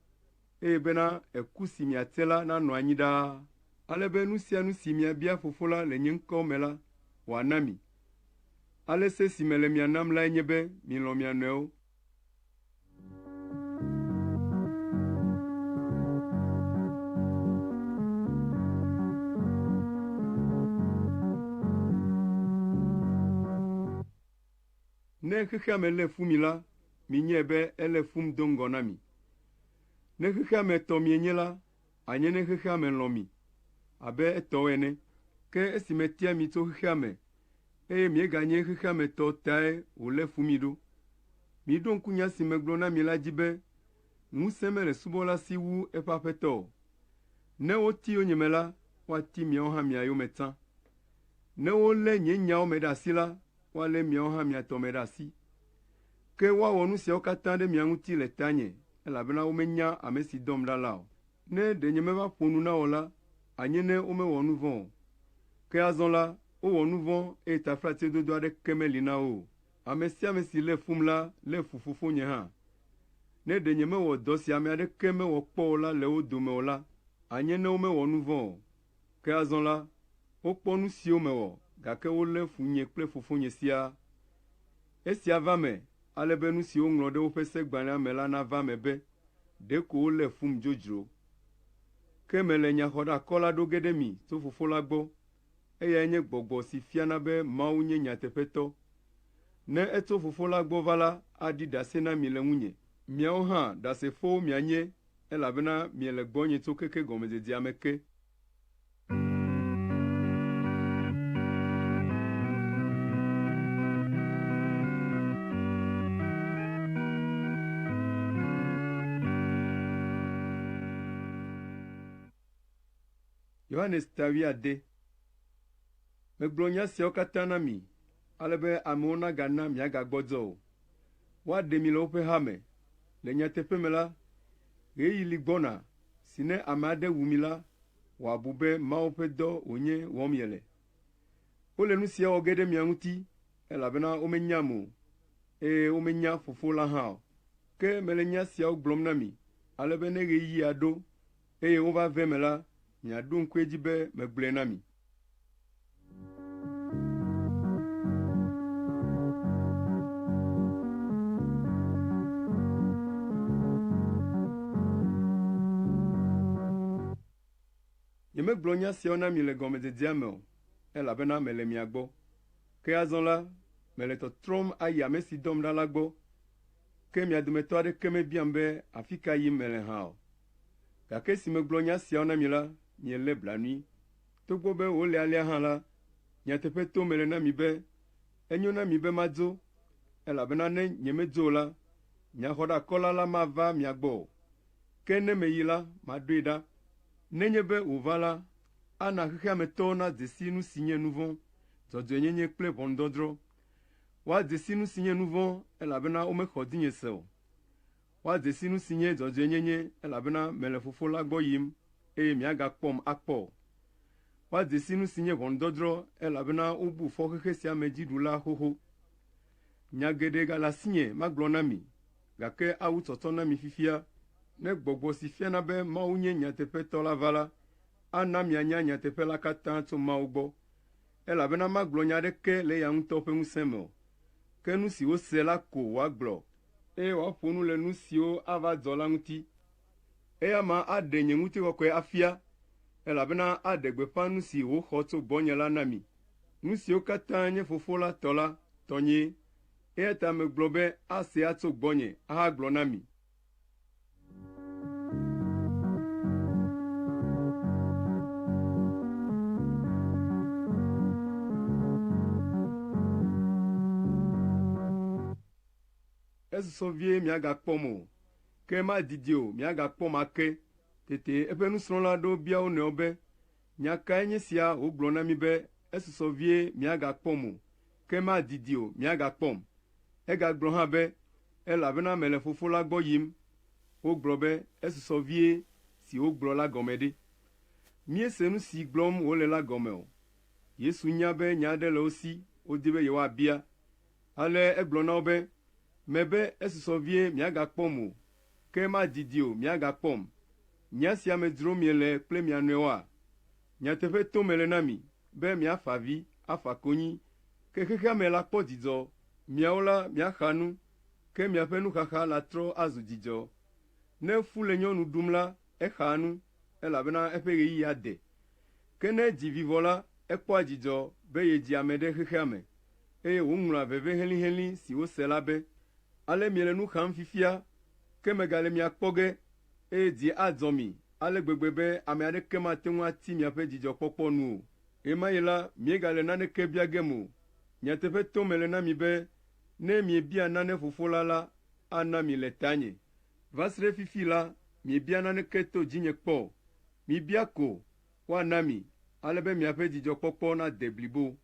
eye bena eku si miate la nanɔ anyi ɖaa, ale be nu sia nu si miabia Fofo la le nye ŋkɔ me la, wòana mi. Ale se si mele mia nam lae nye be milɔ̃ mia nɔewo. Ne xexea me lé fu mi la, minyae be elé fum do ŋgɔ na mi. Ne xexea me tɔ mienye la, anye ne xexea me lɔ̃ mi abe etɔwo ene. Ke esi metia mi tso xexea me, eye mieganye xexea me tɔ tae wòlé fu mi ɖo. Miɖo ŋku nya si megblɔ na mi la dzi be, ŋusẽ mele subɔla si wu eƒe aƒetɔ o. Ne woti yonyeme la, woati miawo hã mia yome tsã. Ne wolé nye nyawo me ɖe asi la, woalé miawo hã mia tɔ me ɖe asi. Ke woawɔ nu siawo katã ɖe mia ŋuti le tanye, elabena womenya ame si dɔm ɖa la o. Ne ɖe nyemeva ƒo nu na wo la, anye ne womewɔ nu vɔ̃ o. Ke azɔ la, wowɔ nu vɔ̃ eye taflatsedodo aɖeke meli na wo o. Ame sia ame si lé fum la lé fu Fofonye hã. Ne ɖe nyemewɔ dɔ si ame aɖeke mewɔ kpɔ o la le wo dome o la, anye ne womewɔ nu vɔ̃ o. Ke azɔ la, wokpɔ nu siwo mewɔ, gake wolé fu nye kple Fofonye siaa. Esia va eme ale be nu si woŋlɔ ɖe woƒe segbalẽa me la nava eme be, ɖeko wolé fum dzodzro. Ke mele nyaxɔɖeakɔla ɖo ge ɖe mi tso Fofo la gbɔ. Eyae nye Gbɔgbɔ si fiana be Mawu nye nyateƒetɔ. Ne etso Fofo la gbɔ va la, aɖi ɖase na mi le ŋunye. Miawo hã ɖasefowo mianye, elabena miele gbɔnye tso keke gɔmedzedzea me ke. Yohanes ta wuiade. Megblɔ nya siawo katã na mi, ale be amewo nagana miagagbɔdzɔ o. Woaɖe mi le woƒe hame. Le nyateƒe me la, ɣeyiɣi li gbɔna si ne ame aɖe wu mi la, wòabu be Mawu ƒe dɔ wònye wɔm yele. Wole nu sia wɔ ge ɖe mia ŋuti, elabena womenyam o, eye womenya Fofo la hã o. Ke mele nya siawo gblɔm na mi, ale be ne ɣeyiɣia ɖo, eye wova ve eme la, miaɖo ŋku edzi be megblɔe na mi. Nyemegblɔ nya siawo na mi le gɔmedzedzea me o, elabena mele mia gbɔ. Ke azɔ la, Mele tɔtrɔm ayi ame si dɔm ɖa la gbɔ, ke mia dometɔ aɖeke mebiam be afi ka yim mele hã o. Gake esi megblɔ nya siawo na mi la, mielé blanui. Togbɔ be wòle alea hã la, nyateƒe tom mele na mi be enyo na mi be madzo, elabena ne nyemedzo o la, Nyaxɔɖeakɔla la mava mia gbɔ o. Ke ne meyi la, maɖoe ɖa. Nenye be wòva la, ana xexea me tɔwo nadze si nu si nye nu vɔ̃, dzɔdzɔenyenye kple ʋɔnudɔdrɔ̃. Woadze si nu si nye nu vɔ̃, elabena womexɔ dzinye se o. Woadze si nu si nye dzɔdzɔenyenye, elabena mele Fofo la gbɔ yim, eye miagakpɔm akpɔ o. Woadze si nu si nye ʋɔnudɔdrɔ̃, elabena wobu fɔ xexe sia me dziɖula xoxo. Nya geɖe gale asinye magblɔ na mi, gake awu tsɔtsɔ na mi fifia. Ne gbɔgbɔ si fiana be Mawu nye nyateƒetɔ la va la, ana mianya nyateƒe la katã tso Mawu gbɔ, elabena magblɔ nya aɖeke le eya ŋutɔ ƒe ŋusẽ me o, ke nu si wòse la ko wòagblɔ, eye wòaƒo nu le nu siwo ava dzɔ la ŋuti. Eya ma aɖe nye ŋutikɔkɔe afia, elabena aɖe gbeƒã nu si wòxɔ tso gbɔnye la na mi. Nu siwo katã nye Fofo la tɔ la, tɔnyee, eya ta megblɔ be ase atso gbɔnye ahagblɔ na mi. Esusɔ vie miagakpɔm o, ke madidi o miagakpɔm ake. Tete eƒe nusrɔ̃la aɖewo bia wo nɔewo be, “Nya kae nye esia wògblɔ na mí be, ‘Esusɔ vie miagakpɔm o, ke madidi o miagakpɔm’? Egagblɔ hã be, ‘Elabena mele Fofo la gbɔ yim.’ Wogblɔ be, “Esusɔ vie” si wògblɔ la gɔme ɖe? Míese nu si gblɔm wòle la gɔme o. Yesu nya be nya aɖe le wo si wodi be yewoabia. Ale egblɔ na wo be, “Mebe esusɔ vie miagakpɔm o, ke madidi o miagakpɔm. Nya sia me dzrom miele kple mia nɔewoa? Nyateƒe tom mele na mi be miafa avi, afa konyi, ke xexea me lakpɔ dzidzɔ. Miawo la, miaxa nu, ke miaƒe nuxaxa latrɔ azu dzidzɔ. Ne fu le nyɔnu ɖum la, exaa nu, elabena eƒe ɣeyiɣia de. Ke ne edzi vi vɔ la, ekpɔa dzidzɔ be yedzi ame ɖe xexea me, eye wòŋlɔa veve helĩhelĩ si wose la be. Ale miele nu xam fifia, ke megale mia kpɔ ge, eye dzi adzɔ mi ale gbegbe be ame aɖeke mate ŋu atsi miaƒe dzidzɔkpɔkpɔ nu o. Ɣemaɣi la, miegale naneke bia gem o. Nyateƒe tom mele na mi be, ne miebia nane Fofo la la, ana mi le tanye. Va se ɖe fifi la, miebia naneke to dzinye kpɔ o. Mibia ko, woana mi, ale be miaƒe dzidzɔkpɔkpɔ nade blibo.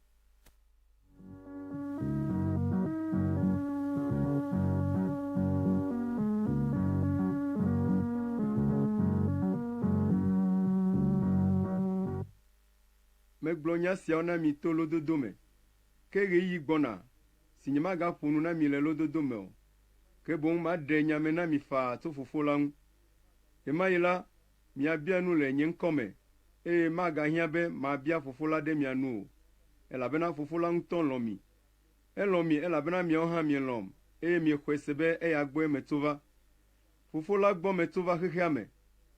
Megblɔ nya siawo na mi to lododo me, ke ɣeyiɣi gbɔna si nyemagaƒo nu na mi le lododo me o, ke boŋ maɖe nya me na mi faa tso Fofo la ŋu. Ɣemaɣi la, miabia nu le nye ŋkɔ me, eye magahiã be mabia Fofo la ɖe mia nu o, elabena Fofo la ŋutɔ lɔ̃ mi. Elɔ̃ mi elabena miawo hã mielɔ̃m, eye miexɔe se be eya gbɔe metso va. Fofo la gbɔ metso va xexea me,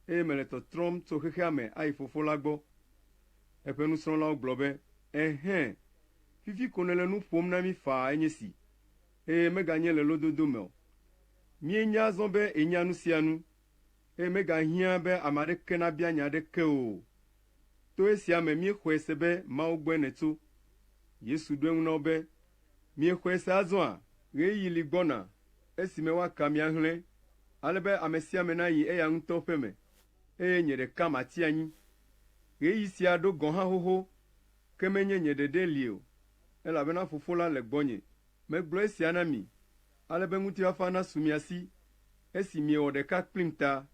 eye mele tɔtrɔm tso xexea me ayi Fofo la gbɔ. Eƒe nusrɔ̃lawo gblɔ be, Ɛhɛ̃! Fifi ko nèle nu ƒom na mí faa enye esi, eye meganye le lododo me o. Míenya azɔ be ènya nu sia nu, eye megahiã be ame aɖeke nabia nya aɖeke o. To esia me míexɔe se be Mawu gbɔe nètso. Yesu ɖo eŋu na wo be, Miexɔe se azɔa? Ɣeyiɣi li gbɔna esime woaka mi ahlẽ, ale be ame sia ame nayi eya ŋutɔ ƒeme, eye nye ɖeka matsi anyi. Ɣeyiɣi sia ɖo gɔ̃ hã xoxo, ke menye nye ɖeɖee li o, elabena Fofo la le gbɔnye. Megblɔ esia na mi, ale be ŋutifafa nasu mia si, esi miewɔ ɖeka kplim ta.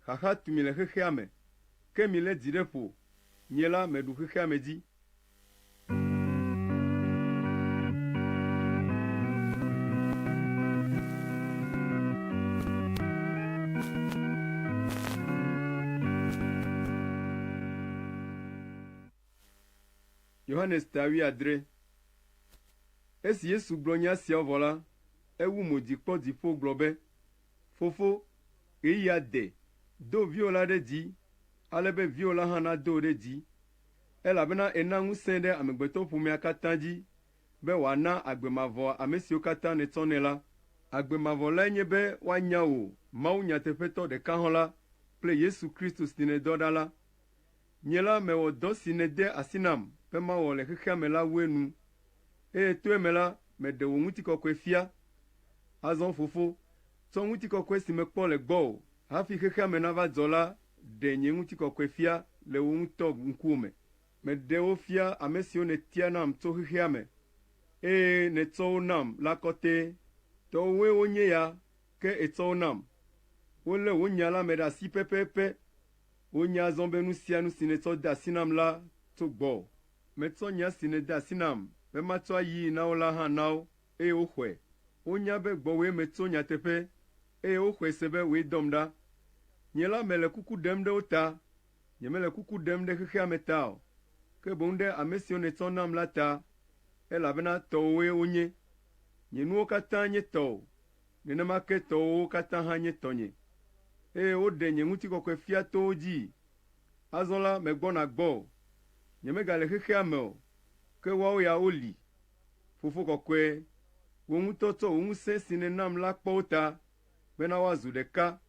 Xaxa tu mi le xexea me, ke milé dzi ɖe ƒo, nye la meɖu xexea me dzi. Yohanes ta wuiadre. Esi Yesu gblɔ nya siawo vɔ la, ewu mo dzi kpɔ dziƒo gblɔ be, “Fofo, ɣeyiɣia de, do viwò la ɖe dzi, ale be viwò la hã nado wò ɖe dzi, elabena èna ŋusẽe ɖe amegbetɔƒomea katã dzi be wòana agbe mavɔ ame siwo katã nètsɔ nɛ la. Agbe mavɔ lae nye be woanya wò, Mawu nyateƒetɔ ɖeka hɔ̃ la kple Yesu Kristo si nèdɔ ɖa la. Nye la mewɔ dɔ si nède asi nam be mawɔ le xexea me la wu enu, eye to eme la, meɖe wò ŋutikɔkɔe fia. Azɔ Fofo, tsɔ ŋutikɔkɔe si mekpɔ le gbɔwò hafi xexea me nava dzɔ la ɖe nye ŋutikɔkɔe fia le wò ŋutɔ ŋkuwòme. Meɖe wo fia ame siwo nètia nam tso xexea me, eye nètsɔ wo nam la kɔtɛe. Tɔwòwoe wonye ya, ke ètsɔ wo nam. Wolé wò nya la me ɖe asi pɛpɛpɛ. Wonya azɔ be nu sia nu si nètsɔ de asi nam la tso gbɔwò. Metsɔ nya si nède asi nam be matsɔ ayii na wo la hã na wo, eye woxɔe. Wonya be gbɔwòe metso nyateƒe, eye woxɔe se be wòe dɔm ɖa. Nye la mele kuku ɖem ɖe wo ta. Nyemele kuku ɖem ɖe xexea me ta o, ke boŋ ɖe ame siwo nètsɔ nam la ta, elabena tɔwòwoe wonye. Nye nuwo katã nye tɔwò, nenema ke tɔwòwo katã hã nye tɔnye, eye woɖe nye ŋutikɔkɔe fia to wo dzii. Azɔ la, megbɔna gbɔwò. Nyemegale xexea me o, ke woawo ya woli. Fofo kɔkɔe, wò ŋutɔ tsɔ wò ŋusẽ si nènam la kpɔ wo ta, bena woazu ɖeka,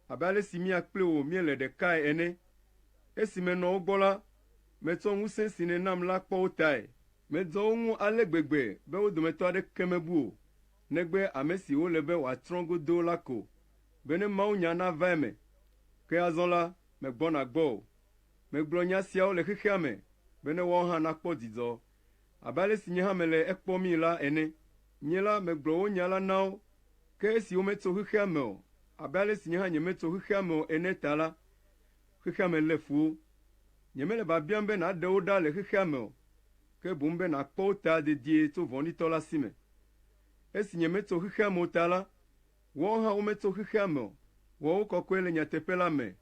abe ale si mía kpli wò míele ɖekae ene. Esi menɔ wo gbɔ la, metsɔ ŋusẽ si nènam la kpɔ wo tae. Medzɔ wo ŋu ale gbegbe be wo dometɔ aɖeke mebu o, negbe ame si wòle be wòatsrɔ̃ godoo la ko, bene mawunya nava eme. Ke azɔ la, megbɔna gbɔwò. Megblɔ nya siawo le xexea me bene woawo hã nakpɔ dzidzɔ, abe ale si nye hã mele ekpɔmii la ene. Nye la, megblɔ wò nya la na wo, ke esi wometso xexea me o, abe ale si nye hã nyemetso xexea me o ene ta la, xexea me lé fu wo. Nyemele biabiam be nàɖe wo ɖa le xexea me o, ke boŋ be nàkpɔ wo ta dedie tso vɔ̃ɖitɔ la si me. Esi nyemetso xexea me o ta la, woawo hã wometso xexea me o. Wɔ wo kɔkɔe le nyateƒe la me.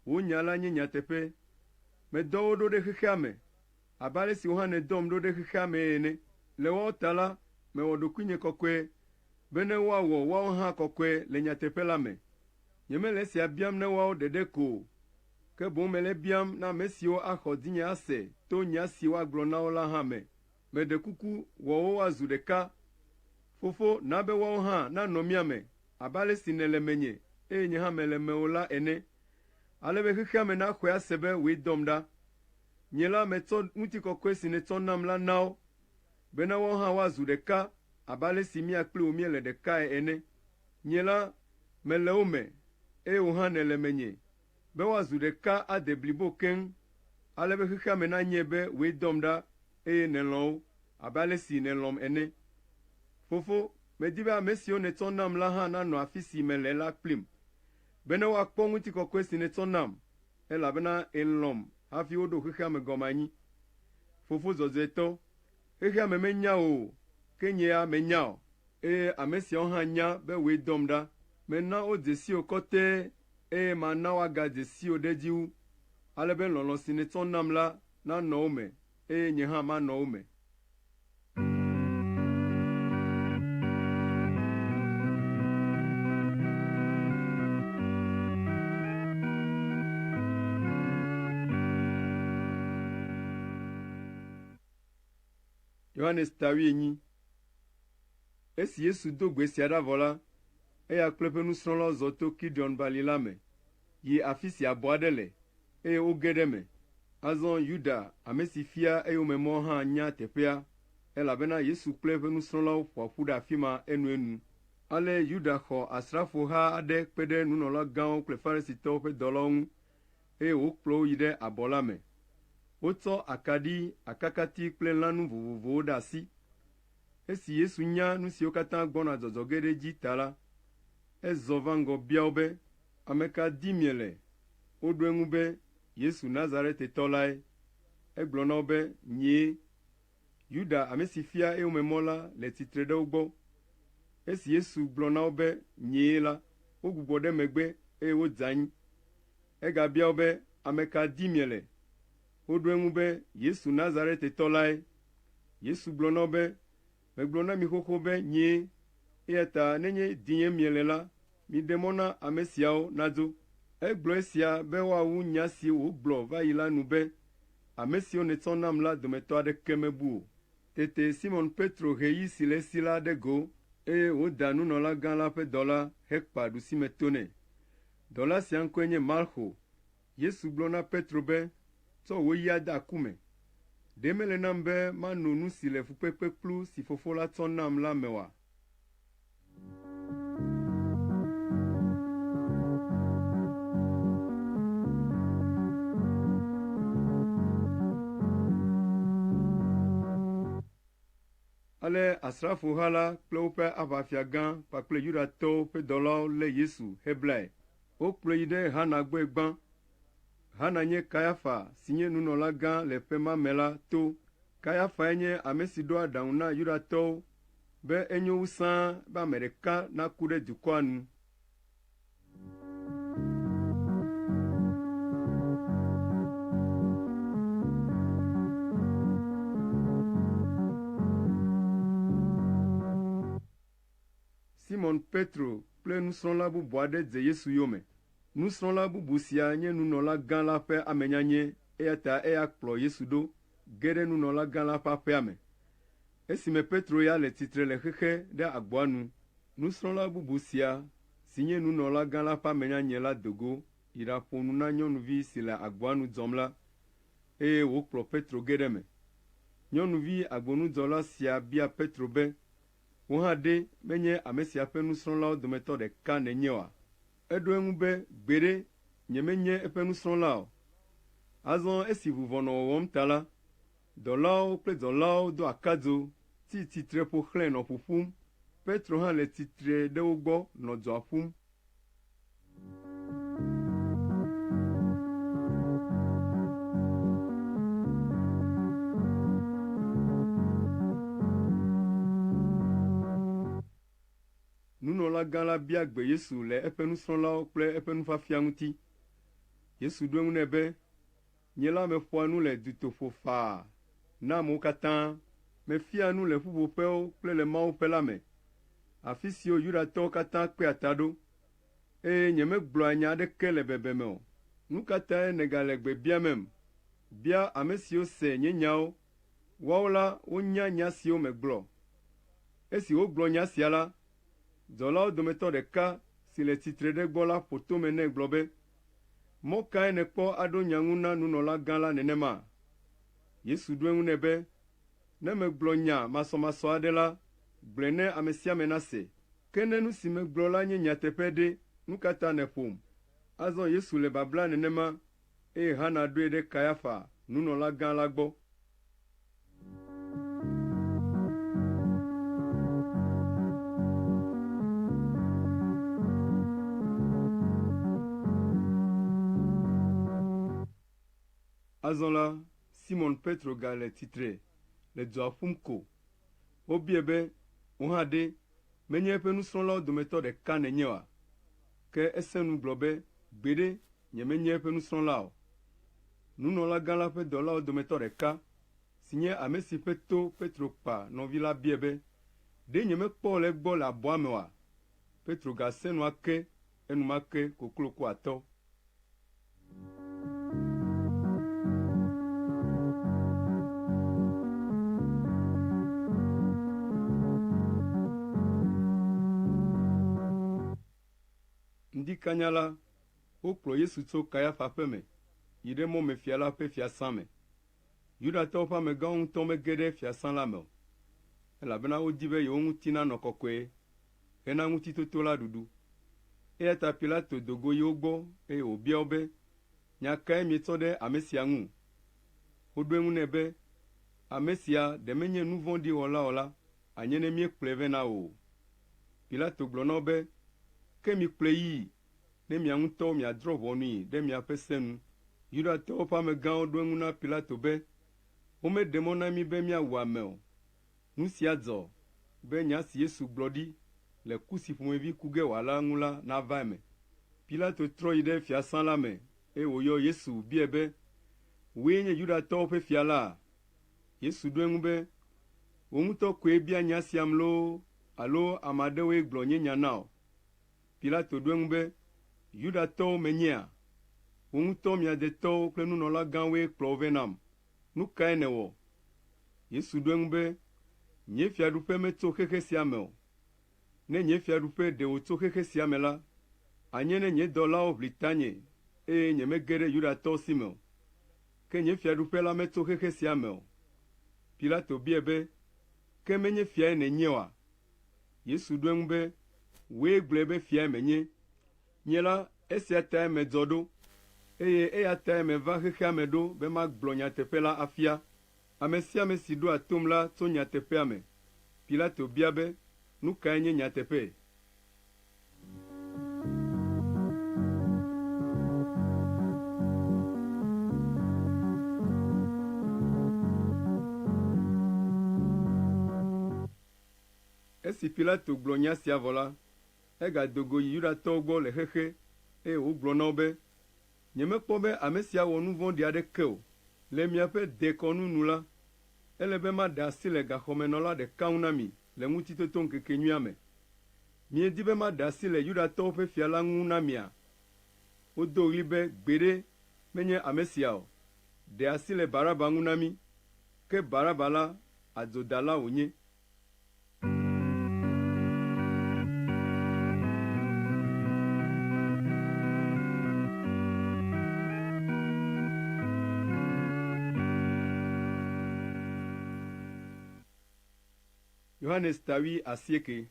Wò nya la nye nyateƒe. Medɔ wo ɖo ɖe xexea me, abe ale si wò hã nèdɔm ɖo ɖe xexea mee ene. Le woawo ta la, mewɔ ɖokuinye kɔkɔe bene woawɔ woawo hã kɔkɔe le nyateƒe la me. Nyemele esia biam ne woawo ɖeɖe ko o, ke boŋ mele ebiam na ame siwo axɔ dzinye ase to nya si woagblɔ na wo la hã me. Meɖe kuku, wɔ wo woazu ɖeka. Fofo, na be woawo hã nanɔ mía me abe ale si nèle menye eye nye hã mele mewò la ene, ale be xexea me naxɔe ase be wòe dɔm ɖa. Nye la metsɔ ŋutikɔkɔe si nètsɔ nam la na wo, bena woawo hã woazu ɖeka abe ale si mía kpli wò míele ɖekae ene. Nye la, mele wo me, eye wò hã nèle menye, be woazu ɖeka ade blibo keŋ, ale be xexea me nanyae be wòe dɔm ɖa, eye nèlɔ̃ wo abe ale si nèlɔ̃m ene. Fofo, medi be ame siwo nètsɔ nam la hã nanɔ afi si mele la kplim, bene woakpɔ ŋutikɔkɔe si nètsɔ nam, elabena èlɔ̃m hafi woɖo xexea me gɔme anyi. Fofo dzɔdzɔetɔ, xexea me menya wò o, ke nye ya menya wò, eye ame siawo hã nya be wòe dɔm ɖa. Mena wodze si wò kɔtɛe, eye mana woagadze si wò ɖe edzi wu, ale be lɔlɔ̃ si nètsɔ nam la nanɔ wo me, eye nye hã manɔ wo me. Yohanes ta wuienyi. Esi Yesu do gbe sia ɖa vɔ la, eya kple eƒe nusrɔ̃lawo zɔ to Kidron Bali la me yi afi si abɔ aɖe le, eye woge ɖe eme. Azɔ Yuda, ame si fia eyomemɔ hã nya teƒea, elabena Yesu kple eƒe nusrɔ̃lawo ƒoa ƒu ɖe afi ma enuenu. Ale Yuda xɔ asrafoha aɖe kpe ɖe nunɔlagãwo kple Farisitɔwo ƒe dɔlawo ŋu, eye wòkplɔ wo yi ɖe abɔ la me. Wotsɔ akaɖi, akakati kple lãnu vovovowo ɖe asi. Esi Yesu nya nu siwo katã gbɔna dzɔdzɔ ge ɖe edzi ta la, ezɔ va ŋgɔ bia wo be, “Ame ka dim miele?” Woɖo eŋu be, “Yesu Nazaretetɔ lae.” Egblɔ na wo be, “Nyee.” Yuda, ame si fia eyomemɔ la le tsitre ɖe wo gbɔ. Esi Yesu gblɔ na wo be, “Nyee” la, wogbugbɔ ɖe megbe eye wodze anyi. Egabia wo be, “Ame ka dim miele?” Woɖo eŋu be, “Yesu Nazaretetɔ lae.” Yesu gblɔ na wo be, “Megblɔ na mi xoxo be nyee, eya ta nenye dinyem miele la, miɖe mɔ na ame siawo nadzo.” Egblɔ esia be woawu nya si wògblɔ va yi la nu be, “Ame siwo nètsɔ nam la dometɔ aɖeke mebu o.” Tete Simɔn Petro he yi si le esi la ɖe go, eye wòda nunɔlagã la ƒe dɔla hekpa ɖusime to nɛ. Dɔla sia ŋkɔe nye Malxo. Yesu gblɔ na Petro be, “Tsɔ wò yia de aku me. Ɖe mele nam be mano nu si le fukpekpekplu si Fofo la tsɔ nam la me oa?” Ale asrafoha la kple woƒe aʋafiagã kpakple Yudatɔwo ƒe dɔlawo lé Yesu heblae. Wokplɔe yi ɖe Hana gbɔe gbã. Hana nye Kayafa si nye nunɔlagã le ƒe ma me la to. Kayafae nye ame si ɖo aɖaŋu na Yudatɔwo be enyo wu sãa be ame ɖeka naku ɖe dukɔa nu. Simɔn Petro kple nusrɔ̃la bubu aɖe dze Yesu yome. Nusrɔ̃la bubu sia nye nunɔlagã la ƒe amenyanyɛ eya ta eya kplɔ Yesu ɖo ge ɖe nunɔlagã la ƒe aƒea me. Esime Petro ya le tsitre le xexe ɖe agboa nu, nusrɔ̃la bubu sia si nye nunɔlagã la ƒe amenyanyɛ la do go yi ɖaƒo nu na nyɔnuvi si le agboa nu dzɔm la, eye wòkplɔ Petro ge ɖe eme. Nyɔnuvi agbonudzɔla sia bia Petro be, “Wò hã ɖe menye ame sia ƒe nusrɔ̃lawo dometɔ ɖeka nènye oa?” Eɖo eŋu be, “Gbeɖe, nyemenye eƒe nusrɔ̃la o.” Azɔ esi vuvɔ nɔ wɔwɔm ta la, dɔlawo kple dzɔlawo do akadzo, tsi tsitre ƒo xlãe nɔ ƒuƒum. Petro hã le tsitre ɖe wo gbɔ nɔ dzoa ƒum. Nunɔlagã la bia gbe Yesu le eƒe nusrɔ̃lawo kple eƒe nufiafia ŋuti. Yesu ɖo eŋu nɛ be, “Nye la meƒoa nu le dutoƒo faa na amewo katã. Mefiaa nu le ƒuƒoƒewo kple le mawuƒe la me, afi siwo Yudatɔwo katã kpea ta ɖo, eye nyemegblɔa nya aɖeke le bebeme o. Nu ka tae nègale gbe biamem? Bia ame siwo se nye nyawo. Woawo la wonya nya siwo megblɔ.” Esi wògblɔ nya sia la, dɔlawo dometɔ ɖeka si le tsitre ɖe egbɔ la ƒo tome nɛ gblɔ be, “Mɔ kae nèkpɔ aɖo nya ŋu na nunɔlagã la nenema?” Yesu ɖo eŋu nɛ be, “Ne megblɔ nya masɔmasɔ aɖe la, gblɔe ne ame sia ame nase. Ke ne nu si megblɔ la nye nyateƒe ɖe, nu ka ta nèƒom?” Azɔ Yesu le babla nenema, eye Hana ɖoe ɖe Kayafa, nunɔlagã la gbɔ. Azɔ la, Simɔn Petro gale tsitre le dzoa ƒum ko. Wobiae be, “Wò hã ɖe, menye eƒe nusrɔ̃lawo dometɔ ɖeka nènye oa?” Ke esẽ nu gblɔ be, “Gbeɖe, nyemenye eƒe nusrɔ̃la o.” Nunɔlagã la ƒe dɔlawo dometɔ ɖeka, si nye ame si ƒe to Petro kpa nɔvi la biae be, “Ɖe nyemekpɔ wò le egbɔ le abɔa me oa?” Petro gasẽ nu ake, enumake koklo ku atɔ. Ŋdi kanya la, wokplɔ Yesu tso Kayafa ƒe me yi ɖe mɔmefia la ƒe fiasã me. Yudatɔwo ƒe amegãwo ŋutɔ mege ɖe fiasã la me o, elabena wodi be yewo ŋuti nanɔ kɔkɔe hena ŋutitoto la ɖuɖu. Eya ta Pilato do go yi wo gbɔ, eye wòbia wo be, “Nya kae mietsɔ ɖe ame sia ŋu?” Woɖo eŋu nɛ be, “Ame sia ɖe menye nu vɔ̃ɖi wɔla o la, anye ne míekplɔe vɛ na wò o.” Pilato gblɔ na wo be, “Ke mikplɔe yii, ne mia ŋutɔwo miadrɔ̃ ʋɔnui ɖe miaƒe se nu.” Yudatɔwo ƒe amegãwo ɖo eŋu na Pilato be, “Womeɖe mɔ na mí be míawu ame o. Nu sia dzɔ be nya si Yesu gblɔ ɖi le ku si ƒomevi ku ge wòala ŋu la nava eme.” Pilato trɔ yi ɖe fiasã la me eye wòyɔ Yesu biae be, “Wòe nye Yudatɔwo ƒe fia la?” Yesu ɖo eŋu be, “Wò ŋutɔ koe bia nya siam loo alo ame aɖewoe gblɔ nye nya na wò?” Pilato ɖo eŋu be, “Yudatɔwo menyea? Wò ŋutɔ mia detɔwo kple nunɔlagãwoe kplɔ wò vɛ nam. Nu kae nèwɔ?” Yesu ɖo eŋu be, Nye fiaɖuƒe metso xexe sia me o. Ne nye fiaɖuƒe ɖe wòtso xexe sia me la, anye ne nye dɔlawo ʋli tanye eye nyemege ɖe Yudatɔwo si me o. Ke nye fiaɖuƒe la metso xexe sia me o. Pilato biae be, “Ke menye fiae nènye oa?” Yesu ɖo eŋu be, “Wòe gblɔe be fiae menye. Nye la, esia tae medzɔ ɖo, eye eya tae meva xexea me ɖo be magblɔ nyateƒe la afia. Ame sia ame si ɖoa tom la tso nyateƒea me.” Pilato bia be, “Nu kae nye nyateƒe?” Esi Pilato gblɔ nya sia vɔ la, egado go yi Yudatɔwo gbɔ le xexe, eye wògblɔ na wo be, “Nyemekpɔ be ame sia wɔ nu vɔ̃ɖi aɖeke o. Le miaƒe dekɔnu nu la, ele be maɖe asi le gaxɔmenɔla ɖeka ŋu na mi le Ŋutitotoŋkekenyuia me. Miedi be maɖe asi le Yudatɔwo ƒe fia la ŋu na mia?” Wodo ɣli be, “Gbeɖe, menye ame sia o. Ɖe asi le Baraba ŋu na mí.” Ke Baraba la, adzodala wònye. Yohanes ta 80.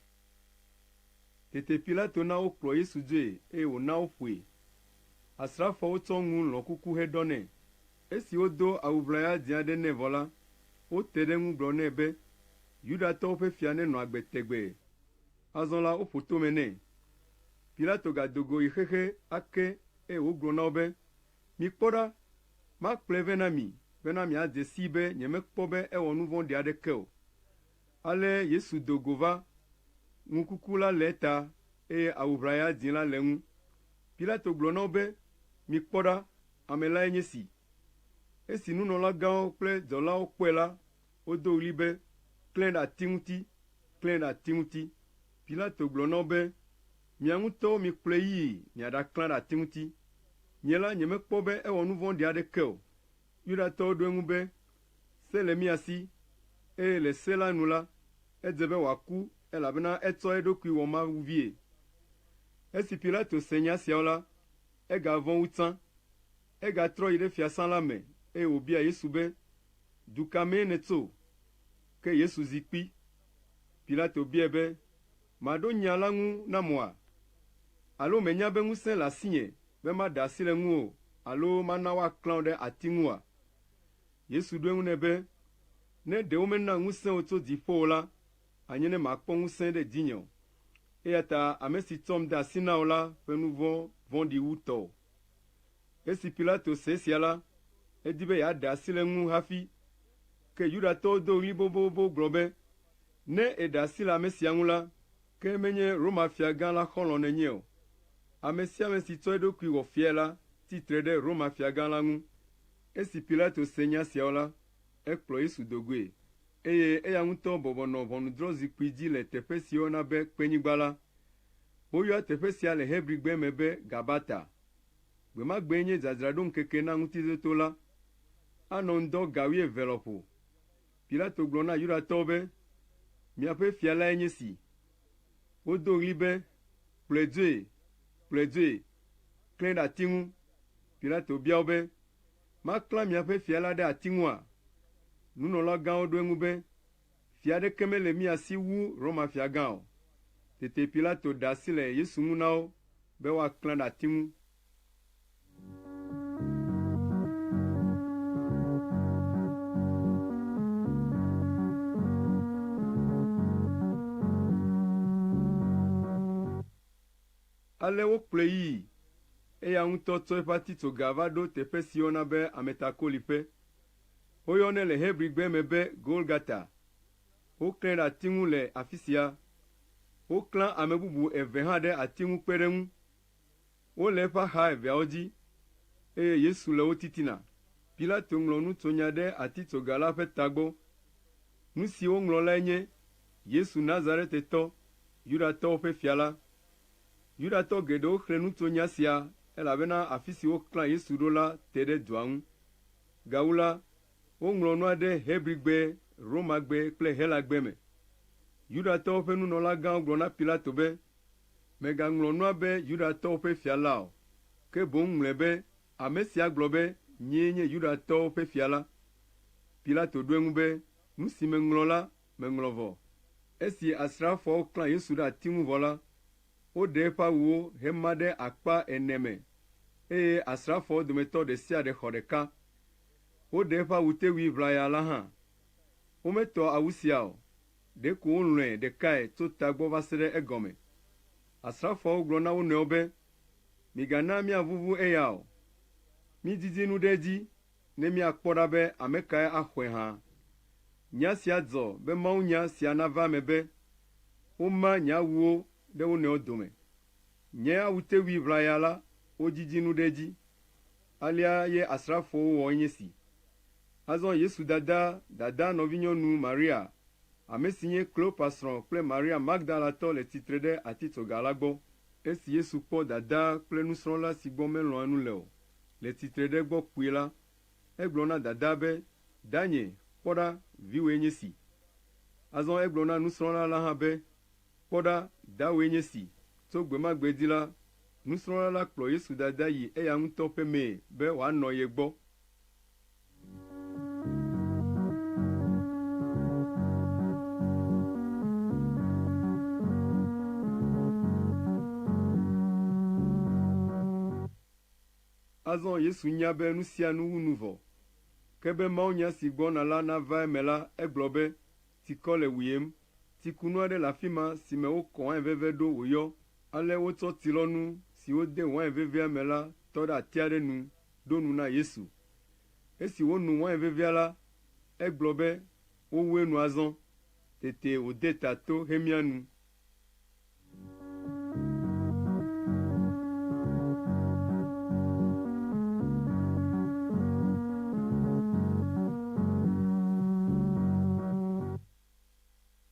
Tete Pilato na wokplɔ Yesu dzoe eye wòna woƒoe. Asrafoawo tsɔ ŋu lɔ̃ kuku heɖɔ nɛ. Esi wodo awu ʋlaya dzĩ aɖe nɛ vɔ la, wote ɖe eŋu gblɔ nɛ be, “Yudatɔwo ƒe fia nenɔ agbe tegbee!” Azɔ la, woƒo tome nɛ. Pilato gado go yi xexe ake eye wògblɔ na wo be, “Mikpɔ ɖa, makplɔe vɛ na mi bena miadze sii be nyemekpɔ be ewɔ nu vɔ̃ɖi aɖeke o.” Ale Yesu do go va, ŋukuku la le eta eye awu ʋlaya dzĩ la le eŋu. Pilato gblɔ na wo be, “Mikpɔ ɖa, ame lae nye esi.” Esi nunɔlagãwo kple dzɔlawo kpɔe la, wodo ɣli be, “Klãe ɖe ati ŋuti! Klãe ɖe ati ŋuti!” Pilato gblɔ na wo be, “Mia ŋutɔwo mikplɔe yii miaɖaklã ɖe ati ŋuti. Nye la nyemekpɔ be ewɔ nu vɔ̃ɖi aɖeke o.” Yudatɔwo ɖo eŋu be, “Se le mía si, eye le se la nu la, edze be wòaku elabena etsɔ eɖokui wɔ Mawu vie.” Esi Pilato se nya siawo la, egavɔ̃ wu tsã. Egatrɔ yi ɖe fiasã la me eye wòbia Yesu be, “Du ka mee nètso?” Ke Yesu zi kpi. Pilato biae be, “Maɖo nya la ŋu nam oa? Alo mènya be ŋusẽ le asinye be maɖe asi le ŋuwò alo mana woaklã wò ɖe ati ŋua?” Yesu ɖo eŋu nɛ be, “Ne ɖe womena ŋusẽ wò tso dziƒo o la, anye ne màkpɔ ŋusẽ ɖe dzinye o. Eya ta ame si tsɔm de asi na wò la ƒe nu vɔ̃ vɔ̃ɖi wu tɔwò.” Esi Pilato se esia la, edi be yeaɖe asi le eŋu hafi. Ke Yudatɔwo do ɣli bobobo gblɔ be, “Ne èɖe asi le ame sia ŋu la, ke menye Roma fiagã la xɔlɔ̃ nènye o. Ame sia ame si tsɔ eɖokui wɔ fiae la tsi tre ɖe Roma fiagã la ŋu.” Esi Pilato se nya siawo la, ekplɔ Yesu do goe, eye eya ŋutɔ bɔbɔ nɔ ʋɔnudrɔ̃zikpui dzi le teƒe si woyɔna be Kpenyigba la. Woyɔa teƒe sia le Hebrigbe me be Gabata. Gbe ma gbee nye dzadzraɖoŋkeke na Ŋutitoto la. Anɔ ŋdɔ ga wuieve lɔƒo. Pilato gblɔ na Yudatɔwo be, “Miaƒe fia lae nye esi.” Wodo ɣli be, “Kplɔe dzoe! Kplɔe dzoe! Klãe ɖe ati ŋu!” Pilato bia wo be, “Maklã miaƒe fia la ɖe ati ŋua?” Nunɔlagãwo ɖo eŋu be, “Fia aɖeke mele mía si wu Roma fiagã o.” Tete Pilato ɖe asi le Yesu ŋu na wo be woaklã ɖe ati ŋu. Ale wokplɔe yii. Eya ŋutɔ tsɔ eƒe atitsoga va ɖo teƒe si woyɔna be Ametakoliƒe. Woyɔnɛ le Hebrigbe me be Golgata. Woklãe ɖe ati ŋu le afi sia. Woklã ame bubu eve hã ɖe ati ŋu kpe ɖe eŋu. Wole eƒe axa eveawo dzi, eye Yesu le wo titina. Pilato ŋlɔ nutsonya ɖe atitsoga la ƒe tagbɔ. Nu si woŋlɔ lae nye, “Yesu Nazaretetɔ, Yudatɔwo ƒe fia la.” Yudatɔ geɖewo xlẽ nutsonya sia elabena afi si woklã Yesu ɖo la te ɖe dua ŋu. Gawu la, woŋlɔ nua ɖe Hebrigbe, Romagbe kple Helagbe me. Yudatɔwo ƒe nunɔlagãwo gblɔ na Pilato be, “Mègaŋlɔ nua be Yudatɔwo ƒe fia la o, ke boŋ ŋlɔe be ame sia gblɔ be, ‘Nyee nye Yudatɔwo ƒe fia la.’ ” Pilato ɖo eŋu be, “Nu si meŋlɔ la, meŋlɔ vɔ.” Esi asrafoawo klã Yesu ɖe ati ŋu vɔ la, woɖe eƒe awuwo hema ɖe akpa ene me eye asrafoawo dometɔ ɖe sia ɖe xɔ ɖeka. Woɖe eƒe awutewui ʋlaya la hã. Wometɔ awu sia o, ɖeko wolɔ̃e ɖekae tso tagbɔ va se ɖe egɔme. Asrafoawo gblɔ na wo nɔewo be, “Migana míavuvu eya o. Mídidi nu ɖe edzi ne míakpɔ ɖa be ame kae axɔe hã.” Nya sia dzɔ be mawunya sia nava eme be, “Woma nye awuwo ɖe wo nɔewo dome. Nye awutewui ʋlaya la wodzidzi nu ɖe edzi.” Alea ye asrafowo wɔ nye esi. Azɔ Yesu dada, dadaa nɔvinyɔnu Maria, ame si nye Kleopa srɔ̃ kple Maria Magdalatɔ le tsitre ɖe atitsoga la gbɔ. Esi Yesu kpɔ dadaa kple nusrɔ̃la si gbɔ melɔ̃a nu le o le tsitre ɖe egbɔ kpuie la, egblɔ na dadaa be, “Danye, kpɔ ɖa, viwòe nye esi.” Azɔ egblɔ na nusrɔ̃la la hã be, “Kpɔ ɖa, dawòe nye esi.” Tso gbe ma gbe dzi la, nusrɔ̃la la kplɔ Yesu dada yi eya ŋutɔ ƒe mee be wòanɔ ye gbɔ. Azɔ Yesu nya be nu sia nu wu nu vɔ. Ke be mawunya si gbɔna la nava eme la, egblɔ be, “Tsikɔ le wuyem.” Tsikunu aɖe le afi ma si me wokɔ wain veve ɖo wòyɔ. Ale wotsɔ tsilɔnu si wode wain vevea me la tɔ ɖe ati aɖe nu ɖo nu na Yesu. Esi wòno wain vevea la, egblɔ be, “Wowu enu azɔ.” Tete wòde ta to hemia nu.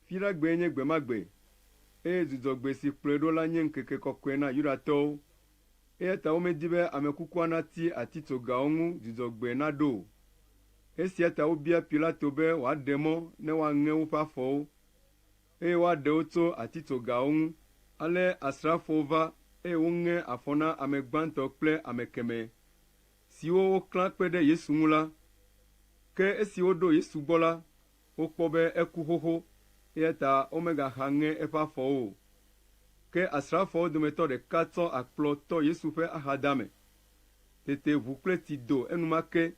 Fiɖagbee nye gbe ma gbe, eye Dzudzɔgbe si kplɔe ɖo la nye ŋkeke kɔkɔe na Yudatɔwo, eya ta womedi be ame kukua nati atitsogawo ŋu Dzudzɔgbe naɖo o. Esia ta wobia Pilato be wòaɖe mɔ ne woaŋe woƒe afɔwo, eye woaɖe wo tso atitsogawo ŋu. Ale asrafowo va, eye woŋe afɔ na ame gbãtɔ kple ame kemɛ, siwo woklã kpe ɖe Yesu ŋu la. Ke esi woɖo Yesu gbɔ la, wokpɔ be eku xoxo, eya ta womegaxa ŋe eƒe afɔwo o. Ke asrafoawo dometɔ ɖeka tsɔ akplɔ tɔ Yesu ƒe axadame. Tete ʋu kple tsi do enumake.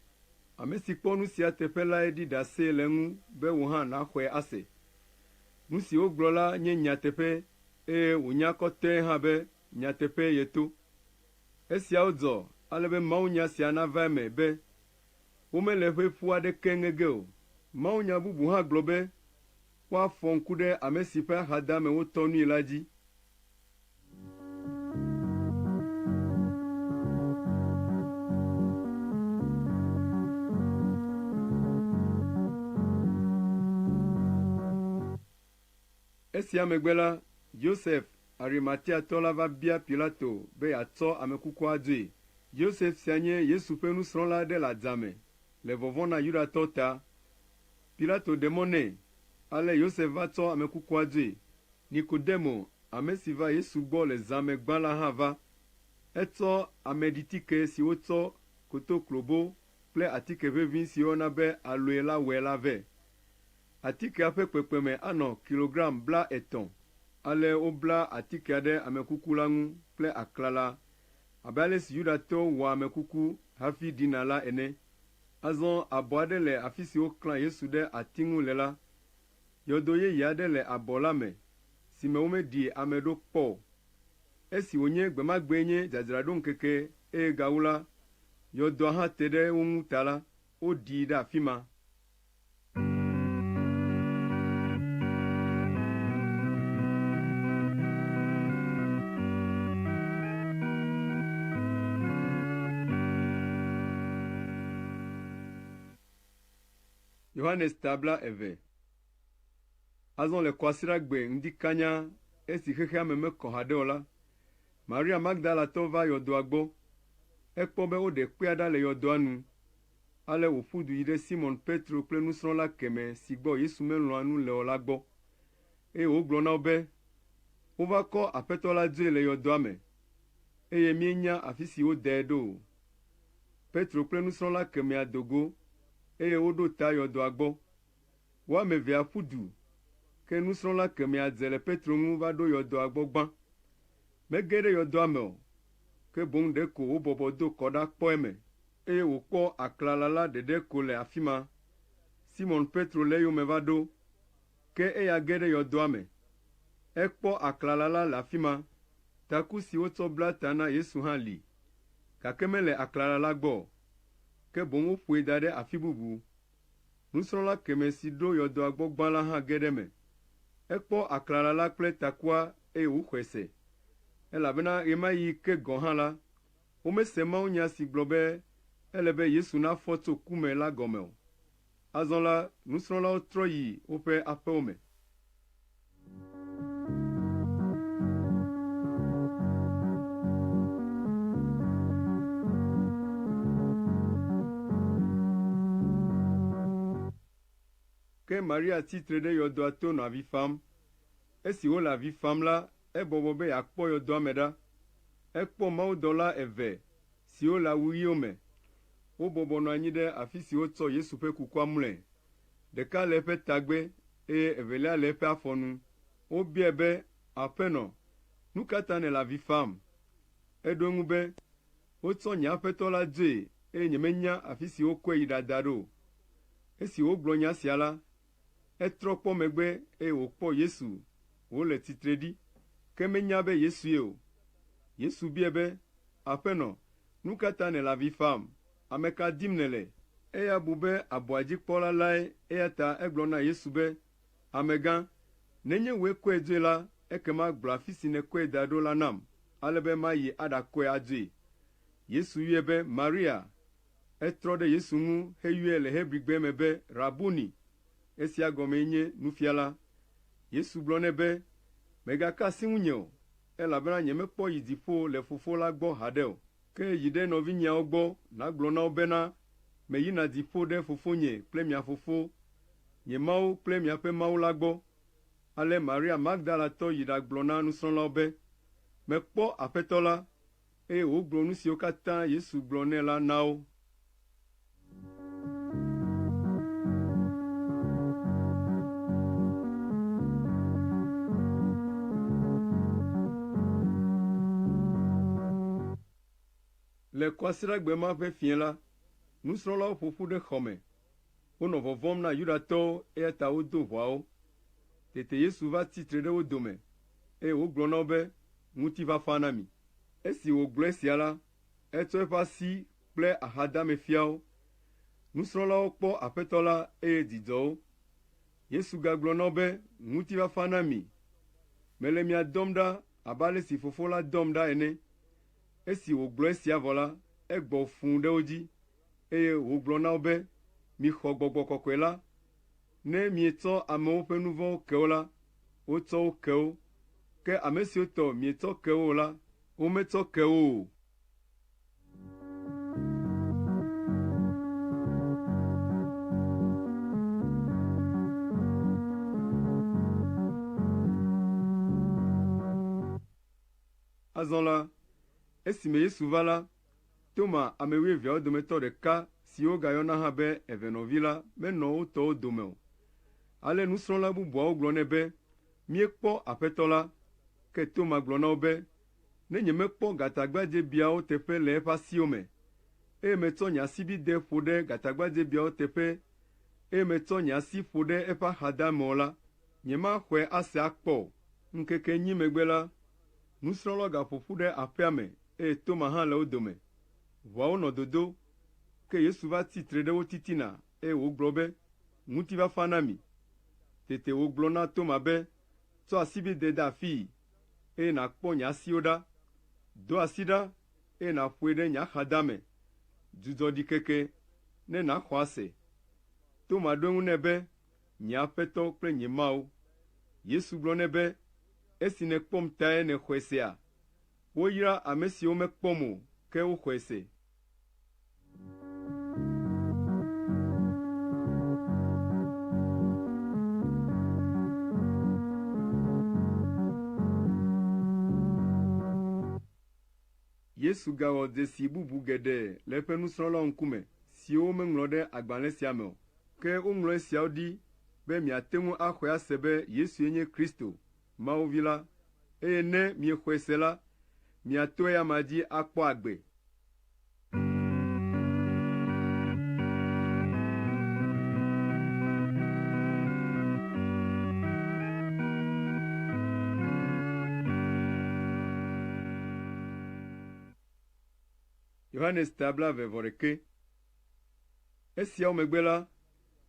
Ame si kpɔ nu sia teƒe lae ɖi ɖase le eŋu be wò hã nàxɔe ase. Nu si wogblɔ la nye nyateƒe eye wònya kɔtɛe hã be nyateƒee yeto. Esiawo dzɔ ale be mawunya sia nava eme be, “Womele eƒe ƒu aɖeke ŋe ge o.” Mawunya bubu hã gblɔ be, “Woafɔ ŋku ɖe ame si ƒe axadame wotɔ nui la dzi.” Esia megbe la, Yosef, Arimatiatɔ la va bia Pilato be yeatsɔ ame kukua adzoe. Yosef sia nye Yesu ƒe nusrɔ̃la aɖe le adzame le vɔvɔ̃ na Yudatɔwo ta. Pilato ɖe mɔ nɛ, ale Yosef va tsɔ ame kukua dzoe. Nikodemo, ame si va Yesu gbɔ le zã me gbã la hã va. Etsɔ ameɖitike si wotsɔ kotoklobo kple atike ʋeʋĩ si woyɔna be aloe la wɔe la vɛ. Atikea ƒe kpekpeme anɔ kilogram 30. Ale wobla atikea ɖe ame kuku la ŋu kple aklala abe ale si Yudatɔwo wɔa ame kuku hafi ɖina la ene. Azɔ abɔ aɖe le afi si woklã Yesu ɖe ati ŋu le la. Yɔdo yeye aɖe le abɔ la me si me womeɖi ame ɖo kpɔ o. Esi wònye gbe ma gbee nye dzadzraɖoŋkeke eye gawu la, yɔdoa hã te ɖe wo ŋu ta la, woɖii ɖe afi ma. Yohanes ta 20. Azɔ le Kwasiɖagbe ŋdi kanya esi xexea me mekɔ haɖe o la, Maria Magdalatɔ va yɔdoa gbɔ. Ekpɔ be woɖe kpea ɖa le yɔdoa nu. Ale wòƒu du yi ɖe Simɔn Petro kple nusrɔ̃la kemɛ si gbɔ Yesu melɔ̃a nu le o la gbɔ. Eye wògblɔ na wo be, “Wova kɔ Aƒetɔ la dzoe le yɔdoa me, eye míenya afi si wodae ɖo o.” Petro kple nusrɔ̃la kemɛa do go, eye woɖo ta yɔdoa gbɔ. Wo ame evea ƒu du, ke nusrɔ̃la kemɛa dze le Petro ŋu va ɖo yɔdoa gbɔ gbã. Mege ɖe yɔdoa me o, ke boŋ ɖeko wòbɔbɔ do kɔ ɖa kpɔ eme, eye wòkpɔ aklala la ɖeɖe ko le afi ma. Simɔn Petro le eyome va ɖo, ke eya ge ɖe yɔdoa me. Ekpɔ aklala la le afi ma, taku si wotsɔ bla ta na Yesu hã li, gake mele aklala la gbɔ o, ke boŋ woƒoe da ɖe afi bubu. Nusrɔ̃la kemɛ si ɖo yɔdoa gbɔ gbã la hã ge ɖe eme. Ekpɔ aklala la kple takua eye wòxɔe se, elabena ɣe ma ɣi ke gɔ̃ hã la, womese mawunya si gblɔ be ele be Yesu nafɔ tso ku me la gɔme o. Azɔ la, nusrɔ̃lawo trɔ yi woƒe aƒewo me. Ke Maria tsi tre ɖe yɔdoa to nɔ avi fam. Esi wòle avi fam la, ebɔbɔ be yeakpɔ yɔdoa me ɖa. Ekpɔ mawudɔla eve siwo le awu ɣiwo me. Wobɔbɔ nɔ anyi ɖe afi si wotsɔ Yesu ƒe kukua mlɔe. Ɖeka le eƒe tagbe eye evelia le eƒe afɔ nu. Wobiae be, “Aƒenɔ, nu ka ta nèle avi fam?” Eɖo eŋu be, “Wotsɔ nye Aƒetɔ la dzoe eye nyemenya afi si wokɔe yi ɖada ɖo o.” Esi wògblɔ nya sia la, etrɔ kpɔ megbe eye wòkpɔ Yesu wòle tsitre ɖi, ke menya be Yesue o. Yesu biae be, “Aƒenɔ, nu ka ta nèle avi fam? Ame ka dim nèle?” Eya bu be abɔa dzi kpɔla lae eya ta egblɔ na Yesu be, “Amegã, nenye wòe kɔe dzoe la, ekema gblɔ afi si nèkɔe da ɖo la nam, ale be mayi aɖakɔe adzoe.” Yesu yɔe be, “Maria!” Etrɔ ɖe Yesu ŋu heyɔe le Hebrigbe me be Rabuni. Esia gɔmee nye Nufiala. Yesu gblɔ nɛ be, “Mègaka asi ŋunye o, elabena nyemekpɔ yi dziƒo le Fofo la gbɔ haɖe o. Ke yi ɖe nɔvinyeawo gbɔ nàgblɔ na wo bena meyina dziƒo ɖe Fofonye kple mia Fofo, nye Mawu kple miaƒe Mawu la gbɔ.” Ale Maria Magdalatɔ yi ɖagblɔ na nusrɔ̃lawo be, “Mekpɔ Aƒetɔ la!” Eye wògblɔ nu siwo katã Yesu gblɔ nɛ la na wo. Le Kwasiɖagbe ma ƒe fiẽ la, nusrɔ̃lawo ƒo ƒu ɖe xɔ me. Wonɔ vɔvɔ̃m na Yudatɔwo eya ta wodo ʋɔawo. Tete Yesu va tsi tre ɖe wo dome, eye wògblɔ na wo be, “Ŋutifafa na mi.” Esi wògblɔ esia la, etsɔ eƒe asi kple axadame fia wo. Nusrɔ̃lawo kpɔ Aƒetɔ la eye dzi dzɔ wo. Yesu gagblɔ na wo be, “Ŋutifafa na mi. Mele mia dɔm ɖa abe ale si Fofo la dɔm ɖa ene.” Esi wògblɔ esia vɔ la, egbɔ fũu ɖe wo dzi, eye wògblɔ na wo be, “Mixɔ Gbɔgbɔ Kɔkɔe la. Ne mietsɔ amewo ƒe nu vɔ̃wo ke wo la, wotsɔ wo ke wo, ke ame siwo tɔ mietsɔ ke wo o la, wometsɔ ke wo o.” Azɔ la, esime Yesu va la, Toma, ame wuieveawo dometɔ ɖeka si wogayɔna hã be Evenɔvi la menɔ wo tɔwo dome o. Ale nusrɔ̃la bubuawo gblɔ nɛ be, “Míekpɔ Aƒetɔ la.” Ke Toma gblɔ na wo be, “Ne nyemekpɔ gatagbadzebiawo teƒe le eƒe asiwo me, eye metsɔ nye asibidɛ ƒo ɖe gatagbadzebiawo teƒe, eye metsɔ nye asi ƒo ɖe eƒe axadame o la, nyemaxɔe ase akpɔ o.” Ŋkeke enyi megbe la, nusrɔ̃lawo gaƒo ƒu ɖe aƒea me eye Toma hã le wo dome. Ʋɔawo nɔ dodo, ke Yesu va tsi tre ɖe wo titina eye wògblɔ be, “Ŋutifafa na mi.” Tete wògblɔ na Toma be, “Tsɔ asibidɛ de afii, eye nàkpɔ nye asiwo ɖa. Do asi ɖa, eye nàƒoe ɖe nye axadame. Dzudzɔ ɖikeke, ne nàxɔ ase.” Toma ɖo eŋu nɛ be, “Nye Aƒetɔ kple nye Mawu.” Yesu gblɔ nɛ be, “Esi nèkpɔm tae nèxɔe sea? Woyra ame siwo mekpɔm o, ke woxɔe se.” Yesu gawɔ dzesi bubu geɖe le eƒe nusrɔ̃lawo ŋkume siwo womeŋlɔ ɖe agbalẽ sia me o. Ke woŋlɔ esiawo ɖi be miate ŋu axɔe ase be Yesue nye Kristo, Mawu Vi la, eye ne miexɔe se la, miato eya amea dzi akpɔ agbe. Yohanes ta 26. Esiawo megbe la,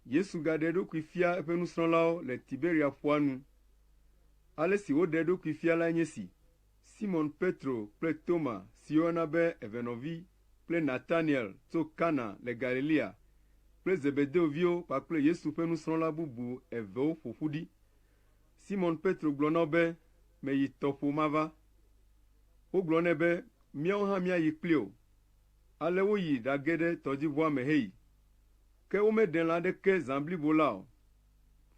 Yesu gaɖe eɖokui fia eƒe nusrɔ̃lawo le Tiberia ƒua nu. Ale si wòɖe eɖokui fia lae nye esi: Simɔn Petro kple Toma si woyɔna be Evenɔvi kple Nataniel tso Kana le Galilea kple Zebedeo viwo kpakple Yesu ƒe nusrɔ̃la bubu evewo ƒo ƒu ɖi. Simɔn Petro gblɔ na wo be, “Meyi tɔƒo mava.” Wogblɔ nɛ be, “Míawo hã míayi kpli wò.” Ale woyi ɖage ɖe tɔdziʋua me heyi. Ke womeɖe lã aɖeke zã blibo la o.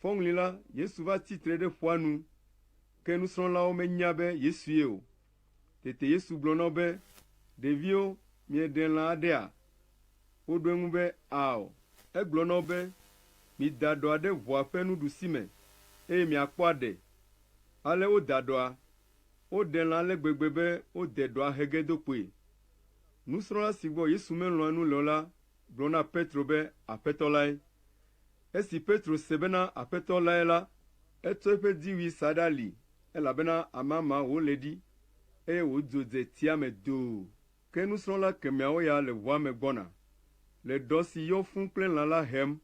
Fɔŋli la, Yesu va tsi tre ɖe ƒua nu, ke nusrɔ̃lawo menya be Yesue o. Tete Yesu gblɔ na wo be, “Ɖeviwo, mieɖe lã aɖea?” Woɖo eŋu be, “Ao.” Egblɔ na wo be, “Mida ɖɔa ɖe ʋua ƒe nuɖusime, eye miakpɔ aɖe.” Ale woda ɖɔa. Woɖe lã ale gbegbe be wode ɖɔa he ge do kpoe. Nusrɔ̃la si gbɔ Yesu melɔ̃a nu le o la gblɔ na Petro be, “Aƒetɔ lae.” Esi Petro se bena Aƒetɔ lae la, etsɔ eƒe dziwui sa ɖe ali, elabena amama wòle ɖi, eye wòdzo dze tsia me doo. Ke nusrɔ̃la kemɛawo ya le ʋua me gbɔna, le ɖɔ si yɔ fũu kple lã la hem.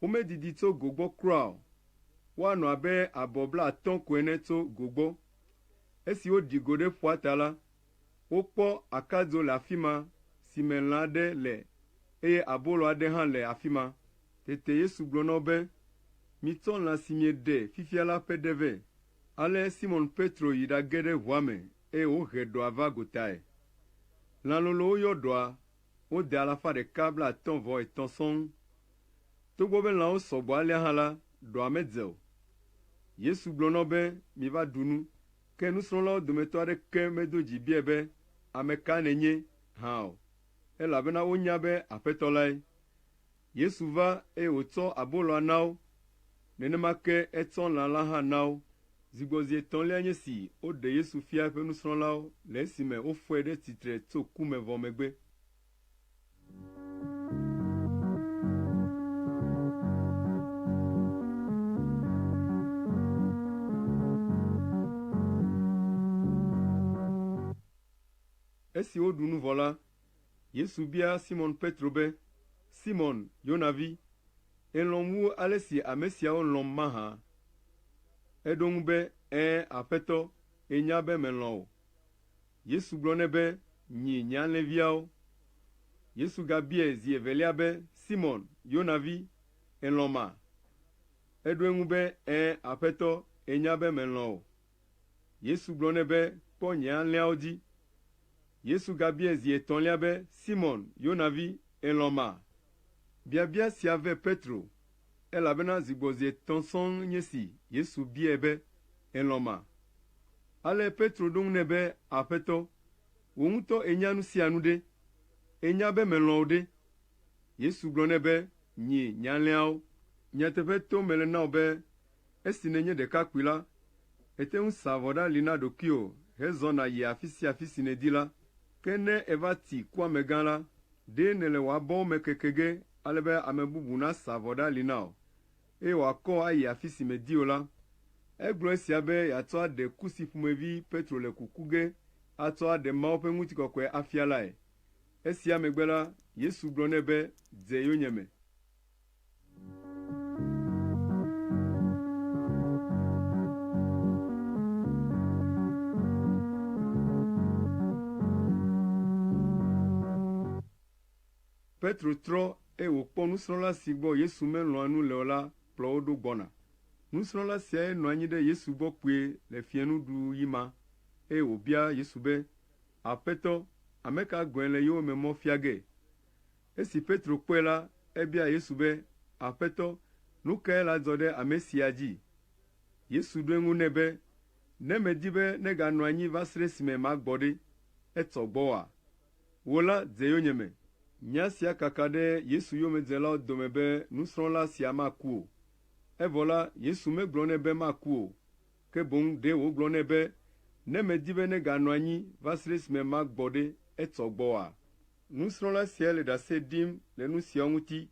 Womedidi tso go gbɔ kura o. Woanɔ abe abɔ 50 ko ene tso go gbɔ. Esi woɖi go ɖe ƒua ta la, wokpɔ akadzo le afi ma si me lã aɖe le eye abolo aɖe hã le afi ma. Tete Yesu gblɔ na wo be, “Mitsɔ lã si mieɖe fifia la ƒe ɖe vɛ.” Ale Simɔn Petro yi ɖage ɖe ʋua me eye wòhe ɖɔa va gotae. Lã lolowo yɔ ɖɔa, wode 153 sɔŋ. Togbɔ be lãwo sɔ gbɔ alea hã la, ɖɔa medze o. Yesu gblɔ na wo be, “Miva ɖu nu.” Ke nusrɔ̃lawo dometɔ aɖeke medo dzi biae be, “Ame ka nènye?” hã o, elabena wonya be Aƒetɔ lae. Yesu va, eye wòtsɔ aboloa na wo. Nenema ke etsɔ lã la hã na wo. Zigbɔzi etɔ̃lia nye esi woɖe Yesu fia eƒe nusrɔ̃lawo le esime wofɔe ɖe tsitre tso ku me vɔ megbe. Esi woɖu nu vɔ la, Yesu bia Simɔn Petro be, “Simɔn, Yona vi, èlɔ̃m wu ale si ame siawo lɔ̃m mahã?” Eɖo eŋu be, “Ɛ̃, Aƒetɔ, ènya be melɔ̃ wò.” Yesu gblɔ nɛ be, “Nyi nye alẽviawo.” Yesu gabiae zi evelia be, “Simɔn, Yona vi, èlɔ̃ma?” Eɖo eŋu be, “Ɛ̃, Aƒetɔ, ènya be melɔ̃ wò.” Yesu gblɔ nɛ be, “Kpɔ nye alẽawo dzi.” Yesu gabiae zi etɔ̃lia be, “Simɔn, Yona vi, èlɔ̃ma?” Biabia sia ve Petro, elabena zigbɔzi etɔ̃ sɔŋ nye esi Yesu biae be, “Èlɔ̃ma?” Ale Petro ɖo eŋu nɛ be, “Aƒetɔ, wò ŋutɔ ènya nu sia nu ɖe. Ènya be melɔ̃ wò ɖe.” Yesu gblɔ nɛ be, “Nyi nye alẽawo. Nyateƒe tom mele na wò be esi nènye ɖekakpui la, ète ŋu saa avɔ ɖe ali na ɖokuiwò hezɔna yia afi sia afi si nèdi la. Ke ne èva ti ku amegã la, ɖe nèle wò abɔwo me keke ge ale be ame bubu nasa avɔ ɖe ali na wò, eye wòakɔ wò ayi afi si mèdi o la.” Egblɔ esia be yeatsɔ aɖe ku si ƒomevi Petro le kuku ge atsɔ aɖe Mawu ƒe ŋutikɔkɔe afia lae. Esia megbe la, Yesu gblɔ nɛ be, “Dze yonyeme.” Petro trɔ, eye wòkpɔ nusrɔ̃la si gbɔ Yesu melɔ̃a nu le o la kplɔ wo ɖo gbɔna. Nusrɔ̃la siae nɔ anyi ɖe Yesu gbɔ kpuie le fiẽnuɖuɣi ma, eye wòbia Yesu be, “Aƒetɔ, ame ka gɔ̃e le yowòme mɔ fia ge?” Esi Petro kpɔe la, ebia Yesu be, “Aƒetɔ, nu kae ladzɔ ɖe ame sia dzi?” Yesu ɖo eŋu nɛ be, “Ne medi be neganɔ anyi va se ɖe esime magbɔ ɖe, Etsɔ gbɔ oa? Wò la, dze yonyeme.” Nya sia kaka ɖe Yesu yomedzelawo dome be nusrɔ̃la sia maku o. Evɔ la, Yesu megblɔ nɛ be maku o, ke boŋ ɖe wògblɔ nɛ be, “Ne medi be neganɔ anyi va se ɖe esime magbɔ ɖe, etsɔ gbɔ oa?” Nusrɔ̃la siae le ɖase ɖim le nu siawo ŋuti,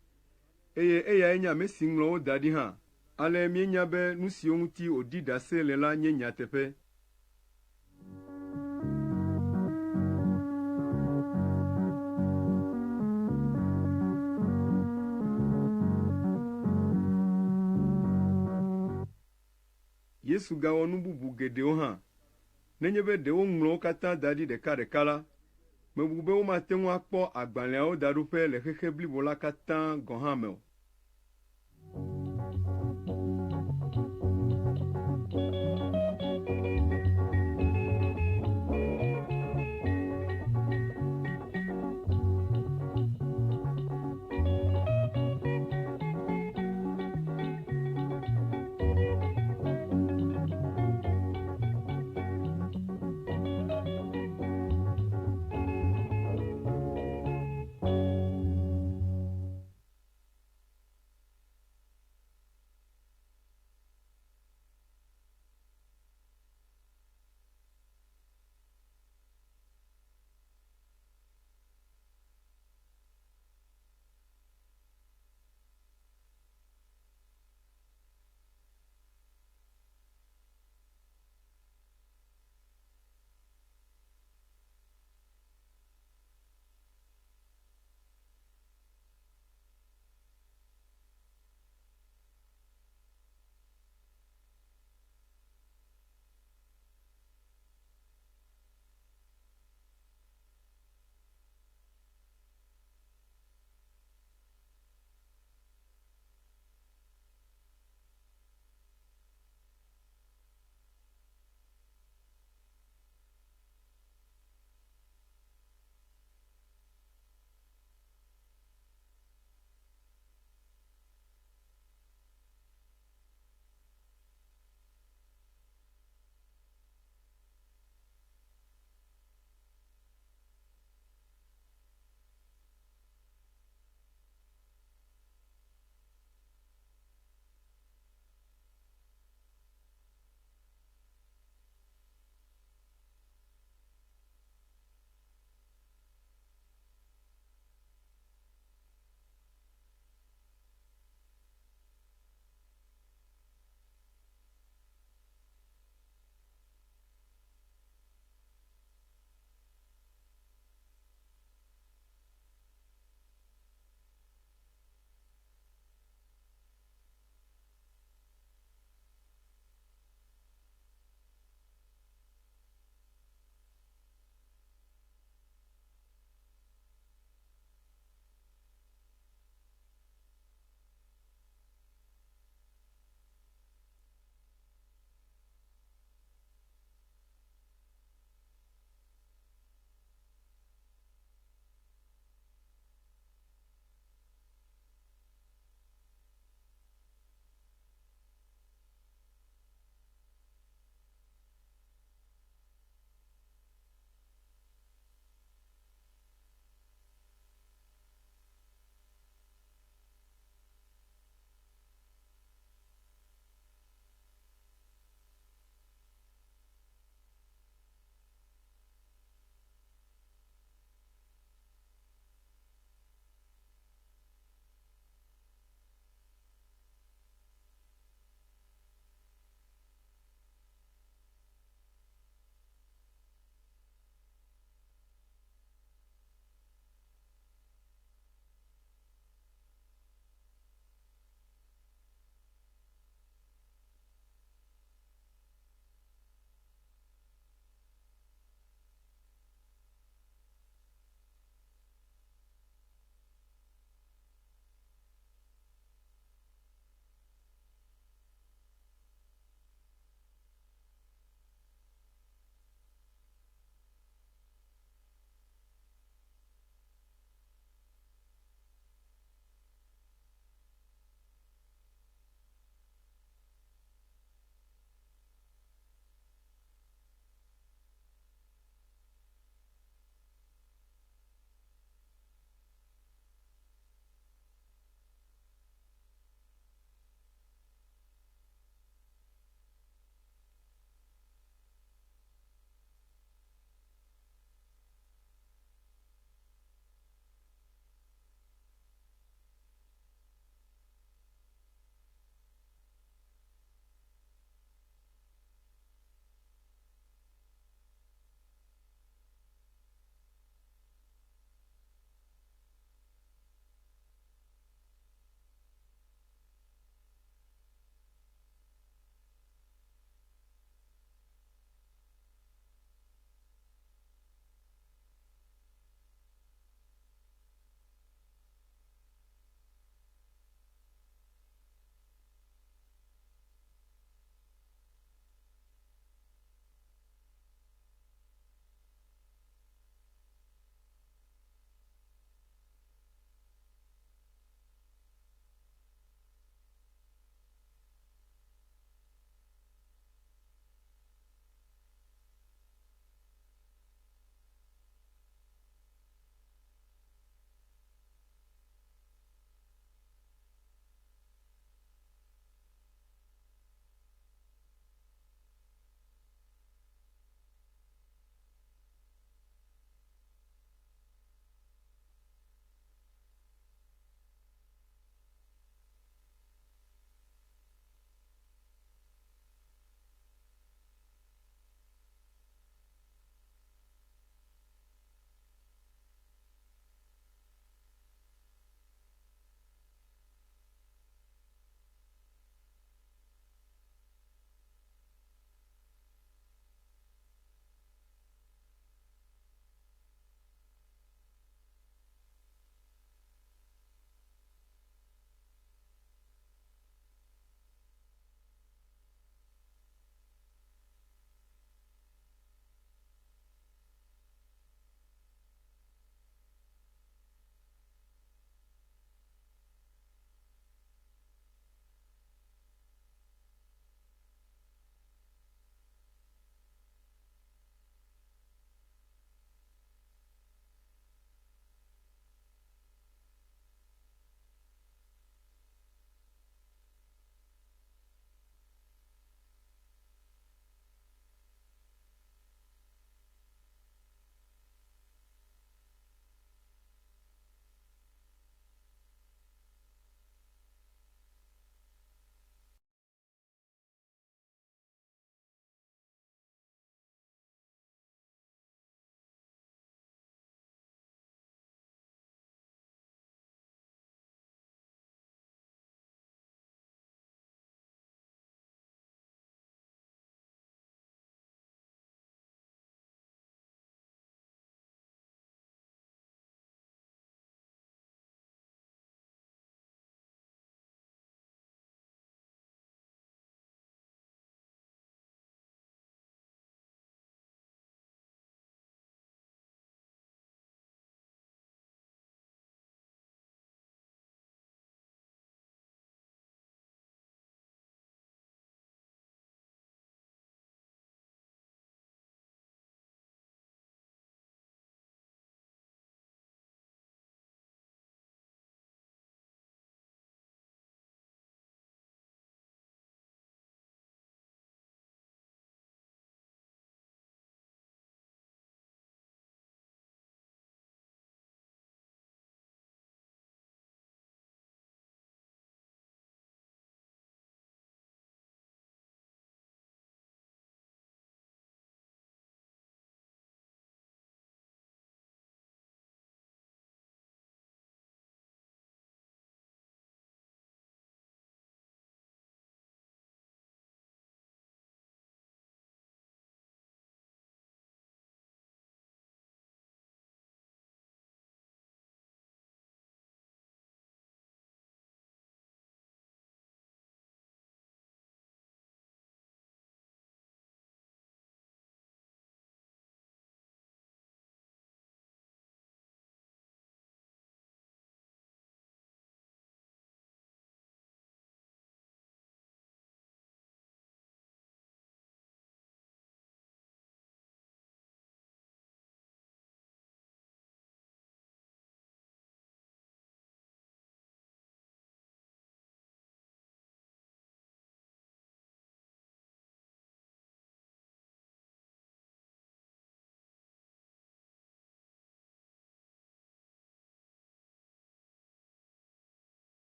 eye eyae nye ame si ŋlɔ wo da ɖi hã. Ale míenya be nu siwo ŋuti wòɖi ɖase le la nye nyateƒe. Yesu gawɔ nu bubu geɖewo hã. Nenye be ɖe woŋlɔ wo katã da ɖi ɖekaɖeka la, mebu be womate ŋu akpɔ agbalẽawo daɖoƒe le xexe blibo la katã gɔ̃ hã me o.